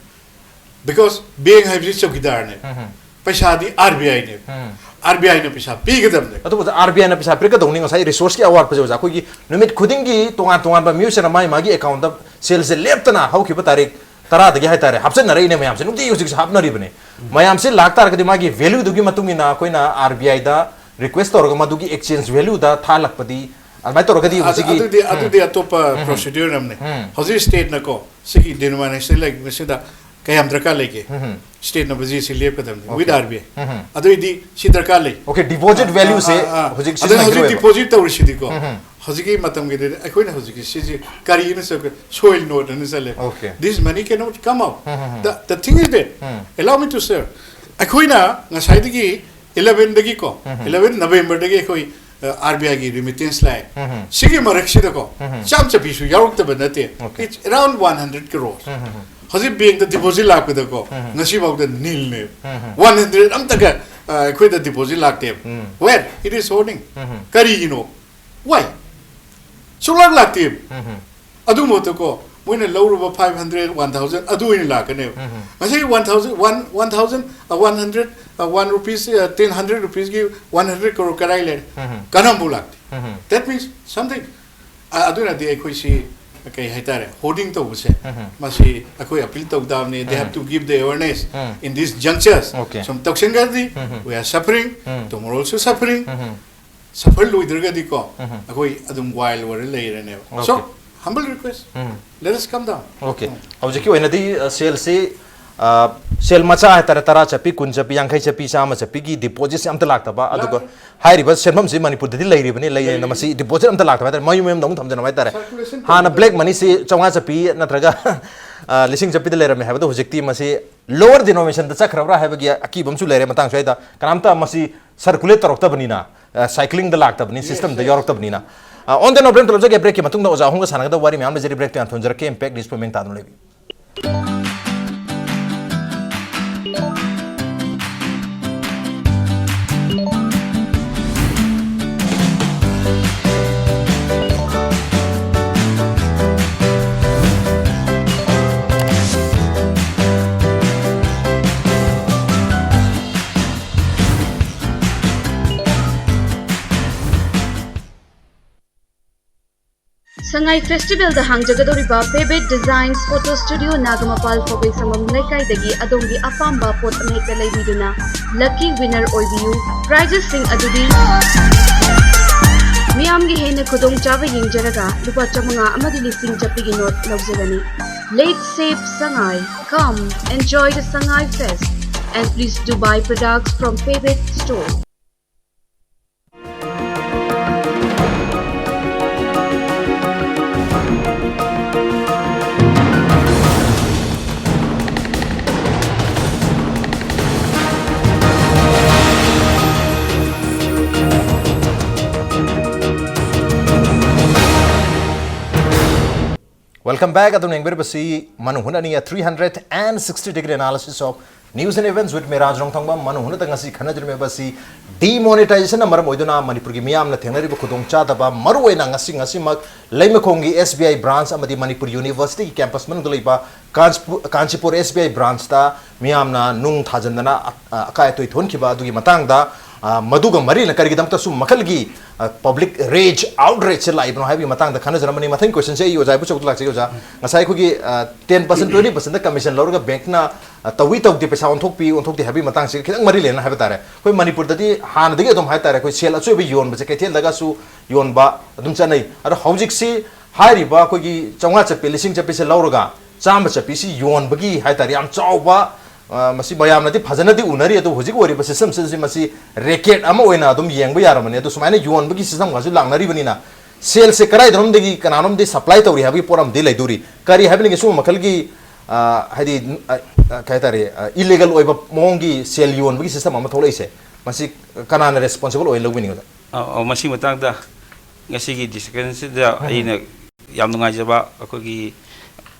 because ꯕꯦꯡꯛ ꯍꯥꯏꯕꯁꯤ ꯆꯧꯀꯤꯗꯥꯔꯅꯦ, ꯎꯝ. ꯄꯩꯁꯥꯗꯤ ꯑꯥꯔ ꯕꯤ ꯑꯥꯏꯅꯦ, ꯎꯝ. ꯑꯥꯔ ꯕꯤ ꯑꯥꯏꯅ ꯄꯩꯁꯥ ꯄꯤꯒꯗꯕꯅꯦ꯫ ꯑꯗꯨꯕꯨ ꯑꯥꯔ ꯕꯤ ꯑꯥꯏꯅ ꯄꯩꯁꯥ ꯄꯤꯔꯛꯀꯗꯧꯅꯤ꯫ ꯉꯁꯥꯏ resource ꯀꯤ ꯑꯋꯥꯠꯄꯁꯦ ꯑꯣꯖꯥ, ꯑꯩꯈꯣꯏꯒꯤ ꯅꯨꯃꯤꯠ ꯈꯨꯗꯤꯡꯒꯤ ꯇꯣꯉꯥꯟ ꯇꯣꯉꯥꯟꯕ ꯃꯤꯑꯣꯏꯁꯤꯡꯅ ꯃꯥꯒꯤ ꯃꯥꯒꯤ account ꯇ ꯁꯦꯜꯁꯦ ꯂꯦꯞꯇꯅ ꯍꯧꯈꯤꯕ ꯇꯥꯔꯤꯛ ꯇꯔꯥꯗꯒꯤ ꯍꯥꯏꯇꯥꯔꯦ ꯍꯥꯞꯆꯤꯟꯅꯔꯛꯏꯅꯦ ꯃꯌꯥꯝꯁꯦ, ꯅꯨꯡꯇꯤꯒꯤ ꯍꯧꯖꯤꯛꯁꯦ ꯍꯥꯞꯅꯔꯤꯕꯅꯦ꯫ ꯃꯌꯥꯝꯁꯦ ꯂꯥꯛ ꯇꯥꯔꯒꯗꯤ ꯃꯥꯒꯤ value ꯗꯨꯒꯤ ꯃꯇꯨꯡ ꯏꯟꯅ ꯑꯩꯈꯣꯏꯅ ꯑꯥꯔ ꯕꯤ ꯑꯥꯏꯗ request ꯇꯧꯔꯒ ꯃꯗꯨꯒꯤ exchange value ꯗ ꯊꯥꯍꯜꯂꯛꯄꯗꯤ, ꯑꯗꯨꯃꯥꯏꯅ ꯇꯧꯔꯒꯗꯤ ꯑꯗꯨ- ꯍꯧꯖꯤꯛꯀꯤ ꯑꯗꯨꯗꯤ ꯑꯗꯨꯗꯤ ꯑꯇꯣꯞꯄ procedure ꯑꯃꯅꯦ꯫ ꯎꯝ. ꯍꯧꯖꯤꯛ state ꯅꯀꯣ ꯁꯤꯒꯤ denomination ꯂꯩꯕꯁꯤꯗ ꯀꯌꯥꯝ ꯗꯔꯀꯥꯔ ꯂꯩꯒꯦ? ꯎꯝ. State ꯅ ꯕꯖꯦꯠꯁꯤ ꯂꯦꯞꯀꯗꯕꯅꯤ with Okay. ꯑꯥꯔ ꯕꯤ ꯑꯥꯏ꯫ ꯎꯝ. ꯑꯗꯨꯏꯗꯤ ꯁꯤ ꯗꯔꯀꯥꯔ ꯂꯩ꯫ Okay, deposit value ꯁꯦ ꯑꯥ, ꯑꯥ, ꯑꯥ. ꯍꯧꯖꯤꯛ ꯑꯗꯨꯅ ꯍꯧꯖꯤꯛ ꯁꯤꯖꯤꯟꯅꯈꯤꯔꯣꯏꯕ꯫ Deposit ꯇꯧꯔꯤꯁꯤꯗꯤꯀꯣ, ꯎꯝ. ꯍꯧꯖꯤꯛꯀꯤ ꯃꯇꯝꯒꯤꯗꯤ ꯑꯩꯈꯣꯏꯅ ꯍꯧꯖꯤꯛꯀꯤ ꯁꯤꯁꯤ ꯀꯔꯤꯅ ꯆꯠꯀꯦ? Soil note ꯑꯅ ꯆꯠꯂꯦ꯫ Okay. This money cannot come out. Um. The, the thing is that, um. allow me to share. ꯑꯩꯈꯣꯏꯅ ꯉꯁꯥꯏꯗꯒꯤ eleven ꯗꯒꯤꯀꯣ, eleven November ꯗꯒꯤ ꯑꯩꯈꯣꯏ ꯑꯥꯔ ꯕꯤ ꯑꯥꯏꯒꯤ ꯔꯤꯃꯤꯇꯦꯟꯁ ꯂꯥꯛꯑꯦ꯫ ꯁꯤꯒꯤ ꯃꯔꯛꯁꯤꯗꯀꯣ ꯆꯥꯝ ꯆꯞꯄꯤꯁꯨ ꯌꯥꯎꯔꯛꯇꯕ ꯅꯠꯇꯦ꯫ It's around one hundred crores꯫ ꯍꯧꯖꯤꯛ ꯕꯦꯡꯛꯇ ꯗꯤꯄꯣꯖꯤꯠ ꯂꯥꯛꯄꯗꯀꯣ ꯉꯁꯤꯐꯥꯎꯗ ꯅꯤꯜꯅꯦꯕ꯫ ꯋꯥꯟ ꯍꯟꯗ꯭ꯔꯦꯠ ꯑꯝꯇꯒ ꯑ, ꯑꯩꯈꯣꯏꯗ ꯗꯤꯄꯣꯖꯤꯠ ꯂꯥꯛꯇꯦꯕ꯫ Where it is holding? ꯀꯔꯤꯒꯤꯅꯣ? Why? ꯁꯨꯡꯂꯥꯛ ꯂꯥꯛꯇꯦꯕ꯫ ꯑꯗꯨꯃꯛꯇꯀꯣ ꯃꯣꯏꯅ ꯂꯧꯔꯨꯕ five hundred, one thousand ꯑꯗꯨ ꯑꯣꯏꯅ ꯂꯥꯛꯀꯅꯦꯕ꯫ ꯉꯁꯤ one thousand, one, one thousand, uh, one hundred, uh, one rupees, uh, ten, hundred rupeesꯀꯤ one hundred crore ꯀꯗꯥꯏ ꯂꯩꯔꯦ? ꯀꯅꯥꯝꯐꯥꯎ ꯂꯥꯛꯇꯦ꯫ That means something. ꯑ, ꯑꯗꯨꯅꯗꯤ ꯑꯩꯈꯣꯏꯁꯤ ꯀꯩ ꯍꯥꯏꯇꯥꯔꯦ, ꯍꯣꯔꯗꯤꯡ ꯇꯧꯕꯁꯦ, ꯃꯁꯤ ꯑꯩꯈꯣꯏ ꯑꯄꯤꯜ ꯇꯧ ꯇꯥꯕꯅꯤ꯫ They have to give the awareness in these junctures. Okay. ꯁꯨꯝ ꯇꯧꯁꯤꯟꯈ꯭ꯔꯗꯤ we are suffering, tomorrow also suffering. Suffer ꯂꯣꯏꯗ꯭ꯔꯒꯗꯤꯀꯣ ꯑꯩꯈꯣꯏ ꯑꯗꯨꯝ wild ꯑꯣꯏꯔ ꯂꯩꯔꯅꯦꯕ꯫ So, okay, humble request, let us come down. Okay. ꯎꯝ꯫ ꯍꯧꯖꯤꯛꯀꯤ ꯑꯣꯏꯅꯗꯤ, ꯑ, ꯁꯦꯜꯁꯤ, ꯑ, ꯁꯦꯜ ꯃꯆꯥ ꯍꯥꯏꯇꯥꯔꯦ, ꯇꯔꯥ ꯆꯠꯄꯤ, ꯀꯨꯟ ꯆꯠꯄꯤ, ꯌꯥꯡꯈꯩ ꯆꯠꯄꯤ, ꯆꯥꯝꯃ ꯆꯠꯄꯤꯒꯤ ꯗꯤꯄꯣꯖꯤꯠꯁꯦ ꯑꯝꯇ ꯂꯥꯛꯇꯕ, ꯑꯗꯨꯒ ꯂꯥꯛꯇꯦ꯫ ꯍꯥꯏꯔꯤꯕ ꯁꯦꯟꯐꯝꯁꯤ ꯃꯅꯤꯄꯨꯔꯗꯗꯤ ꯂꯩꯔꯤꯕꯅꯤ, ꯂꯩꯔꯦꯅ ꯂꯩꯔꯤꯕꯅꯤ꯫ ꯃꯁꯤ ꯗꯤꯄꯣꯖꯤꯠ ꯑꯝꯇ ꯂꯥꯛꯇꯕ ꯍꯥꯏꯇꯥꯔꯦ, ꯃꯌꯨꯝ ꯃꯌꯨꯝꯗ ꯑꯃꯨꯛ ꯊꯝꯖꯅꯕ ꯍꯥꯏꯇꯥꯔꯦ꯫ Circulation ꯍꯥꯟꯅ ꯇꯧꯗꯕ꯫ Black moneyꯁꯤ ꯆꯥꯝꯃꯉꯥ ꯆꯠꯄꯤ ꯅꯠꯇ꯭ꯔꯒ, ꯑ, ꯂꯤꯁꯤꯡ ꯆꯠꯄꯤꯗ ꯂꯩꯔꯝꯃꯦ ꯍꯥꯏꯕꯗꯣ ꯍꯧꯖꯤꯛꯇꯤ ꯃꯁꯤ lower denominationꯗ ꯆꯠꯈ꯭ꯔꯕ꯭ꯔꯥ ꯍꯥꯏꯕꯒꯤ ꯑꯀꯤꯕ ꯑꯃꯁꯨ ꯂꯩꯔꯦ ꯃꯇꯥꯡ ꯁ꯭ꯋꯥꯏꯗ꯫ ꯀꯅꯥꯝꯇ ꯃꯁꯤ circulate ꯇꯧꯔꯛꯇꯕꯅꯤꯅ, ꯑ, cyclingꯗ ꯂꯥꯛꯇꯕꯅꯤ, systemꯗ ꯌꯥꯎꯔꯛꯇꯕꯅꯤꯅ꯫ ꯑ, on the note break ꯇꯧꯖꯒꯦ꯫ Breakꯀꯤ ꯃꯇꯨꯡꯗ ꯑꯣꯖꯥ ꯑꯍꯨꯝꯒ ꯁꯥꯟꯅꯒꯗꯕ ꯋꯥꯔꯤ ꯃꯌꯥꯝ ꯂꯩꯖꯔꯤ꯫ Breakꯇ ꯌꯥꯝ ꯊꯣꯟꯖꯔꯛꯀꯦ꯫ Impact News ꯄꯨꯝꯃꯦꯡ ꯇꯥꯗꯨꯅ ꯂꯩꯕꯤꯌꯨ꯫ ꯁꯉꯥꯏ ꯐꯦꯁꯇꯤꯚꯦꯜꯗ ꯍꯥꯡꯖꯒꯗꯧꯔꯤꯕ ꯄꯦꯕꯦꯠ ꯗꯤꯖꯥꯏꯟꯁ ꯐꯣꯇꯣ ꯁ꯭ꯇꯨꯗꯤꯑꯣ, ꯅꯥꯒꯃꯄꯥꯜ ꯐꯧꯕꯩ ꯁꯪꯉꯝ ꯂꯩꯀꯥꯏꯗꯒꯤ ꯑꯗꯣꯝꯒꯤ ꯑꯄꯥꯝꯕ ꯄꯣꯠ ꯑꯃꯍꯦꯛꯇ ꯂꯩꯕꯤꯗꯨꯅ lucky winner ꯑꯣꯏꯕꯤꯌꯨ꯫ Prizesꯁꯤꯡ ꯑꯗꯨꯗꯤ ꯃꯤꯌꯥꯝꯒꯤ ꯍꯦꯟꯅ ꯈꯨꯗꯣꯡꯆꯥꯕ ꯌꯦꯡꯖꯔꯒ ꯂꯨꯄꯥ ꯆꯥꯃꯉꯥ ꯑꯃꯗꯤ ꯂꯤꯁꯤꯡ ꯆꯠꯄꯤꯒꯤ ꯅꯣꯠ ꯂꯧꯖꯒꯅꯤ꯫ Let's save Sangai. Come, enjoy the Sangai Fest and please do buy products from Pebet Store. Welcome back. ꯑꯗꯨꯝ ꯌꯦꯡꯕꯤꯔꯤꯕꯁꯤ ꯃꯅꯨꯡ ꯍꯨꯠꯅꯅꯤ, a three hundred and sixty degree analysis of news and events with me, ꯔꯥꯖ ꯔꯣꯡꯊꯣꯡꯕꯝ꯫ ꯃꯅꯨꯡ ꯍꯨꯠꯅꯗ ꯉꯁꯤ ꯈꯟꯅꯖꯔꯝꯃꯤꯕ ꯑꯁꯤ demonetization ꯅ ꯃꯔꯝ ꯑꯣꯏꯗꯨꯅ ꯃꯅꯤꯄꯨꯔꯒꯤ ꯃꯤꯌꯥꯝꯅ ꯊꯦꯡꯅꯔꯤꯕ ꯈꯨꯗꯣꯡꯆꯥꯗꯕ, ꯃꯔꯨꯑꯣꯏꯅ ꯉꯁꯤ ꯉꯁꯤꯃꯛ ꯂꯩꯃꯈꯣꯡꯒꯤ S B I branch ꯑꯃꯗꯤ ꯃꯅꯤꯄꯨꯔ University ꯒꯤ campus ꯃꯅꯨꯡꯗ ꯂꯩꯕ ꯀꯥꯟꯆꯄꯨ-, Kanchipur S B I branch ꯇ ꯃꯤꯌꯥꯝꯅ ꯅꯨꯡ ꯊꯥꯖꯤꯟꯗꯅ ꯑ-, ꯑ-, ꯑꯀꯥꯏ ꯑꯇꯣꯏ ꯊꯣꯛꯍꯟꯈꯤꯕ ꯑꯗꯨꯒꯤ ꯃꯇꯥꯡꯗ, ꯑ, ꯃꯗꯨꯒ ꯃꯔꯤ ꯂꯩꯅꯅ ꯀꯔꯤꯒꯤꯗꯃꯛꯇ ꯁꯨꯝ ꯃꯈꯜꯒꯤ, ꯑ, public rage, outrage ꯁꯦ ꯂꯥꯛꯏꯕꯅꯣ ꯍꯥꯏꯕꯒꯤ ꯃꯇꯥꯡꯗ ꯈꯟꯅꯖꯔꯝꯕꯅꯤ꯫ ꯃꯊꯪꯒꯤ question ꯁꯦ ꯑꯩ ꯑꯣꯖꯥ ꯏꯕꯣꯆꯧꯗ ꯂꯥꯛꯆꯒꯦ, ꯑꯣꯖꯥ꯫ ꯉꯁꯥꯏ ꯑꯩꯈꯣꯏꯒꯤ, ꯑ, ten percent, twenty percent ꯗ commission ꯂꯧꯔꯒ bank ꯅ, ꯑ, ꯇꯧꯏ ꯇꯧꯗꯦ, ꯄꯩꯁꯥ ꯑꯣꯟꯊꯣꯛꯄꯤ ꯑꯣꯟꯊꯣꯛꯇꯦ ꯍꯥꯏꯕꯒꯤ ꯃꯇꯥꯡꯁꯤꯒ ꯈꯤꯇꯪ ꯃꯔꯤ ꯂꯩꯅꯅ ꯍꯥꯏꯕ ꯇꯥꯔꯦ꯫ ꯑꯩꯈꯣꯏ ꯃꯅꯤꯄꯨꯔꯗꯗꯤ ꯍꯥꯟꯅꯗꯒꯤ ꯑꯗꯨꯝ ꯍꯥꯏ ꯇꯥꯔꯦ, ꯑꯩꯈꯣꯏ ꯁꯦꯜ ꯑꯆꯣꯏꯕ ꯌꯣꯟꯕꯁꯦ ꯀꯩꯊꯦꯜꯗꯒꯁꯨ ꯌꯣꯟꯕ ꯑꯗꯨꯝ ꯆꯠꯅꯩ꯫ ꯑꯗꯣ ꯍꯧꯖꯤꯛꯁꯤ ꯍꯥꯏꯔꯤꯕ ꯑꯩꯈꯣꯏꯒꯤ ꯆꯥꯝꯃꯉꯥ ꯆꯠꯄꯤ, ꯂꯤꯁꯤꯡ ꯆꯠꯄꯤꯁꯦ ꯂꯧꯔꯒ ꯆꯥꯝꯃ ꯆꯠꯄꯤꯁꯤ ꯌꯣꯟꯕꯒꯤ ꯍꯥꯏ ꯇꯥꯔꯦ, ꯌꯥꯝ ꯆꯥꯎꯕ, ꯑ, ꯃꯁꯤ ꯃꯌꯥꯝꯅꯗꯤ ꯐꯖꯅꯗꯤ ꯎꯅꯔꯤ꯫ ꯑꯗꯨꯕꯨ ꯍꯧꯖꯤꯛ ꯑꯣꯏꯔꯤꯕ system ꯁꯤ ꯃꯁꯤ racket ꯑꯃ ꯑꯣꯏꯅ ꯑꯗꯨꯝ ꯌꯦꯡꯕ ꯌꯥꯔꯕꯅꯤ꯫ ꯑꯗꯨ ꯁꯨꯃꯥꯏꯅ ꯌꯣꯟꯕꯒꯤ system ꯒꯁꯨ ꯂꯥꯛꯅꯔꯤꯕꯅꯤꯅ, ꯁꯦꯜꯁꯦ ꯀꯗꯥꯏꯗꯅꯣꯝꯗꯒꯤ ꯀꯅꯥꯅꯣꯝꯗꯒꯤ supply ꯇꯧꯔꯤ ꯍꯥꯏꯕꯒꯤ ꯄꯣꯠ ꯑꯃꯗꯤ ꯂꯩꯗꯣꯔꯤ꯫ ꯀꯔꯤ ꯍꯥꯏꯕꯅꯤꯒꯦ, ꯁꯤꯒꯨꯝꯕ ꯃꯈꯜꯒꯤ, ꯑ, ꯍꯥꯏꯗꯤ, ꯑ, ꯑ, ꯀꯩ ꯍꯥꯏꯇꯥꯔꯦ, ꯑ, illegal ꯑꯣꯏꯕ ꯃꯑꯣꯡꯒꯤ ꯁꯦꯜ ꯌꯣꯟꯕꯒꯤ system ꯑꯃ ꯊꯣꯛꯂꯛꯏꯁꯦ, ꯃꯁꯤ ꯀꯅꯥꯅ responsible ꯑꯣꯏꯅ ꯂꯧꯕꯤꯅꯤꯡꯒꯦ? ꯑ, ꯑ, ꯃꯁꯤ ꯃꯇꯥꯡꯗ ꯉꯁꯤꯒꯤ discussion ꯁꯤꯗ ꯎꯝ꯫ ꯑꯩꯅ ꯌꯥꯝ ꯅꯨꯡꯉꯥꯏꯖꯕ, ꯑꯩꯈꯣꯏꯒꯤ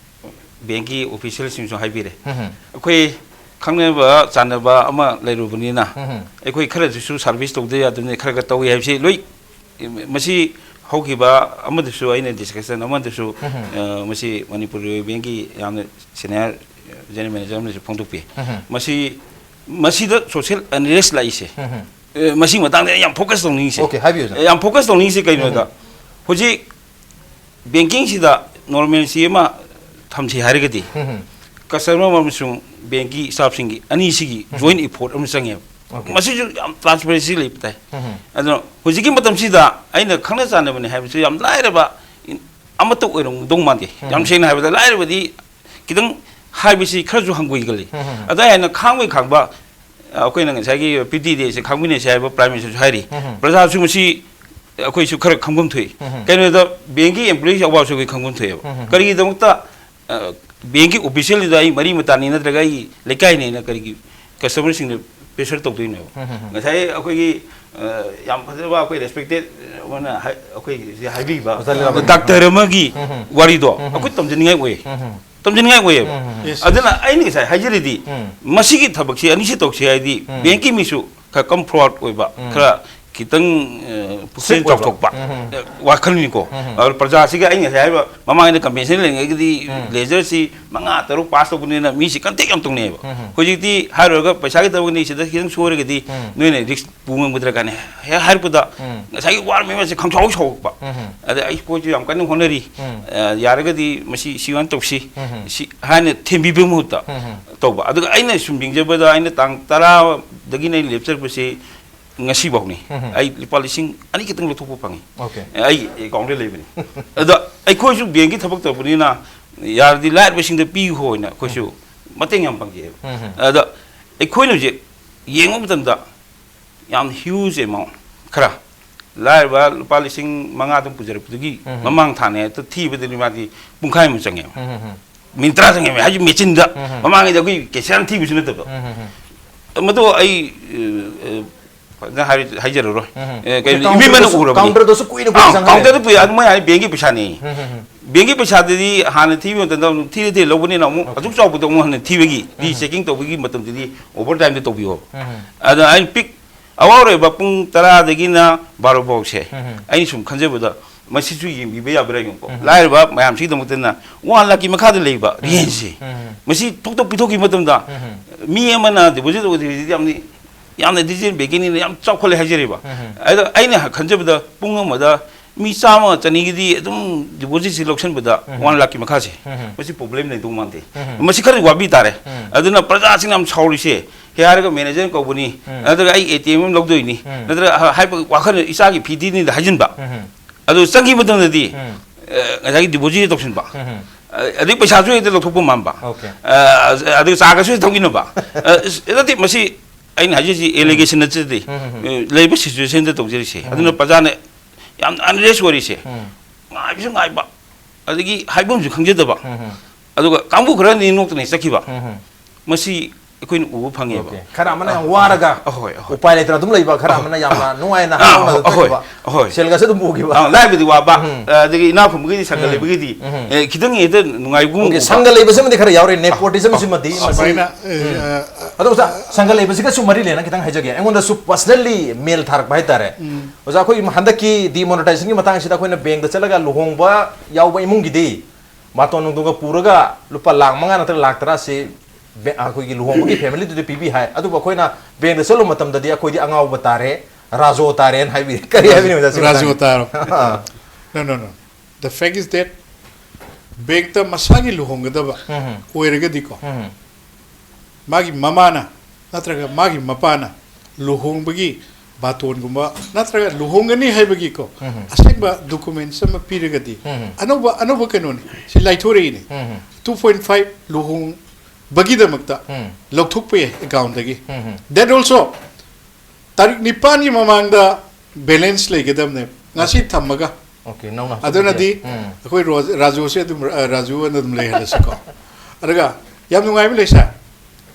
bank ꯀꯤ official ꯁꯤꯡꯁꯨ ꯍꯥꯏꯕꯤꯔꯦ꯫ ꯎꯝ꯫ ꯑꯩꯈꯣꯏ ꯈꯪꯅꯕ ꯆꯥꯟꯅꯕ ꯑꯃ ꯂꯩꯔꯨꯕꯅꯤꯅ, ꯎꯝ꯫ ꯑꯩꯈꯣꯏ ꯈꯔꯗꯁꯨ service ꯇꯧꯗ ꯌꯥꯗꯕꯅꯤꯅ ꯈꯔ ꯈꯔ ꯇꯧꯏ ꯍꯥꯏꯕꯁꯤ ꯂꯣꯏ, ꯃꯁꯤ ꯍꯧꯈꯤꯕ ꯑꯃꯗꯁꯨ ꯑꯩꯅ discussion ꯑꯃꯗꯁꯨ, ꯎꯝ꯫ ꯑ, ꯃꯁꯤ ꯃꯅꯤꯄꯨꯔ bank ꯀꯤ ꯌꯥꯝꯅ senior general manager ꯑꯃꯅꯁꯨ ꯐꯣꯡꯗꯣꯛꯄꯤ꯫ ꯎꯝ꯫ ꯃꯁꯤ, ꯃꯁꯤꯗ social unrest ꯂꯥꯛꯏꯁꯦ, ꯎꯝ꯫ ꯑ, ꯃꯁꯤꯒꯤ ꯃꯇꯥꯡꯗ ꯑꯩ ꯌꯥꯝ focus ꯇꯧꯅꯤꯡꯉꯤꯁꯦ꯫ Okay, ꯍꯥꯏꯕꯤꯌꯨ, sir꯫ ꯑ, ꯌꯥꯝ focus ꯇꯧꯅꯤꯡꯉꯤꯁꯦ ꯀꯩꯅꯣꯗ, ꯎꯝ꯫ ꯍꯧꯖꯤꯛ banking ꯁꯤꯗ normalcy ꯑꯃ ꯊꯝꯁꯤ ꯍꯥꯏꯔꯒꯗꯤ, ꯎꯝ꯫ Customer ꯑꯃꯁꯨꯡ bank ꯀꯤ staff ꯁꯤꯡꯒꯤ ꯑꯅꯤꯁꯤꯒꯤ ꯎꯝ꯫ Joint effort ꯑꯃ ꯆꯪꯉꯦꯕ꯫ Okay꯫ ꯃꯁꯤꯁꯨ ꯌꯥꯝ transparency ꯂꯩꯕ ꯇꯥꯏ꯫ ꯎꯝ꯫ ꯑꯗꯨꯅ ꯍꯧꯖꯤꯛꯀꯤ ꯃꯇꯝꯁꯤꯗ ꯑꯩꯅ ꯈꯪꯅ ꯆꯥꯟꯅꯕꯅꯤ ꯍꯥꯏꯕꯁꯨ ꯌꯥꯝ ꯂꯥꯏꯔꯕ, ꯑꯃꯠꯇ ꯑꯣꯏꯔꯝꯗꯧ ꯃꯥꯟꯗꯦ꯫ ꯎꯝ꯫ ꯌꯥꯝ ꯁꯦꯡꯅ ꯍꯥꯏꯕꯗ, ꯂꯥꯏꯔꯕꯗꯤ ꯈꯤꯇꯪ ꯍꯥꯏꯕꯁꯤ ꯈꯔꯁꯨ ꯍꯪꯒꯣꯏꯒꯜꯂꯤ꯫ ꯎꯝ꯫ ꯑꯗꯨ ꯍꯥꯏꯅ ꯈꯥꯡꯕꯩ ꯈꯥꯡꯕ, ꯑꯩꯈꯣꯏꯅ ꯉꯁꯥꯏꯒꯤ P D D S ꯁꯦ ꯈꯥꯡꯃꯤꯟꯅꯁꯤ ꯍꯥꯏꯕ Prime Minister ꯁꯨ ꯍꯥꯏꯔꯤ꯫ ꯎꯝ꯫ ꯄ꯭ꯔꯖꯥꯁꯨ ꯃꯁꯤ, ꯑꯩꯈꯣꯏꯁꯨ ꯈꯔ ꯈꯪꯐꯝ ꯊꯣꯛꯏ꯫ ꯎꯝ꯫ ꯀꯩꯅꯣꯗ bank ꯀꯤ employee ꯁꯤꯡꯒꯤ ꯑꯋꯥꯕꯁꯨ ꯑꯩꯈꯣꯏ ꯈꯪꯐꯝ ꯊꯣꯛꯑꯦꯕ꯫ ꯎꯝ꯫ ꯀꯔꯤꯒꯤꯗꯃꯛꯇ, ꯑ, bank ꯀꯤ official ꯗꯨꯗ ꯑꯩ ꯃꯔꯤ ꯃꯇꯥꯅꯤ ꯅꯠꯇ꯭ꯔꯒ ꯑꯩꯒꯤ ꯂꯩꯀꯥꯏꯅꯦꯅ ꯀꯔꯤꯒꯤ customer ꯁꯤꯡꯗ ꯄ꯭ꯔꯦꯁꯔ ꯇꯧꯗꯣꯏꯅꯦꯕ꯫ ꯉꯁꯥꯏ ꯑꯩꯈꯣꯏꯒꯤ, ꯑ, ꯌꯥꯝ ꯐꯖꯕ ꯑꯩꯈꯣꯏ ꯔꯦꯁꯄꯦꯛꯇꯦꯠ ꯑꯃꯅ ꯍꯥꯏ-, ꯑꯩꯈꯣꯏ ꯍꯧꯖꯤꯛ ꯍꯥꯏꯕꯤꯈꯤꯕ ꯗꯥꯛꯇꯔ ꯑꯃꯒꯤ ꯋꯥꯔꯤꯗꯣ ꯑꯩꯈꯣꯏ ꯇꯝꯖꯅꯤꯡꯉꯥꯏ ꯑꯣꯏ꯫ ꯇꯝꯖꯅꯤꯡꯉꯥꯏ ꯑꯣꯏꯌꯦꯕ꯫ ꯑꯗꯨꯅ ꯑꯩꯅ ꯉꯁꯥꯏ ꯍꯥꯏꯖꯔꯤꯗꯤ, ꯃꯁꯤꯒꯤ ꯊꯕꯛꯁꯤ ꯑꯅꯤꯁꯤ ꯇꯧꯁꯤ ꯍꯥꯏꯗꯤ, ꯕꯦꯡꯀꯤ ꯃꯤꯁꯨ ꯈꯔ ꯀꯝꯐꯣꯔꯠ ꯑꯣꯏꯕ, ꯈꯔ ꯈꯤꯇꯪ, ꯑ, ꯄꯨꯛꯆꯦꯜ ꯆꯥꯎꯊꯣꯛꯄ, ꯑ, ꯋꯥꯈꯜꯅꯤꯀꯣ꯫ ꯑꯗꯨ ꯄ꯭ꯔꯖꯥꯁꯤꯒ ꯑꯩꯅ ꯉꯁꯥꯏ ꯍꯥꯏꯔꯤꯕ ꯃꯃꯥꯡꯗ ꯀꯝꯄꯦꯟꯁꯦꯁꯟ ꯂꯩꯔꯤꯉꯩꯒꯗꯤ ꯂꯦꯖꯔꯁꯤ ꯃꯉꯥ ꯇꯔꯨꯛ ꯄꯥꯁ ꯇꯧꯕꯅꯤꯅ ꯃꯤꯁꯤ ꯀꯟꯇꯦꯛ ꯌꯥꯝ ꯇꯧꯅꯩꯌꯦꯕ꯫ ꯍꯧꯖꯤꯛꯇꯤ ꯍꯥꯏꯔꯨꯔꯒ ꯄꯩꯁꯥꯒꯤ ꯊꯕꯛꯅꯤ, ꯁꯤꯗ ꯈꯤꯇꯪ ꯁꯣꯏꯔꯒꯗꯤ ꯅꯣꯏꯅ ꯔꯤꯛꯁ ꯄꯨ ꯉꯝꯒꯗ꯭ꯔꯥ ꯀꯥꯏꯅ ꯍꯦꯛ ꯍꯥꯏꯔꯛꯄꯗ ꯉꯁꯥꯏꯒꯤ ꯋꯥꯔ ꯃꯦꯃꯣꯔꯁꯦ ꯈꯪꯁꯥꯎ ꯁꯥꯎꯔꯛꯄ꯫ ꯑꯗ ꯑꯩ ꯄꯣꯠꯁꯨ ꯌꯥꯝ ꯀꯟꯅ ꯍꯣꯠꯅꯔꯤ꯫ ꯑ, ꯌꯥꯔꯒꯗꯤ ꯃꯁꯤ ꯁꯤ ꯑꯣꯏꯅ ꯇꯧꯁꯤ꯫ ꯁꯤ ꯍꯥꯏꯅ ꯊꯦꯝꯕꯤꯕꯒꯤ ꯃꯍꯨꯠꯇ ꯇꯧꯕ꯫ ꯑꯗꯨꯒ ꯑꯩꯅ ꯁꯨꯝ ꯌꯦꯡꯖꯕꯗ ꯑꯩꯅ ꯇꯥꯡ ꯇꯔꯥꯗꯒꯤꯅ ꯑꯩꯅ ꯂꯦꯞꯆꯔꯛꯄꯁꯤ ꯉꯁꯤꯐꯥꯎꯅꯤ꯫ ꯑꯩ ꯂꯨꯄꯥ ꯂꯤꯁꯤꯡ ꯑꯅꯤ ꯈꯛꯇꯪ ꯂꯧꯊꯣꯛꯄ ꯐꯪꯉꯤ꯫ ꯑꯣꯀꯦ꯫ ꯑꯩ ꯑꯦꯀꯥꯎꯟꯗ ꯂꯩꯕꯅꯤ꯫ ꯑꯗꯣ ꯑꯩꯈꯣꯏꯁꯨ ꯕꯦꯡꯀꯤ ꯊꯕꯛ ꯇꯧꯕꯅꯤꯅ ꯌꯥꯔꯗꯤ ꯂꯥꯏꯔꯕꯁꯤꯡꯗ ꯄꯤꯌꯨ ꯍꯥꯏꯅ ꯑꯩꯈꯣꯏꯁꯨ ꯃꯇꯦꯡ ꯌꯥꯝ ꯄꯥꯡꯖꯩꯑꯕ꯫ ꯑꯗꯣ ꯑꯩꯈꯣꯏꯅ ꯍꯧꯖꯤꯛ ꯌꯦꯡꯕ ꯃꯇꯝꯗ ꯌꯥꯝ ꯍ꯭ꯌꯨꯖ ꯑꯦꯃꯥꯎꯟ ꯈꯔ ꯂꯥꯏꯔꯕ ꯂꯨꯄꯥ ꯂꯤꯁꯤꯡ ꯃꯉꯥꯗꯪ ꯄꯨꯖꯔꯛꯄꯗꯨꯒꯤ ꯃꯃꯥꯡ ꯊꯥꯅꯦ ꯍꯦꯛꯇ ꯊꯤꯕꯗꯗꯤ ꯃꯥꯗꯤ ꯄꯨꯡꯈꯥꯏ ꯑꯃ ꯆꯪꯉꯦꯕ꯫ ꯃꯤꯅꯤꯠ ꯇꯔꯥ ꯆꯪꯉꯦꯕ ꯍꯥꯏꯁꯦ ꯃꯦꯆꯤꯟꯗ꯫ ꯃꯃꯥꯡꯉꯩꯗ ꯑꯩꯈꯣꯏ ꯀꯦꯁꯤꯌꯔ ꯊꯤꯕꯁꯨ ꯅꯠꯇꯕ꯫ ꯃꯗꯨ ꯑꯩ, ꯑ, ꯑ, ꯐꯖꯅ ꯍꯥꯏꯔ-, ꯍꯥꯏꯖꯔꯔꯣꯏ꯫ ꯑꯦ, ꯀꯩꯅꯣ, ꯏꯃꯤꯠꯃꯛꯅ ꯎꯔꯕꯅꯤ꯫ ꯀꯥꯎꯟꯇꯔꯗꯁꯨ ꯀꯨꯏꯅ ꯀꯨꯏꯅ ꯑꯥ, ꯆꯪꯍꯜꯂꯦ꯫ ꯀꯥꯎꯟꯇꯔꯗ ꯄꯨꯏ꯫ ꯑꯗꯨ ꯃꯣꯏ ꯍꯥꯏ ꯕꯦꯡꯒꯤ ꯄꯩꯁꯥꯅꯤ꯫ ꯕꯦꯡꯒꯤ ꯄꯩꯁꯥꯗꯗꯤ ꯍꯥꯟꯅ ꯊꯤꯕ ꯃꯇꯝꯗ ꯑꯗꯨꯝ ꯊꯤꯔ ꯊꯤꯔ ꯂꯧꯕꯅꯤꯅ ꯑꯃꯨꯛ ꯑꯣꯀꯦ꯫ ꯑꯗꯨꯛ ꯆꯥꯎꯕꯗꯣ ꯑꯃꯨꯛ ꯍꯟꯅ ꯊꯤꯕꯒꯤ ꯔꯤꯆꯦꯀꯤꯡ ꯇꯧꯕꯒꯤ ꯃꯇꯝꯗꯗꯤ ꯑꯣꯚꯔ ꯇꯥꯏꯝꯗ ꯇꯧꯕꯤꯌꯣꯕ꯫ ꯑꯗ ꯑꯩꯅ ꯄꯤꯛ ꯑꯋꯥꯔ ꯑꯣꯏꯕ ꯄꯨꯡ ꯇꯔꯥꯗꯒꯤꯅ ꯕꯥꯔꯣ ꯐꯥꯎꯁꯦ ꯑꯩꯅ ꯁꯨꯝ ꯈꯟꯖꯕꯗ ꯃꯁꯤꯁꯨ ꯌꯦꯡꯕꯤꯕ ꯌꯥꯕ꯭ꯔꯥ ꯌꯦꯡꯉꯨꯀꯣ꯫ ꯂꯥꯏꯔꯕ ꯃꯌꯥꯝꯁꯤꯒꯤꯗꯃꯛꯇꯅ ꯋꯥꯟ ꯂꯥꯛꯀꯤ ꯃꯈꯥꯗ ꯂꯩꯕ ꯔꯦꯟꯖꯁꯦ ꯃꯁꯤ ꯊꯣꯛꯇ ꯄꯤꯊꯣꯛꯈꯤꯕ ꯃꯇꯝꯗ ꯃꯤ ꯑꯃꯅ ꯗꯤꯄꯣꯖꯤꯠ ꯇꯧꯕꯗꯤ ꯌꯥꯝꯅ, ꯌꯥꯝꯅ ꯗꯤꯖꯤꯇꯦꯜ ꯕꯦꯡꯀꯤꯡꯅꯤꯅ ꯌꯥꯝ ꯆꯥꯎꯈꯠꯂꯦ ꯍꯥꯏꯖꯔꯤꯕ꯫ ꯑꯗꯣ ꯑꯩꯅ ꯈꯟꯖꯕꯗ ꯄꯨꯡ ꯑꯃꯗ ꯃꯤ ꯆꯥꯝꯃ ꯆꯅꯤꯒꯤꯗꯤ ꯑꯗꯨꯝ ꯗꯤꯄꯣꯖꯤꯠꯁꯤ ꯂꯧꯁꯤꯟꯕꯗ ꯋꯥꯟ ꯂꯥꯛꯀꯤ ꯃꯈꯥꯁꯦ ꯃꯁꯤ ꯄ꯭ꯔꯣꯕ꯭ꯂꯦꯝ ꯂꯩꯗꯧ ꯃꯥꯟꯗꯦ꯫ ꯃꯁꯤ ꯈꯔꯗꯤ ꯋꯥꯕꯤ ꯇꯥꯔꯦ꯫ ꯑꯗꯨꯅ ꯄ꯭ꯔꯖꯥꯁꯤꯡꯅ ꯌꯥꯝ ꯁꯥꯎꯔꯤꯁꯦ ꯍꯦ ꯍꯥꯏꯔꯒ ꯃꯦꯅꯦꯖꯔ ꯀꯧꯕꯅꯤ, ꯅꯠꯇ꯭ꯔꯒ ꯑꯩ ꯑꯦ ꯇꯤ ꯑꯦꯝ ꯑꯃ ꯂꯧꯗꯣꯏꯅꯤ, ꯅꯠꯇ꯭ꯔꯒ ꯍꯥꯏꯕ ꯋꯥꯈꯜ ꯏꯆꯥꯒꯤ ꯐꯤ ꯊꯤꯅꯤꯗ ꯍꯥꯏꯖꯤꯟꯕ꯫ ꯑꯗꯨ ꯆꯪꯈꯤꯕ ꯃꯇꯝꯗꯗꯤ, ꯑ, ꯉꯁꯥꯏꯒꯤ ꯗꯤꯄꯣꯖꯤꯠ ꯇꯧꯁꯤꯟꯕ꯫ ꯑ, ꯑꯗꯩ ꯄꯩꯁꯥꯁꯨ ꯍꯦꯛꯇ ꯂꯧꯊꯣꯛꯄ ꯃꯥꯟꯕ꯫ ꯑꯣꯀꯦ꯫ ꯑ, ꯑꯗꯨꯒ ꯆꯥꯒꯁꯨ ꯍꯦꯛ ꯊꯛꯃꯤꯟꯅꯕ꯫ ꯑ, ꯅꯠꯇꯦ, ꯃꯁꯤ ꯑꯩꯅ ꯍꯥꯏꯖꯔꯤꯁꯤ ꯑꯦꯂꯤꯒꯦꯁꯟ ꯅꯠꯆꯗꯦ꯫ ꯑ, ꯂꯩꯔꯤꯕ ꯁꯤꯆꯨꯋꯦꯁꯟꯗ ꯇꯧꯖꯔꯤꯁꯦ꯫ ꯑꯗꯨꯅ ꯄ꯭ꯔꯖꯥꯅ ꯌꯥꯝꯅ ꯑꯟꯔꯦꯁ ꯑꯣꯏꯔꯤꯁꯦ꯫ ꯉꯥꯏꯕꯁꯨ ꯉꯥꯏꯕ, ꯑꯗꯒꯤ ꯍꯥꯏꯐꯝꯁꯨ ꯈꯪꯖꯗꯕ꯫ ꯑꯗꯨꯒ ꯀꯥꯡꯕꯨ ꯈꯔꯅꯤ ꯅꯣꯛꯇꯅ ꯆꯠꯈꯤꯕ꯫ ꯃꯁꯤ ꯑꯩꯈꯣꯏꯅ ꯎꯕ ꯐꯪꯉꯦꯕ꯫ ꯈꯔ ꯑꯃꯅ ꯌꯥꯝ ꯋꯥꯔꯒ ꯑꯍꯣꯏ ꯑꯍꯣꯏ ꯎꯄꯥꯏ ꯂꯩꯇꯅ ꯑꯗꯨꯝ ꯂꯩꯕ, ꯈꯔ ꯑꯃꯅ ꯌꯥꯝꯅ ꯅꯨꯡꯉꯥꯏꯅ ꯑꯥ, ꯍꯔꯥꯎꯅ ꯑꯍꯣꯏ, ꯆꯠꯈꯤꯕ, ꯑꯍꯣꯏ꯫ ꯁꯦꯜꯒꯁꯨ ꯑꯗꯨꯝ ꯄꯨꯈꯤꯕ꯫ ꯑꯥ, ꯂꯥꯏꯔꯕꯗꯤ ꯋꯥꯕ꯫ ꯑꯗꯒꯤ ꯏꯅꯥꯛ ꯈꯨꯟꯕꯒꯤꯗꯤ ꯁꯪꯒ ꯂꯩꯕꯒꯤꯗꯤ ꯑꯦ, ꯈꯤꯇꯪ ꯍꯦꯛꯇ ꯅꯨꯡꯉꯥꯏꯕꯒꯨꯝ ꯑꯣꯀꯦ, ꯁꯪꯒ ꯂꯩꯕꯁꯤꯃꯗꯤ ꯈꯔ ꯌꯥꯎꯔꯦ, nepotism ꯁꯤꯃꯗꯤ ꯃꯁꯤ꯫ ꯁꯨꯃꯥꯏꯅ ꯑꯦ, ꯑ, ꯑꯗꯣ ꯑꯣꯖꯥ, ꯁꯪꯒ ꯂꯩꯕꯁꯤꯒꯁꯨ ꯃꯔꯤ ꯂꯩꯅ ꯈꯤꯇꯪ ꯍꯥꯏꯖꯒꯦ꯫ ꯑꯩꯉꯣꯟꯗꯁꯨ personally mail ꯊꯥꯔꯛꯄ ꯍꯥꯏꯇꯥꯔꯦ꯫ ꯑꯣꯖꯥ, ꯑꯩꯈꯣꯏ ꯍꯟꯗꯛꯀꯤ demonetization ꯒꯤ ꯃꯇꯥꯡꯁꯤꯗ ꯑꯩꯈꯣꯏꯅ bank ꯇ ꯆꯠꯂꯒ ꯂꯨꯍꯣꯡꯕ ꯌꯥꯎꯕ ꯏꯃꯨꯡꯒꯤꯗꯤ ꯃꯇꯣꯟ ꯅꯨꯡꯗꯣꯟꯒ ꯄꯨꯔꯒ ꯂꯨꯄꯥ ꯂꯥꯈ ꯃꯉꯥ ꯅꯠꯇ꯭ꯔꯒ ꯂꯥꯈ ꯇꯔꯥꯁꯤ ꯕꯦ-, ꯑꯩꯈꯣꯏꯒꯤ ꯂꯨꯍꯣꯡꯕꯒꯤ family ꯗꯨꯗ ꯄꯤꯕꯤ ꯍꯥꯏ, ꯑꯗꯨꯕꯨ ꯑꯩꯈꯣꯏꯅ bank ꯇ ꯆꯠꯂꯨꯕ ꯃꯇꯝꯗꯗꯤ ꯑꯩꯈꯣꯏꯗꯤ ꯑꯉꯥꯎꯕ ꯇꯥꯔꯦ, ꯔꯥꯖꯣ ꯇꯥꯔꯦꯅ ꯍꯥꯏꯕꯤ꯫ ꯀꯔꯤ ꯍꯥꯏꯕꯤꯅꯤ ꯑꯣꯖꯥ ꯁꯤ ꯔꯥꯖꯣ ꯃꯇꯥꯡꯗ? ꯇꯥꯔꯣ꯫ ꯑꯥ, No, no, no. The fact is that bank ꯇ ꯃꯁꯥꯒꯤ ꯂꯨꯍꯣꯡꯒꯗꯕ ꯎꯝ꯫ ꯑꯣꯏꯔꯒꯗꯤꯀꯣ, ꯎꯝ, ꯃꯥꯒꯤ ꯃꯃꯥꯅ ꯅꯠꯇ꯭ꯔꯒ ꯃꯥꯒꯤ ꯃꯄꯥꯅ ꯂꯨꯍꯣꯡꯕꯒꯤ ꯕꯥꯇꯣꯟꯒꯨꯝꯕ ꯅꯠꯇ꯭ꯔꯒ ꯂꯨꯍꯣꯡꯒꯅꯤ ꯍꯥꯏꯕꯒꯤꯀꯣ ꯎꯝ꯫ ꯑꯁꯦꯡꯕ documents ꯑꯃ ꯄꯤꯔꯒꯗꯤ, ꯎꯝ꯫ ꯑꯅꯧꯕ ꯑꯅꯧꯕ ꯀꯩꯅꯣꯅꯤ, ꯁꯤ ꯂꯥꯏꯊꯣꯔꯛꯏꯅꯤ꯫ ꯎꯝ, Two point five ꯂꯨꯍꯣꯡꯕꯒꯤꯗꯃꯛꯇ ꯎꯝ꯫ ꯂꯧꯊꯣꯛꯄ ꯌꯥꯏ account ꯇꯒꯤ꯫ ꯎꯝ꯫ That also ꯇꯥꯔꯤꯛ ꯅꯤꯄꯥꯟꯒꯤ ꯃꯃꯥꯡꯗ balance ꯂꯩꯒꯗꯕꯅꯦꯕ, ꯉꯁꯤ ꯊꯝꯃꯒ꯫ ꯑꯣꯀꯦ, ꯅꯧꯅ ꯑꯗꯨꯅꯗꯤ ꯎꯝ꯫ ꯑꯩꯈꯣꯏ ꯔꯣ-, ꯔꯥꯖꯨꯁꯦ ꯑꯗꯨꯝ, ꯑ, ꯔꯥꯖꯨ ꯑꯣꯏꯅ ꯑꯗꯨꯝ ꯂꯩꯍꯜꯂꯁꯤꯀꯣ꯫ ꯑꯗꯨꯒ ꯌꯥꯝ ꯅꯨꯡꯉꯥꯏꯕ ꯂꯩꯁꯥ,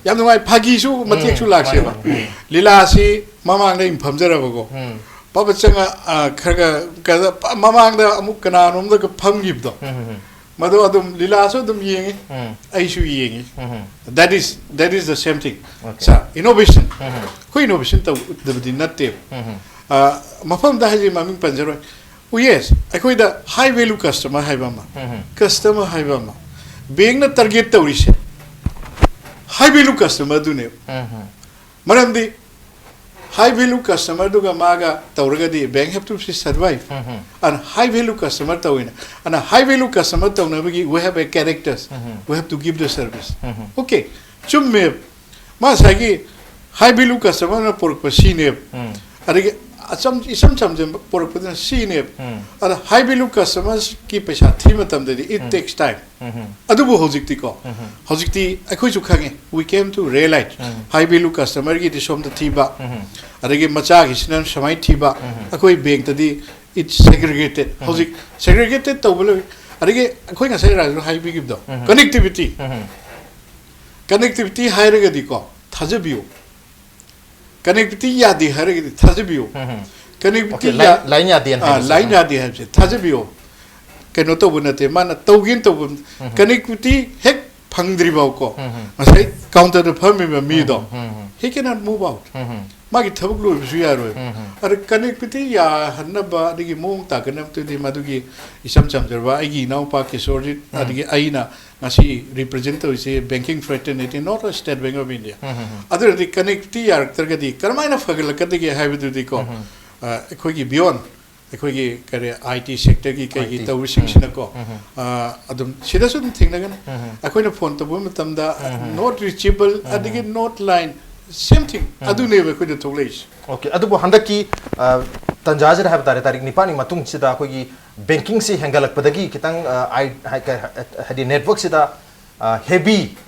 ꯌꯥꯝ ꯅꯨꯡꯉꯥꯏ, ꯐꯥꯒꯤꯁꯨ ꯃꯇꯦꯛꯁꯨ ꯎꯝ, ꯂꯥꯛꯁꯦꯕ꯫ ꯃꯥꯅꯤ, ꯃꯥꯅꯤ, ꯎꯝ꯫ ꯂꯤꯂꯥꯁꯤ ꯃꯃꯥꯡꯗ ꯑꯩꯅ ꯐꯝꯖꯔꯕꯀꯣ꯫ ꯎꯝ꯫ ꯄꯥꯕ ꯆꯪꯉ, ꯑ, ꯈꯔ ꯈꯔ ꯀꯩꯅꯣ, ꯄ-, ꯃꯃꯥꯡꯗ ꯑꯃꯨꯛ ꯀꯅꯥꯅꯣꯝꯗꯒ ꯐꯝꯈꯤꯕꯗꯣ꯫ ꯎꯝ, ꯎꯝ, ꯃꯗꯣ ꯑꯗꯨꯝ ꯂꯤꯂꯥꯁꯨ ꯑꯗꯨꯝ ꯌꯦꯡꯉꯤ, ꯎꯝ꯫ ꯑꯩꯁꯨ ꯌꯦꯡꯉꯤ꯫ ꯎꯝ, ꯎꯝ꯫ That is, that is the same thing. Okay. Sir, innovation. ꯎꯝ, ꯎꯝ꯫ ꯑꯩꯈꯣꯏ innovation ꯇꯧꯗꯕꯗꯤ ꯅꯠꯇꯦꯕ꯫ ꯎꯝ, ꯎꯝ꯫ ꯑ, ꯃꯐꯝꯗ ꯍꯥꯏꯁꯦ ꯃꯃꯤꯡ ꯄꯟꯖꯔꯣꯏ꯫ Oh yes, ꯑꯩꯈꯣꯏꯗ high value customer ꯍꯥꯏꯕ ꯑꯃ, ꯎꯝ, ꯎꯝ꯫ customer ꯍꯥꯏꯕ ꯑꯃ, bank ꯅ target ꯇꯧꯔꯤꯁꯦ high value customer ꯗꯨꯅꯦꯕ꯫ ꯎꯝ, ꯎꯝ꯫ ꯃꯔꯝꯗꯤ high value customer ꯗꯨꯒ ꯃꯥꯒ ꯇꯧꯔꯒꯗꯤ bank have to survive. Um, um. And high value customer ꯇꯧꯋꯤꯅ, and high value customer ꯇꯧꯅꯕꯒꯤ we have a characters, um, um. we have to give the service. Um, um. Okay, ꯆꯨꯝꯃꯦꯕ꯫ ꯃꯥ ꯉꯁꯥꯏꯒꯤ high value customer ꯅ ꯄꯨꯔꯛꯄ ꯁꯤꯅꯦꯕ꯫ ꯎꯝ꯫ ꯑꯗꯒꯤ ꯑꯆꯝ-, ꯏꯆꯝ ꯆꯝꯖꯕ ꯄꯨꯔꯛꯄꯗꯨꯅ ꯁꯤꯅꯦꯕ꯫ ꯎꯝ꯫ ꯑꯗ high value customers ꯀꯤ ꯄꯩꯁꯥ ꯊꯤꯕ ꯃꯇꯝꯗꯗꯤ it takes time. ꯎꯝ, ꯎꯝ꯫ ꯑꯗꯨꯕꯨ ꯍꯧꯖꯤꯛꯇꯤꯀꯣ, ꯎꯝ꯫ ꯍꯧꯖꯤꯛꯇꯤ ꯑꯩꯈꯣꯏꯁꯨ ꯈꯪꯉꯤ, we came to realize, um. high value customer ꯒꯤꯗꯤ ꯁꯣꯝꯗ ꯊꯤꯕ, ꯎꯝ꯫ ꯑꯗꯒꯤ ꯃꯆꯥꯒꯤꯁꯤꯅ ꯁꯨꯃꯥꯏꯅ ꯊꯤꯕ, ꯎꯝ꯫ ꯑꯩꯈꯣꯏ bank ꯇꯗꯤ it's segregated. ꯎꯝ꯫ ꯍꯧꯖꯤꯛ segregated ꯇꯧꯕ ꯂꯣꯏ꯫ ꯑꯗꯒꯤ ꯑꯩꯈꯣꯏ ꯉꯁꯥꯏ ꯔꯥꯖꯨꯅ ꯍꯥꯏꯕꯤꯈꯤꯕꯗꯣ, ꯎꯝ꯫ connectivity. ꯎꯝ꯫ ꯀꯅꯦꯛꯇꯤꯕꯤꯇꯤ ꯍꯥꯏꯔꯒꯗꯤꯀꯣ, ꯊꯥꯖꯕꯤꯌꯨ꯫ ꯀꯅꯦꯛꯇꯤꯕꯤꯇꯤ ꯌꯥꯗꯦ ꯍꯥꯏꯔꯒꯗꯤ ꯊꯥꯖꯕꯤꯌꯨ꯫ Um. Connectivity Okay, line, line ꯌꯥꯗꯦꯅ ꯑꯥ, ꯍꯥꯏꯕꯁꯦ꯫ ꯂꯥꯏꯟ ꯌꯥꯗꯦ ꯍꯥꯏꯕꯁꯦ ꯊꯥꯖꯕꯤꯌꯨ꯫ ꯀꯩꯅꯣ ꯇꯧꯕ ꯅꯠꯇꯦ, ꯃꯥꯅ ꯇꯧꯒꯦꯅ ꯇꯧꯕ꯫ ꯀꯅꯦꯛꯇꯤꯕꯤꯇꯤ ꯍꯦꯛ ꯐꯪꯗ꯭ꯔꯤꯐꯥꯎꯀꯣ, ꯎꯝ. ꯉꯁꯥꯏ ꯀꯥꯎꯟꯇꯔꯗ ꯐꯝꯃꯤꯕ ꯃꯤꯗꯣ, ꯎꯝ. he cannot move out. ꯎꯝ. ꯃꯥꯒꯤ ꯊꯕꯛ ꯂꯣꯏꯕꯁꯨ ꯌꯥꯔꯣꯏ꯫ ꯎꯝ. ꯑꯗ ꯀꯅꯦꯛꯇꯤꯕꯤꯇꯤ ꯌꯥꯍꯟꯅꯕ ꯑꯗꯒꯤ ꯃꯑꯣꯡ ꯇꯥꯛꯀꯅꯕꯗꯨꯗꯤ ꯃꯗꯨꯒꯤ ꯏꯆꯝ ꯆꯝꯖꯔꯕ ꯑꯩꯒꯤ ꯏꯅꯥꯎꯄꯥ ꯀꯤꯁꯣꯔꯖꯤꯠ, ꯎꯝ. ꯑꯗꯒꯤ ꯑꯩꯅ ꯉꯁꯤ ꯔꯤꯄ꯭ꯔꯖꯦꯟ ꯇꯧꯔꯤꯁꯦ banking fraternity, not state Bank of India꯫ Um. ꯑꯗꯨꯅꯗꯤ ꯀꯅꯦꯛꯇꯤꯕꯤꯇꯤ ꯌꯥꯔꯛꯇ꯭ꯔꯒꯗꯤ ꯀꯔꯝꯍꯥꯏꯅ ꯐꯒꯠꯂꯛꯀꯗꯒꯦ ꯍꯥꯏꯕꯗꯨꯗꯤꯀꯣ, ꯎꯝ. ꯑ, ꯑꯩꯈꯣꯏꯒꯤ ꯕꯤꯌꯣꯟ, ꯑꯩꯈꯣꯏꯒꯤ ꯀꯔꯤ, ꯑꯥꯏ ꯇꯤ ꯁꯦꯛꯇꯔꯒꯤ ꯀꯩꯒꯤ ꯑꯥꯏ ꯇꯤ꯫ ꯇꯧꯕꯁꯤꯡꯁꯤꯅꯀꯣ, ꯎꯝ. ꯑ, ꯑꯗꯨꯝ ꯁꯤꯗꯁꯨ ꯑꯗꯨꯝ ꯊꯦꯡꯅꯒꯅꯤ꯫ ꯎꯝ. ꯑꯩꯈꯣꯏꯅ ꯐꯣꯟ ꯇꯧꯕ ꯃꯇꯝꯗ, ꯎꯝ. not reachable, ꯎꯝ. ꯑꯗꯒꯤ not line, same thing, ꯎꯝ. ꯑꯗꯨꯅꯦꯕ ꯑꯩꯈꯣꯏꯗ ꯊꯣꯛꯂꯛꯏꯁꯦ꯫ Okay, ꯑꯗꯨꯕꯨ ꯍꯟꯗꯛꯀꯤ ꯑ, ꯇꯟꯖꯥꯁꯤꯗ ꯍꯥꯏꯕ ꯇꯥꯔꯦ, ꯇꯥꯔꯤꯛ ꯅꯤꯄꯥꯟꯒꯤ ꯃꯇꯨꯡꯁꯤꯗ ꯑꯩꯈꯣꯏꯒꯤ ꯕꯦꯡꯀꯤꯡꯁꯤ ꯍꯦꯟꯒꯠꯂꯛꯄꯗꯒꯤ ꯈꯤꯇꯪ, ꯑ, ꯑꯥꯏ-, ꯍꯥꯏ-, ꯀ-, ꯍꯥꯏꯗꯤ ꯅꯦꯠꯋꯥꯔꯛꯁꯤꯗ, ꯑ, heavy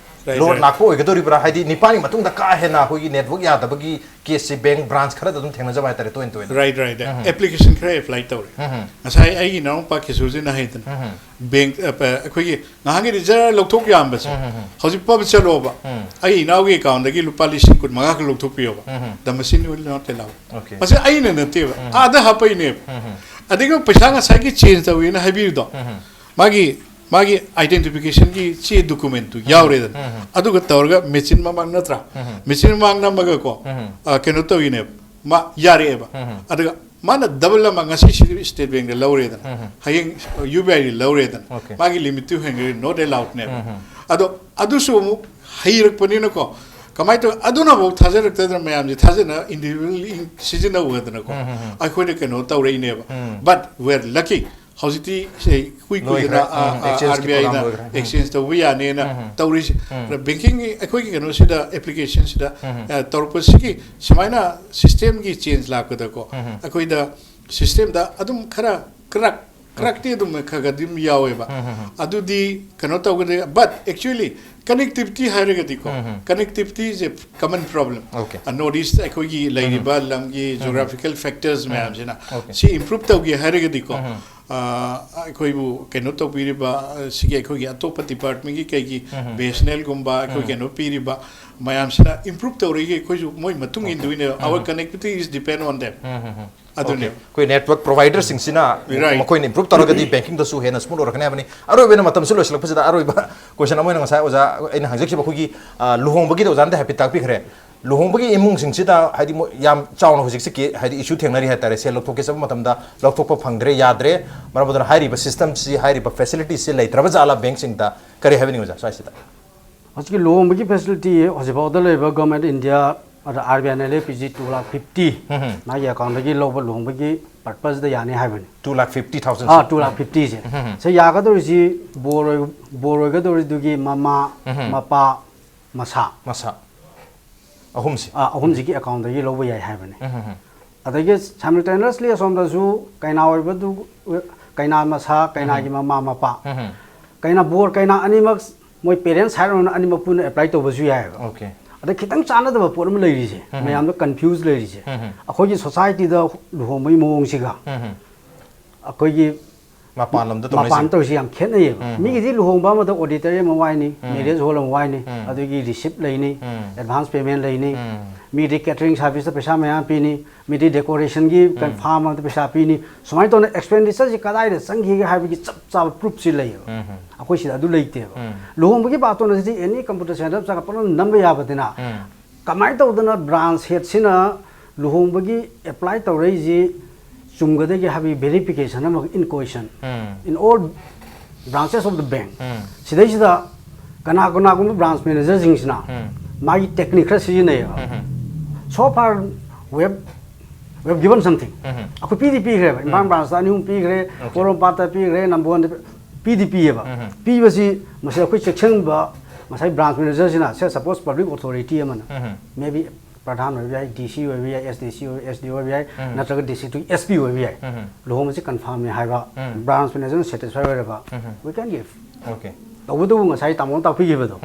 Right, load right. ꯂꯥꯛꯄ ꯑꯣꯏꯒꯗꯧꯔꯤꯕ꯭ꯔꯥ? ꯍꯥꯏꯗꯤ ꯅꯤꯄꯥꯟꯒꯤ ꯃꯇꯨꯡꯗ ꯀꯥ ꯍꯦꯟꯅ ꯑꯩꯈꯣꯏꯒꯤ ꯅꯦꯠꯋꯥꯔꯛ ꯌꯥꯗꯕꯒꯤ ꯀꯦꯁꯁꯤ ꯕꯦꯡ ꯕ꯭ꯔꯥꯟꯁ ꯈꯔꯗ ꯑꯗꯨꯝ ꯊꯦꯡꯅꯖꯕ ꯍꯥꯏꯇꯥꯔꯦ, ꯇꯣꯏꯅ ꯇꯣꯏꯅ꯫ Right, right, right. ꯎꯝ. ꯑꯦꯄ꯭ꯂꯤꯀꯦꯁꯟ ꯈꯔ ꯑꯦꯄ꯭ꯂꯥꯏ ꯇꯧꯔꯦ꯫ ꯎꯝ. ꯉꯁꯥꯏ ꯑꯩꯒꯤ ꯏꯅꯥꯎꯅꯨꯄꯥ ꯀꯤꯁꯣꯔꯖꯤꯠꯅ ꯍꯥꯏꯗꯅ, ꯎꯝ. ꯕꯦꯡ, ꯑ, ꯄ-, ꯑꯩꯈꯣꯏꯒꯤ ꯉꯍꯥꯟꯒꯤꯗꯤ ꯖꯔ ꯂꯧꯊꯣꯛ ꯌꯥꯔꯝꯕꯁꯦ, ꯎꯝ, ꯎꯝ, ꯎꯝ. ꯍꯧꯖꯤꯛ ꯄꯕ ꯆꯠꯂꯣꯕ, ꯎꯝ. ꯑꯩ ꯏꯅꯥꯎꯒꯤ ꯑꯦꯀꯥꯎꯟꯗꯒꯤ ꯂꯨꯄꯥ ꯂꯤꯁꯤꯡ ꯀꯨꯟ ꯃꯉꯥ ꯈꯛ ꯂꯧꯊꯣꯛꯄꯤꯌꯣꯕ, ꯎꯝ. the machine will not allow. Okay. ꯃꯁꯤ ꯑꯩꯅ ꯅꯠꯇꯦꯕ, ꯎꯝ. ꯑꯥꯗ ꯍꯥꯞꯄꯛꯏꯅꯦꯕ꯫ ꯎꯝ. ꯑꯗꯨꯒ ꯄꯩꯁꯥ ꯉꯁꯥꯏꯒꯤ ꯆꯦꯟꯖ ꯇꯧꯋꯦꯅ ꯍꯥꯏꯕꯤꯔꯤꯗꯣ, ꯎꯝ. ꯃꯥꯒꯤ, ꯃꯥꯒꯤ ꯑꯥꯏꯗꯦꯟꯇꯤꯐꯤꯀꯦꯁꯟꯒꯤ ꯆꯦ, ꯗꯣꯀꯨꯃꯦꯟꯠꯇꯨ ꯌꯥꯎꯔꯦꯗꯅ, ꯎꯝ. ꯑꯗꯨꯒ ꯇꯧꯔꯒ ꯃꯦꯆꯤꯟ ꯃꯃꯥꯡ ꯅꯠꯇ꯭ꯔꯥ, ꯎꯝ. ꯃꯦꯆꯤꯟ ꯃꯃꯥꯡ ꯅꯝꯃꯒꯀꯣ, ꯎꯝ. ꯑ, ꯀꯩꯅꯣ ꯇꯧꯔꯤꯅꯦꯕ, ꯃꯥ ꯌꯥꯔꯛꯑꯦꯕ꯫ ꯎꯝ. ꯑꯗꯨꯒ ꯃꯥꯅ ꯗꯕꯜ ꯑꯃ ꯉꯁꯤ ꯁꯤꯗꯤ ꯁ꯭ꯇꯦꯠ ꯕꯦꯡꯛꯇ ꯂꯧꯔꯦꯗꯅ, ꯎꯝ. ꯍꯌꯦꯡ ꯌꯨ ꯕꯤ ꯑꯥꯏꯗ ꯂꯧꯔꯦꯗꯅ, Okay. ꯃꯥꯒꯤ ꯂꯤꯃꯤꯠꯇꯨ ꯍꯦꯟꯒ꯭ꯔꯦ, not allowed ꯅꯦꯕ꯫ ꯎꯝ. ꯑꯗꯣ ꯑꯗꯨꯁꯨ ꯑꯃꯨꯛ ꯍꯩꯔꯛꯄꯅꯤꯅꯀꯣ, ꯀꯃꯥꯏꯅ ꯇꯧ, ꯑꯗꯨꯅꯐꯥꯎ ꯊꯥꯖꯔꯛꯇꯗꯅ ꯃꯌꯥꯝꯁꯦ ꯊꯥꯖꯅ ꯏꯟꯗꯤꯕꯤꯖꯨꯋꯦꯜ ꯁꯤꯖꯤꯟꯅꯧꯗꯅꯀꯣ, ꯎꯝ, ꯎꯝ, ꯎꯝ. ꯑꯩꯈꯣꯏꯗ ꯀꯩꯅꯣ ꯇꯧꯔꯛꯏꯅꯦꯕ꯫ ꯎꯝ. But we are lucky, ꯍꯧꯖꯤꯛꯇꯤ ꯁꯦ ꯀꯨꯏ ꯂꯣꯏꯈ꯭ꯔꯦ꯫ ꯀꯨꯏꯗꯅ, ꯑ, ꯎꯝ, ꯑ, exchange ꯀꯤ ꯑꯥꯔ ꯕꯤ ꯑꯥꯏꯅ program ꯂꯣꯏꯈ꯭ꯔꯦ꯫ ꯎꯝ. ꯑꯦꯛꯁꯆꯦꯟꯖ ꯇꯧꯕ ꯌꯥꯅꯦꯅ ꯎꯝ. ꯇꯧꯔꯤꯁꯦ꯫ ꯎꯝ. ꯑꯗ ꯕꯦꯡꯀꯤꯡꯒꯤ ꯑꯩꯈꯣꯏꯒꯤ ꯀꯩꯅꯣꯁꯤꯗ, ꯑꯦꯄ꯭ꯂꯤꯀꯦꯁꯟꯁꯤꯗ, ꯎꯝ. ꯑ, ꯇꯧꯔꯛꯄꯁꯤꯒꯤ ꯁꯨꯃꯥꯏꯅ ꯁꯤꯁꯇꯦꯝꯒꯤ ꯆꯦꯟꯖ ꯂꯥꯛꯄꯗꯀꯣ, ꯎꯝ. ꯑꯩꯈꯣꯏꯗ ꯁꯤꯁꯇꯦꯝꯗ ꯑꯗꯨꯝ ꯈꯔ ꯀ꯭ꯔꯛ ꯀ꯭ꯔꯛꯇꯤ ꯑꯗꯨꯝ ꯈꯔ ꯈꯔꯗꯤ ꯑꯗꯨꯝ ꯌꯥꯎꯋꯦꯕ꯫ ꯎꯝ, ꯎꯝ, ꯎꯝ. ꯑꯗꯨꯗꯤ ꯀꯩꯅꯣ ꯇꯧꯒꯗ꯭ꯔꯦ, but actually connectivity ꯍꯥꯏꯔꯒꯗꯤꯀꯣ, um, um. connectivity is a common problem꯫ Okay. Uh, north east ꯑꯩꯈꯣꯏꯒꯤ ꯂꯩꯔꯤꯕ ꯂꯝꯒꯤ ꯖꯣꯒ꯭ꯔꯥꯐꯤꯀꯦꯜ ꯐꯦꯛꯇꯔꯁ ꯃꯌꯥꯝꯁꯤꯅ Okay. ꯁꯤ ꯏꯝꯄ꯭ꯔꯨꯞ ꯇꯧꯒꯦ ꯍꯥꯏꯔꯒꯗꯤꯀꯣ, ꯎꯝ, ꯎꯝ. ꯑꯩꯈꯣꯏꯕꯨ ꯀꯩꯅꯣ ꯇꯧꯕꯤꯔꯤꯕ, ꯁꯤꯒꯤ ꯑꯩꯈꯣꯏꯒꯤ ꯑꯇꯣꯞꯄ ꯗꯤꯄꯥꯔꯠꯃꯦꯟꯒꯤ ꯀꯩꯒꯤ ꯕꯤ ꯑꯦꯁ ꯑꯦꯟ ꯑꯦꯜꯒꯨꯝꯕ ꯑꯩꯈꯣꯏ ꯀꯩꯅꯣ ꯄꯤꯔꯤꯕ ꯃꯌꯥꯝꯁꯤꯅ ꯏꯝꯄ꯭ꯔꯨꯞ ꯇꯧꯔꯤꯒꯦ, ꯑꯩꯈꯣꯏꯁꯨ ꯃꯣꯏ ꯃꯇꯨꯡ ꯏꯟꯗꯣꯏꯅꯦ꯫ Our connectivity is depend on them. ꯑꯗꯨꯅꯦ꯫ ꯑꯩꯈꯣꯏ ꯅꯦꯠꯋꯔꯛ ꯄ꯭ꯔꯣꯚꯥꯏꯗꯔꯁꯤꯡꯁꯤꯅ ꯃꯈꯣꯏꯅ ꯏꯝꯄ꯭ꯔꯨꯞ ꯇꯧꯔꯒꯗꯤ ꯕꯦꯡꯀꯤꯡꯗꯁꯨ ꯍꯦꯟꯅ ꯁ꯭ꯃꯨꯠ ꯑꯣꯏꯔꯛꯀꯅꯤ ꯍꯥꯏꯕꯅꯤ꯫ ꯑꯔꯣꯏꯕ ꯑꯣꯏꯅ ꯃꯇꯝꯁꯨ ꯂꯣꯏꯁꯤꯜꯂꯛꯄꯁꯤꯗ ꯑꯔꯣꯏꯕ ꯀꯣꯏꯁꯟ ꯑꯃ ꯑꯣꯏꯅ ꯉꯁꯥꯏ ꯑꯣꯖꯥ ꯑꯩꯅ ꯍꯪꯖꯈꯤꯕ ꯑꯩꯈꯣꯏꯒꯤ ꯂꯨꯍꯣꯡꯕꯒꯤꯗꯤ ꯑꯣꯖꯥꯅꯗꯤ ꯍꯥꯏꯐꯦꯠ ꯇꯥꯛꯄꯤꯈ꯭ꯔꯦ꯫ ꯂꯨꯍꯣꯡꯕꯒꯤ ꯏꯃꯨꯡꯁꯤꯡꯁꯤꯗ ꯍꯥꯏꯗꯤ ꯃꯣꯏ ꯌꯥꯝ ꯆꯥꯎꯅ ꯍꯧꯖꯤꯛꯁꯦ ꯀꯦ- ꯍꯥꯏꯗꯤ ꯏꯁꯨ ꯊꯦꯡꯅꯔꯤ ꯍꯥꯏꯇꯥꯔꯦ꯫ ꯁꯦꯜ ꯂꯧꯊꯣꯛꯀꯦ ꯆꯠꯄ ꯃꯇꯝꯗ ꯂꯧꯊꯣꯛꯄ ꯐꯪꯗ꯭ꯔꯦ, ꯌꯥꯗ꯭ꯔꯦ꯫ ꯃꯔꯝ ꯑꯗꯨꯅ ꯍꯥꯏꯔꯤꯕ ꯁꯤꯁꯇꯝꯁꯤ, ꯍꯥꯏꯔꯤꯕ ꯐꯦꯁꯤꯂꯤꯇꯤꯁꯤ ꯂꯩꯇ꯭ꯔꯕ ꯖꯥꯠꯂ ꯕꯦꯡꯁꯤꯡꯗ? ꯀꯔꯤ ꯍꯥꯏꯕꯤꯅꯤꯡꯉꯤ ꯑꯣꯖꯥ ꯁ꯭ꯋꯥꯏꯁꯤꯗ? ꯍꯧꯖꯤꯛꯀꯤ ꯂꯨꯍꯣꯡꯕꯒꯤ ꯐꯦꯁꯤꯂꯤꯇꯤ ꯍꯧꯖꯤꯛꯐꯥꯎꯗ ꯂꯩꯕ ꯒꯣꯔꯃꯦꯟ ꯏꯟꯗꯤꯌꯥ ꯑꯗ ꯑꯥꯔ ꯕꯤ ꯑꯥꯏꯅ ꯂꯦꯞꯄꯤꯁꯤ two lakh fifty ꯃꯥꯒꯤ ꯑꯦꯀꯥꯎꯟꯗꯒꯤ ꯂꯧꯕ ꯂꯨꯍꯣꯡꯕꯒꯤ ꯄꯔꯄꯁꯇ ꯌꯥꯅꯤ ꯍꯥꯏꯕꯅꯤ꯫ Two lakh fifty thousand. ꯑꯥ, two lakh fifty ꯁꯦ꯫ ꯁꯦ ꯌꯥꯒꯗꯧꯔꯤꯁꯤ ꯕꯣꯔ ꯑꯣꯏ- ꯕꯣꯔ ꯑꯣꯏꯒꯗꯧꯔꯤꯗꯨꯒꯤ ꯃꯃꯥ, ꯃꯄꯥ, ꯃꯁꯥ꯫ ꯃꯁꯥ ꯑꯍꯨꯝꯁꯤ꯫ ꯑꯥ, ꯑꯍꯨꯝꯁꯤꯒꯤ ꯑꯦꯀꯥꯎꯟꯗꯒꯤ ꯂꯧꯕ ꯌꯥꯏ ꯍꯥꯏꯕꯅꯤ꯫ ꯑꯗꯒꯤ simultaneously ꯑꯁꯣꯝꯗꯁꯨ ꯀꯩꯅꯥ ꯑꯣꯏꯕꯗꯨ, ꯀꯩꯅꯥ ꯃꯁꯥ, ꯀꯩꯅꯥꯒꯤ ꯃꯃꯥ ꯃꯄꯥ, ꯀꯩꯅꯥ ꯕꯣꯔ ꯀꯩꯅꯥ ꯑꯅꯤꯃꯛ ꯃꯣꯏ ꯄꯦꯔꯦꯟꯁ ꯁꯥꯏꯠ ꯑꯣꯏꯅ ꯑꯅꯤꯃꯛ ꯄꯨꯟꯅ ꯑꯦꯄ꯭ꯂꯥꯏ ꯇꯧꯕꯁꯨ ꯌꯥꯏꯑꯕ꯫ ꯑꯣꯀꯦ꯫ ꯑꯗ ꯈꯤꯇꯪ ꯆꯥꯟꯅꯗꯕ ꯄꯣꯠ ꯑꯃ ꯂꯩꯔꯤꯁꯦ, ꯃꯌꯥꯝꯗ ꯀꯟꯐ꯭ꯌꯨꯁ ꯂꯩꯔꯤꯁꯦ, ꯑꯩꯈꯣꯏꯒꯤ ꯁꯣꯁꯥꯏꯇꯤꯗ ꯂꯨꯍꯣꯡꯕꯒꯤ ꯃꯑꯣꯡꯁꯤꯒ ꯑꯩꯈꯣꯏꯒꯤ ꯃꯄꯥꯟ ꯂꯝꯗ ꯃꯄꯥꯟ ꯇꯧꯅꯩꯁꯦ꯫ ꯇꯧꯔꯤꯁꯤ ꯌꯥꯝ ꯈꯦꯠꯅꯩꯌꯦꯕ꯫ ꯃꯤꯒꯤꯗꯤ ꯂꯨꯍꯣꯡꯕ ꯑꯃꯗ ꯑꯣꯗꯤꯇꯣꯔꯤꯌꯝ ꯑꯃ ꯋꯥꯏꯅꯤ, ꯃꯦꯔꯦꯖ ꯍꯣꯜ ꯑꯃ ꯋꯥꯏꯅꯤ, ꯑꯗꯨꯒꯤ ꯔꯤꯁꯤꯞ ꯂꯩꯅꯤ, ꯑꯦꯗꯚꯥꯟꯁ ꯄꯦꯃꯦꯟ ꯂꯩꯅꯤ, ꯃꯤꯗꯤ ꯀꯦꯇꯔꯤꯡ ꯁꯥꯔꯚꯤꯁꯇ ꯄꯩꯁꯥ ꯃꯌꯥꯝ ꯄꯤꯅꯤ, ꯃꯤꯗꯤ ꯗꯦꯀꯣꯔꯦꯁꯟꯒꯤ ꯀꯟꯐꯥꯔꯝ ꯑꯃꯗ ꯄꯩꯁꯥ ꯄꯤꯅꯤ꯫ ꯁꯨꯃꯥꯏꯅ ꯇꯧꯅ ꯑꯦꯛꯁꯄꯦꯟꯗꯤꯆꯔꯁꯤ ꯀꯗꯥꯏꯗ ꯆꯪꯈꯤꯒꯦ ꯍꯥꯏꯕꯒꯤ ꯆꯞ ꯆꯥꯕ ꯄ꯭ꯔꯨꯐꯁꯤ ꯂꯩꯌꯦꯕ꯫ ꯑꯩꯈꯣꯏ ꯁꯤꯗ ꯑꯗꯨ ꯂꯩꯇꯦꯕ꯫ ꯂꯨꯍꯣꯡꯕꯒꯤ ꯕꯥꯇꯣꯟ ꯑꯁꯤꯗꯤ ꯑꯦꯅꯤ ꯀꯝꯄ꯭ꯌꯨꯇꯔ ꯁꯦꯟꯇꯔ ꯆꯪꯉꯒ ꯄꯪꯅꯝ ꯅꯝꯕ ꯌꯥꯕꯗꯅ, ꯀꯃꯥꯏꯅ ꯇꯧꯗꯅ ꯕ꯭ꯔꯥꯟꯁ ꯍꯦꯗꯁꯤꯅ ꯂꯨꯍꯣꯡꯕꯒꯤ ꯑꯦꯄ꯭ꯂꯥꯏ ꯇꯧꯔꯛꯏꯁꯤ ꯆꯨꯝꯒꯗꯒꯦ ꯍꯥꯏꯕꯒꯤ ꯚꯦꯔꯤꯐꯤꯀꯦꯁꯟ ꯑꯃ in question in all branches of the bank꯫ ꯁꯤꯗꯩꯁꯤꯗ ꯀꯅꯥ ꯀꯅꯥꯒꯨꯝꯕ ꯕ꯭ꯔꯥꯟꯁ ꯃꯦꯅꯦꯖꯔꯁꯤꯡꯁꯤꯅ ꯃꯥꯒꯤ ꯇꯦꯛꯅꯤꯛ ꯈꯔ ꯁꯤꯖꯤꯟꯅꯩꯌꯦꯕ꯫ So far we have, we have given something꯫ ꯑꯩꯈꯣꯏ ꯄꯤꯗꯤ ꯄꯤꯈ꯭ꯔꯦꯕ, ꯏꯝꯐꯥꯜ ꯕ꯭ꯔꯥꯟꯁꯇ ꯑꯅꯤ ꯑꯍꯨꯝ ꯄꯤꯈ꯭ꯔꯦ, ꯄꯣꯔꯣꯝꯄꯥꯠꯇ ꯄꯤꯈ꯭ꯔꯦ, ꯅꯝꯕꯣꯜꯗ ꯄꯤꯗꯤ ꯄꯤꯌꯦꯕ꯫ ꯄꯤꯕꯁꯤ ꯃꯁꯤ ꯑꯩꯈꯣꯏ ꯆꯦꯛꯁꯤꯟꯕ, ꯉꯁꯥꯏ ꯕ꯭ꯔꯥꯟꯁ ꯃꯦꯅꯦꯖꯔꯁꯤꯅ, ꯁꯦ ꯁꯄꯣꯁ ꯄꯕ꯭ꯂꯤꯛ ꯑꯣꯊꯣꯔꯤꯇꯤ ꯑꯃꯅ, ꯃꯦ ꯕꯤ ꯄ꯭ꯔꯙꯥꯟ ꯑꯣꯏꯕ ꯌꯥꯏ, ꯗꯤ ꯁꯤ ꯑꯣꯏꯕ ꯌꯥꯏ, ꯑꯦꯁ ꯗꯤ ꯁꯤ ꯑꯣꯏꯕ, ꯑꯦꯁ ꯗꯤ ꯑꯣ ꯑꯣꯏꯕ ꯌꯥꯏ, ꯅꯠꯇ꯭ꯔꯒ ꯗꯤꯁꯇ꯭ꯔꯤꯛꯇꯨꯒꯤ ꯑꯦꯁ ꯄꯤ ꯑꯣꯏꯕ ꯌꯥꯏ꯫ ꯂꯨꯍꯣꯡꯕꯁꯤ ꯀꯟꯐꯥꯔꯝꯅꯤ ꯍꯥꯏꯕ, ꯕ꯭ꯔꯥꯟꯁ ꯃꯦꯅꯦꯖꯔꯅ ꯁꯦꯇꯤꯁꯐꯥꯏ ꯑꯣꯏꯔꯕ, we can give꯫ ꯑꯣꯀꯦ꯫ ꯇꯧꯕꯇꯕꯨ ꯉꯁꯥꯏ ꯇꯥꯃꯣꯅ ꯇꯥꯛꯄꯤꯈꯤꯕꯗꯣ,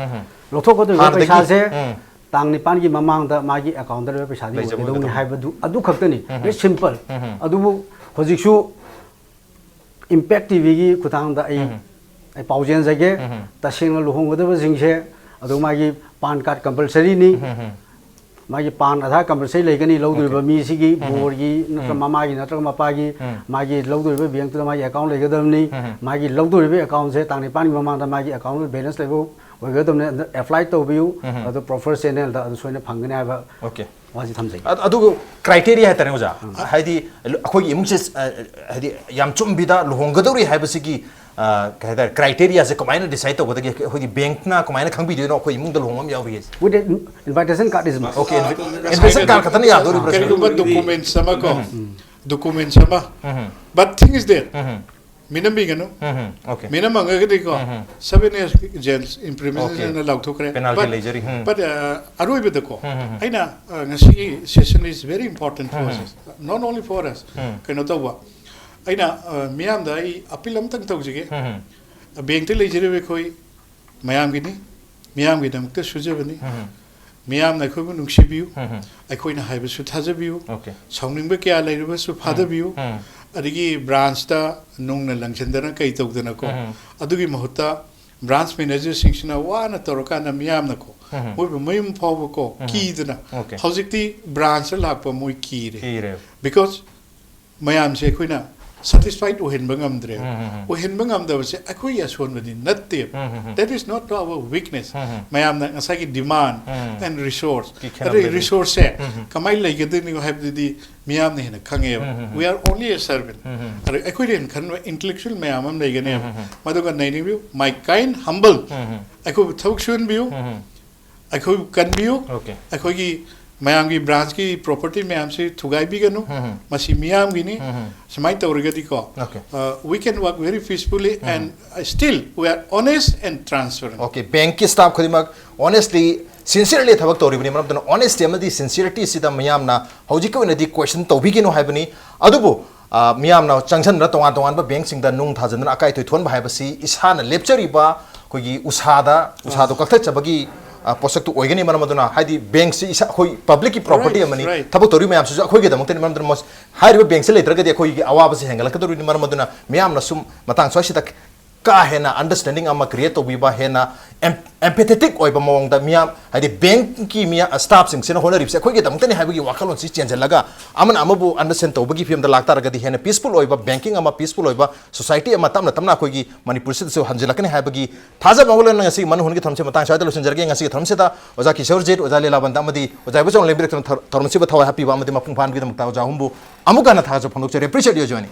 ꯂꯧꯊꯣꯛꯀꯗꯧꯔꯤꯕ ꯍꯥꯟꯅꯗꯒꯤ, ꯄꯩꯁꯥꯁꯦ ꯎꯝ꯫ ꯇꯥꯡ ꯅꯤꯄꯥꯟꯒꯤ ꯃꯃꯥꯡꯗ ꯃꯥꯒꯤ ꯑꯦꯀꯥꯎꯟꯗ ꯂꯩꯕ ꯄꯩꯁꯥꯗꯤ ꯂꯩꯖꯕ ꯑꯣꯏꯒꯗꯧꯅꯤ ꯑꯣꯏꯒꯗꯧꯅꯤ꯫ ꯍꯥꯏꯕꯗꯨ ꯑꯗꯨ ꯈꯛꯇꯅꯤ꯫ Very simple꯫ ꯑꯗꯨꯕꯨ ꯍꯧꯖꯤꯛꯁꯨ ꯏꯝꯄꯦꯛ ꯇꯤꯚꯤꯒꯤ ꯈꯨꯠꯊꯥꯡꯗ ꯑꯩ ꯑꯩ ꯄꯥꯎ ꯆꯦꯟꯖꯒꯦ꯫ ꯇꯁꯦꯡꯅ ꯂꯨꯍꯣꯡꯒꯗꯕꯁꯤꯡꯁꯦ ꯑꯗꯨ ꯃꯥꯒꯤ ꯄꯥꯟ ꯀꯥꯔꯗ ꯀꯝꯄꯜꯁꯔꯤꯅꯤ꯫ ꯃꯥꯒꯤ ꯄꯥꯟ ꯑꯙꯥꯔ ꯀꯝꯄꯜꯁꯔꯤ ꯂꯩꯒꯅꯤ꯫ ꯂꯧꯗꯣꯔꯤꯕ ꯃꯤꯁꯤꯒꯤ ꯕꯣꯔꯒꯤ ꯅꯠꯇ꯭ꯔꯒ ꯃꯃꯥꯒꯤ ꯅꯠꯇ꯭ꯔꯒ ꯃꯄꯥꯒꯤ ꯃꯥꯒꯤ ꯂꯧꯗꯣꯔꯤꯕ ꯕꯦꯡꯛꯇꯨꯗ ꯃꯥꯒꯤ ꯑꯦꯀꯥꯎꯟ ꯂꯩꯒꯗꯕꯅꯤ꯫ ꯃꯥꯒꯤ ꯂꯧꯗꯣꯔꯤꯕ ꯑꯦꯀꯥꯎꯟꯁꯦ ꯇꯥꯡ ꯅꯤꯄꯥꯟꯒꯤ ꯃꯃꯥꯡꯗ ꯃꯥꯒꯤ ꯑꯦꯀꯥꯎꯟ ꯕꯦꯂꯦꯟꯁ ꯂꯩꯕ ꯑꯣꯏꯒꯗꯕꯅꯤ꯫ ꯑꯗꯨ ꯑꯦꯄ꯭ꯂꯥꯏ ꯇꯧꯕꯤꯌꯨ꯫ ꯑꯗꯨ ꯄ꯭ꯔꯣꯄꯔ ꯆꯦꯅꯦꯜꯗ ꯑꯗꯨ ꯁꯣꯏꯅ ꯐꯪꯒꯅꯤ ꯍꯥꯏꯕ ꯑꯣꯀꯦ꯫ ꯋꯥꯁꯤ ꯊꯝꯖꯒꯦ꯫ ꯑꯗꯨ criteria ꯍꯥꯏꯇꯥꯔꯦ ꯑꯣꯖꯥ꯫ ꯍꯥꯏꯗꯤ ꯑꯩꯈꯣꯏꯒꯤ ꯏꯃꯨꯡꯁꯦ ꯍꯥꯏꯗꯤ ꯌꯥꯝ ꯆꯨꯝꯕꯤꯗ ꯂꯨꯍꯣꯡꯒꯗꯧꯔꯤ ꯍꯥꯏꯕꯁꯤꯒꯤ ꯀꯩ ꯍꯥꯏꯇꯥꯔꯦ, criteria ꯁꯦ ꯀꯃꯥꯏꯅ ꯗꯤꯁꯥꯏꯗ ꯇꯧꯒꯗꯒꯦ? ꯑꯩꯈꯣꯏꯒꯤ ꯕꯦꯡꯛꯅ ꯀꯃꯥꯏꯅ ꯈꯪꯕꯤꯗꯣꯏꯅꯣ ꯑꯩꯈꯣꯏ ꯏꯃꯨꯡꯗ ꯂꯨꯍꯣꯡꯕ ꯑꯃ ꯌꯥꯎꯔꯤ ꯍꯥꯏꯁꯦ? With invitation card is must. Okay, invitation card ꯈꯛꯇꯅ ꯌꯥꯗꯣꯔꯤꯕ꯭ꯔꯥ ꯁꯤꯅꯤ? ꯀꯔꯤꯒꯨꯝꯕ ꯗꯣꯀꯨꯃꯦꯟꯠꯁ ꯑꯃ ꯀꯣ, ꯗꯣꯀꯨꯃꯦꯟꯠꯁ ꯑꯃ, but thing is there, ꯃꯤꯅꯝꯕꯤꯒꯅꯨ꯫ Okay. ꯃꯤꯅꯝꯃꯒꯗꯤꯀꯣ, seven years jail imprisonment ꯅ ꯂꯥꯎꯊꯣꯛꯈ꯭ꯔꯦ. Penalty ꯂꯩꯖꯔꯤ. But ꯑꯔꯣꯏꯕꯗꯀꯣ, ꯑꯩꯅ ꯉꯁꯤꯒꯤ session is very important for us, not only for us. ꯀꯩꯅꯣ ꯇꯧꯕ, ꯑꯩꯅ ꯃꯤꯌꯥꯝꯗ ꯑꯩ ꯑꯄꯤꯜ ꯑꯃꯇꯪ ꯇꯧꯖꯒꯦ. ꯕꯦꯡꯛꯇ ꯂꯩꯖꯔꯤꯕ ꯑꯩꯈꯣꯏ ꯃꯌꯥꯝꯒꯤꯅꯤ, ꯃꯤꯌꯥꯝꯒꯤꯗꯃꯛꯇ ꯁꯨꯖꯕꯅꯤ꯫ ꯃꯤꯌꯥꯝꯅ ꯑꯩꯈꯣꯏꯕꯨ ꯅꯨꯡꯁꯤꯕꯤꯌꯨ, ꯑꯩꯈꯣꯏꯅ ꯍꯥꯏꯕꯁꯨ ꯊꯥꯖꯕꯤꯌꯨ꯫ Okay. ꯁꯥꯎꯅꯤꯡꯕ ꯀꯌꯥ ꯂꯩꯔꯕꯁꯨ ꯐꯥꯗꯕꯤꯌꯨ꯫ ꯑꯗꯒꯤ ꯕ꯭ꯔꯥꯟꯁꯇ ꯅꯨꯡꯅ ꯂꯪꯁꯤꯟꯗꯅ ꯀꯩ ꯇꯧꯗꯅꯀꯣ, ꯑꯗꯨꯒꯤ ꯃꯍꯨꯠꯇ ꯕ꯭ꯔꯥꯟꯁ ꯃꯦꯅꯦꯖꯔꯁꯤꯡꯁꯤꯅ ꯋꯥꯅ ꯇꯧꯔꯀꯥꯟꯗ ꯃꯤꯌꯥꯝꯅꯀꯣ, ꯃꯣꯏꯕꯨ ꯃꯌꯨꯝ ꯐꯥꯎꯕꯀꯣ ꯀꯤꯗꯅ, Okay. ꯍꯧꯖꯤꯛꯇꯤ ꯕ꯭ꯔꯥꯟꯁꯇ ꯂꯥꯛꯄ ꯃꯣꯏ ꯀꯤꯔꯦ꯫ ꯀꯤꯔꯦ꯫ Because ꯃꯌꯥꯝꯁꯦ ꯑꯩꯈꯣꯏꯅ satisfied ꯑꯣꯏꯍꯟꯕ ꯉꯝꯗ꯭ꯔꯦꯕ꯫ ꯑꯣꯏꯍꯟꯕ ꯉꯝꯗꯕꯁꯦ ꯑꯩꯈꯣꯏꯒꯤ ꯑꯁꯣꯟꯕꯗꯤ ꯅꯠꯇꯦꯕ꯫ That is not our weakness. ꯃꯌꯥꯝꯅ ꯉꯁꯥꯏꯒꯤ demand and resource, ꯀꯤ ꯈꯦꯠꯅꯕ ꯑꯗꯩ ꯂꯩꯕ꯫ Resource ꯁꯦ ꯀꯃꯥꯏꯅ ꯂꯩꯒꯗꯣꯏꯅꯣ ꯍꯥꯏꯕꯗꯨꯗꯤ ꯃꯤꯌꯥꯝꯅ ꯍꯦꯟꯅ ꯈꯪꯉꯦꯕ꯫ We are only a servant. ꯑꯗꯩ ꯑꯩꯈꯣꯏꯅ ꯍꯦꯟꯅ ꯈꯟꯕ intellectual ꯃꯌꯥꯝ ꯑꯃ ꯂꯩꯒꯅꯦꯕ꯫ ꯃꯗꯨꯒ ꯅꯩꯅꯕꯤꯌꯨ, my kind humble, ꯑꯩꯈꯣꯏꯕꯨ ꯊꯕꯛ ꯁꯨꯍꯟꯕꯤꯌꯨ, ꯑꯩꯈꯣꯏꯕꯨ ꯀꯟꯕꯤꯌꯨ꯫ Okay. ꯑꯩꯈꯣꯏꯒꯤ ꯃꯌꯥꯝꯒꯤ ꯕ꯭ꯔꯥꯟꯁꯀꯤ ꯄ꯭ꯔꯣꯄꯔꯇꯤ ꯃꯌꯥꯝꯁꯤ ꯊꯨꯒꯥꯏꯕꯤꯒꯅꯨ꯫ ꯃꯁꯤ ꯃꯤꯌꯥꯝꯒꯤꯅꯤ꯫ ꯁꯨꯃꯥꯏꯅ ꯇꯧꯔꯒꯗꯤꯀꯣ, Okay. uh, we can work very peacefully and, uh, still we are honest and transparent. Okay, ꯕꯦꯡꯛꯀꯤ ꯁ꯭ꯇꯥꯐ ꯈꯨꯗꯤꯡꯃꯛ honestly, sincerely ꯊꯕꯛ ꯇꯧꯔꯤꯕꯅꯤ꯫ ꯃꯔꯝ ꯑꯗꯨꯅ honesty ꯑꯃꯗꯤ sincerity ꯁꯤꯗ ꯃꯤꯌꯥꯝꯅ ꯍꯧꯖꯤꯛꯀꯤ ꯑꯣꯏꯅꯗꯤ question ꯇꯧꯕꯤꯒꯅꯨ ꯍꯥꯏꯕꯅꯤ꯫ ꯑꯗꯨꯕꯨ, ꯑ, ꯃꯤꯌꯥꯝꯅ ꯆꯪꯁꯤꯟꯗꯨꯅ ꯇꯣꯉꯥꯟ ꯇꯣꯉꯥꯟꯕ ꯕꯦꯡꯛꯁꯤꯡꯗ ꯅꯨꯡ ꯊꯥꯖꯤꯟꯗꯨꯅ ꯑꯀꯥꯏ ꯑꯊꯣꯏ ꯊꯣꯛꯍꯟꯕ ꯍꯥꯏꯕꯁꯤ ꯏꯁꯥꯅ ꯂꯦꯞꯆꯔꯤꯕ ꯑꯩꯈꯣꯏꯒꯤ ꯎꯁꯥꯗ, ꯎꯁꯥꯗꯣ ꯀꯛꯊꯠꯆꯕꯒꯤ ꯑ, ꯄꯣꯠꯁꯛꯇꯨ ꯑꯣꯏꯒꯅꯤ꯫ ꯃꯔꯝ ꯑꯗꯨꯅ ꯍꯥꯏꯗꯤ ꯕꯦꯡꯛꯁꯤ ꯏꯁꯥ, ꯑꯩꯈꯣꯏ ꯄꯕ꯭ꯂꯤꯛꯀꯤ ꯄ꯭ꯔꯣꯄꯔꯇꯤ Right, ꯑꯃꯅꯤ꯫ right. ꯊꯕꯛ ꯇꯧꯔꯤꯕ ꯃꯌꯥꯝꯁꯤꯁꯨ ꯑꯩꯈꯣꯏꯒꯤꯗꯃꯛꯇꯅꯤ꯫ ꯃꯔꯝ ꯑꯗꯨꯅ ꯃꯣꯏ ꯍꯥꯏꯔꯤꯕ ꯕꯦꯡꯛꯁꯤ ꯂꯩꯇ꯭ꯔꯒꯗꯤ ꯑꯩꯈꯣꯏꯒꯤ ꯑꯋꯥꯕꯁꯤ ꯍꯦꯟꯒꯠꯂꯛꯀꯗꯧꯔꯤꯕꯅꯤ꯫ ꯃꯔꯝ ꯑꯗꯨꯅ ꯃꯤꯌꯥꯝꯅ ꯁꯨꯝ ꯃꯇꯥꯡ ꯁ꯭ꯋꯥꯏꯁꯤꯗ ꯀꯥ ꯍꯦꯟꯅ ꯑꯟꯗꯔꯁ꯭ꯇꯦꯟꯗꯤꯡ ꯑꯃ ꯀ꯭ꯔꯤꯌꯦꯠ ꯇꯧꯕꯤꯕ, ꯍꯦꯟꯅ ꯑꯦꯝ ꯑꯦꯝꯄꯦꯊꯦꯇꯤꯛ ꯑꯣꯏꯕ ꯃꯑꯣꯡꯗ ꯃꯤꯌꯥꯝ, ꯍꯥꯏꯗꯤ ꯕꯦꯡꯛꯀꯤ ꯃꯤ ꯁ꯭ꯇꯥꯐꯁꯤꯡꯁꯤꯅ ꯍꯣꯠꯅꯔꯤꯕꯁꯦ ꯑꯩꯈꯣꯏꯒꯤꯗꯃꯛꯇꯅꯤ ꯍꯥꯏꯕꯒꯤ ꯋꯥꯈꯜꯂꯣꯟꯁꯤ ꯆꯦꯟꯁꯤꯜꯂꯒ ꯑꯃꯅ ꯑꯃꯕꯨ ꯑꯟꯗꯔꯁ꯭ꯇꯦꯟ ꯇꯧꯕꯒꯤ ꯐꯤꯕꯝꯗ ꯂꯥꯛꯇꯥꯔꯒꯗꯤ ꯍꯦꯟꯅ ꯄꯤꯁꯐꯨꯜ ꯑꯣꯏꯕ ꯕꯦꯡꯀꯤꯡ ꯑꯃ, ꯄꯤꯁꯐꯨꯜ ꯑꯣꯏꯕ ꯁꯣꯁꯥꯏꯇꯤ ꯑꯃ ꯇꯞꯅ ꯇꯞꯅ ꯑꯩꯈꯣꯏꯒꯤ ꯃꯅꯤꯄꯨꯔꯁꯤꯗꯁꯨ ꯍꯟꯖꯤꯜꯂꯛꯀꯅꯤ ꯍꯥꯏꯕꯒꯤ ꯊꯥꯖꯕ ꯑꯃꯒ ꯂꯣꯏꯅꯅ ꯉꯁꯤꯒꯤ ꯃꯅꯨ ꯍꯨꯟꯒꯤ ꯊꯧꯔꯝꯁꯤ ꯃꯇꯥꯡ ꯁ꯭ꯋꯥꯏꯗ ꯂꯣꯏꯁꯤꯟꯖꯔꯒꯦ꯫ ꯉꯁꯤꯒꯤ ꯊꯧꯔꯝꯁꯤꯗ ꯑꯣꯖꯥ ꯀꯤꯁꯣꯔꯖꯤꯠ, ꯑꯣꯖꯥ ꯂꯤꯂꯥꯕꯟꯗ ꯑꯃꯗꯤ ꯑꯣꯖꯥ ꯏꯕꯣꯆꯧꯅ ꯂꯦꯡꯕꯤꯔꯛꯇꯨꯅ ꯊꯧ-, ꯊꯧꯔꯝꯁꯤꯕꯨ ꯊꯋꯥꯏ ꯍꯥꯞꯄꯤꯕ ꯑꯃꯗꯤ ꯃꯄꯨꯡ ꯐꯥꯍꯟꯕꯒꯤꯗꯃꯛꯇ ꯑꯣꯖꯥ ꯑꯍꯨꯝꯕꯨ ꯑꯃꯨꯛ ꯍꯟꯅ ꯊꯥꯒꯠꯆꯕ ꯐꯣꯡꯗꯣꯛꯆꯔꯤ꯫ Appreciate you joining.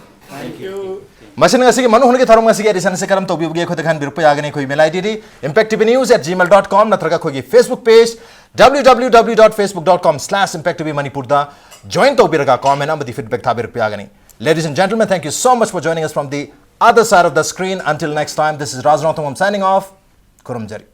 ꯃꯁꯤꯅ ꯉꯁꯤꯒꯤ ꯃꯅꯨ ꯍꯨꯟꯒꯤ ꯊꯧꯔꯝ ꯉꯁꯤꯒꯤ edition ꯑꯁꯤ ꯀꯔꯝ ꯇꯧꯕꯤꯕꯒꯦ ꯑꯩꯈꯣꯏꯗ ꯈꯟꯕꯤꯔꯛꯄ ꯌꯥꯒꯅꯤ꯫ ꯑꯩꯈꯣꯏ email ID D impact T V news at gmail dot com ꯅꯠꯇ꯭ꯔꯒ ꯑꯩꯈꯣꯏꯒꯤ Facebook page W W W dot facebook dot com slash impact T V ꯃꯅꯤꯄꯨꯔꯗ join ꯇꯧꯕꯤꯔꯒ comment ꯑꯃꯗꯤ feedback ꯊꯥꯕꯤꯔꯛꯄ ꯌꯥꯒꯅꯤ꯫ Ladies and gentlemen, thank you so much for joining us from the other side of the screen. Until next time, this is Raj Rongthangam signing off. ꯈꯨꯔꯨꯝꯖꯔꯤ꯫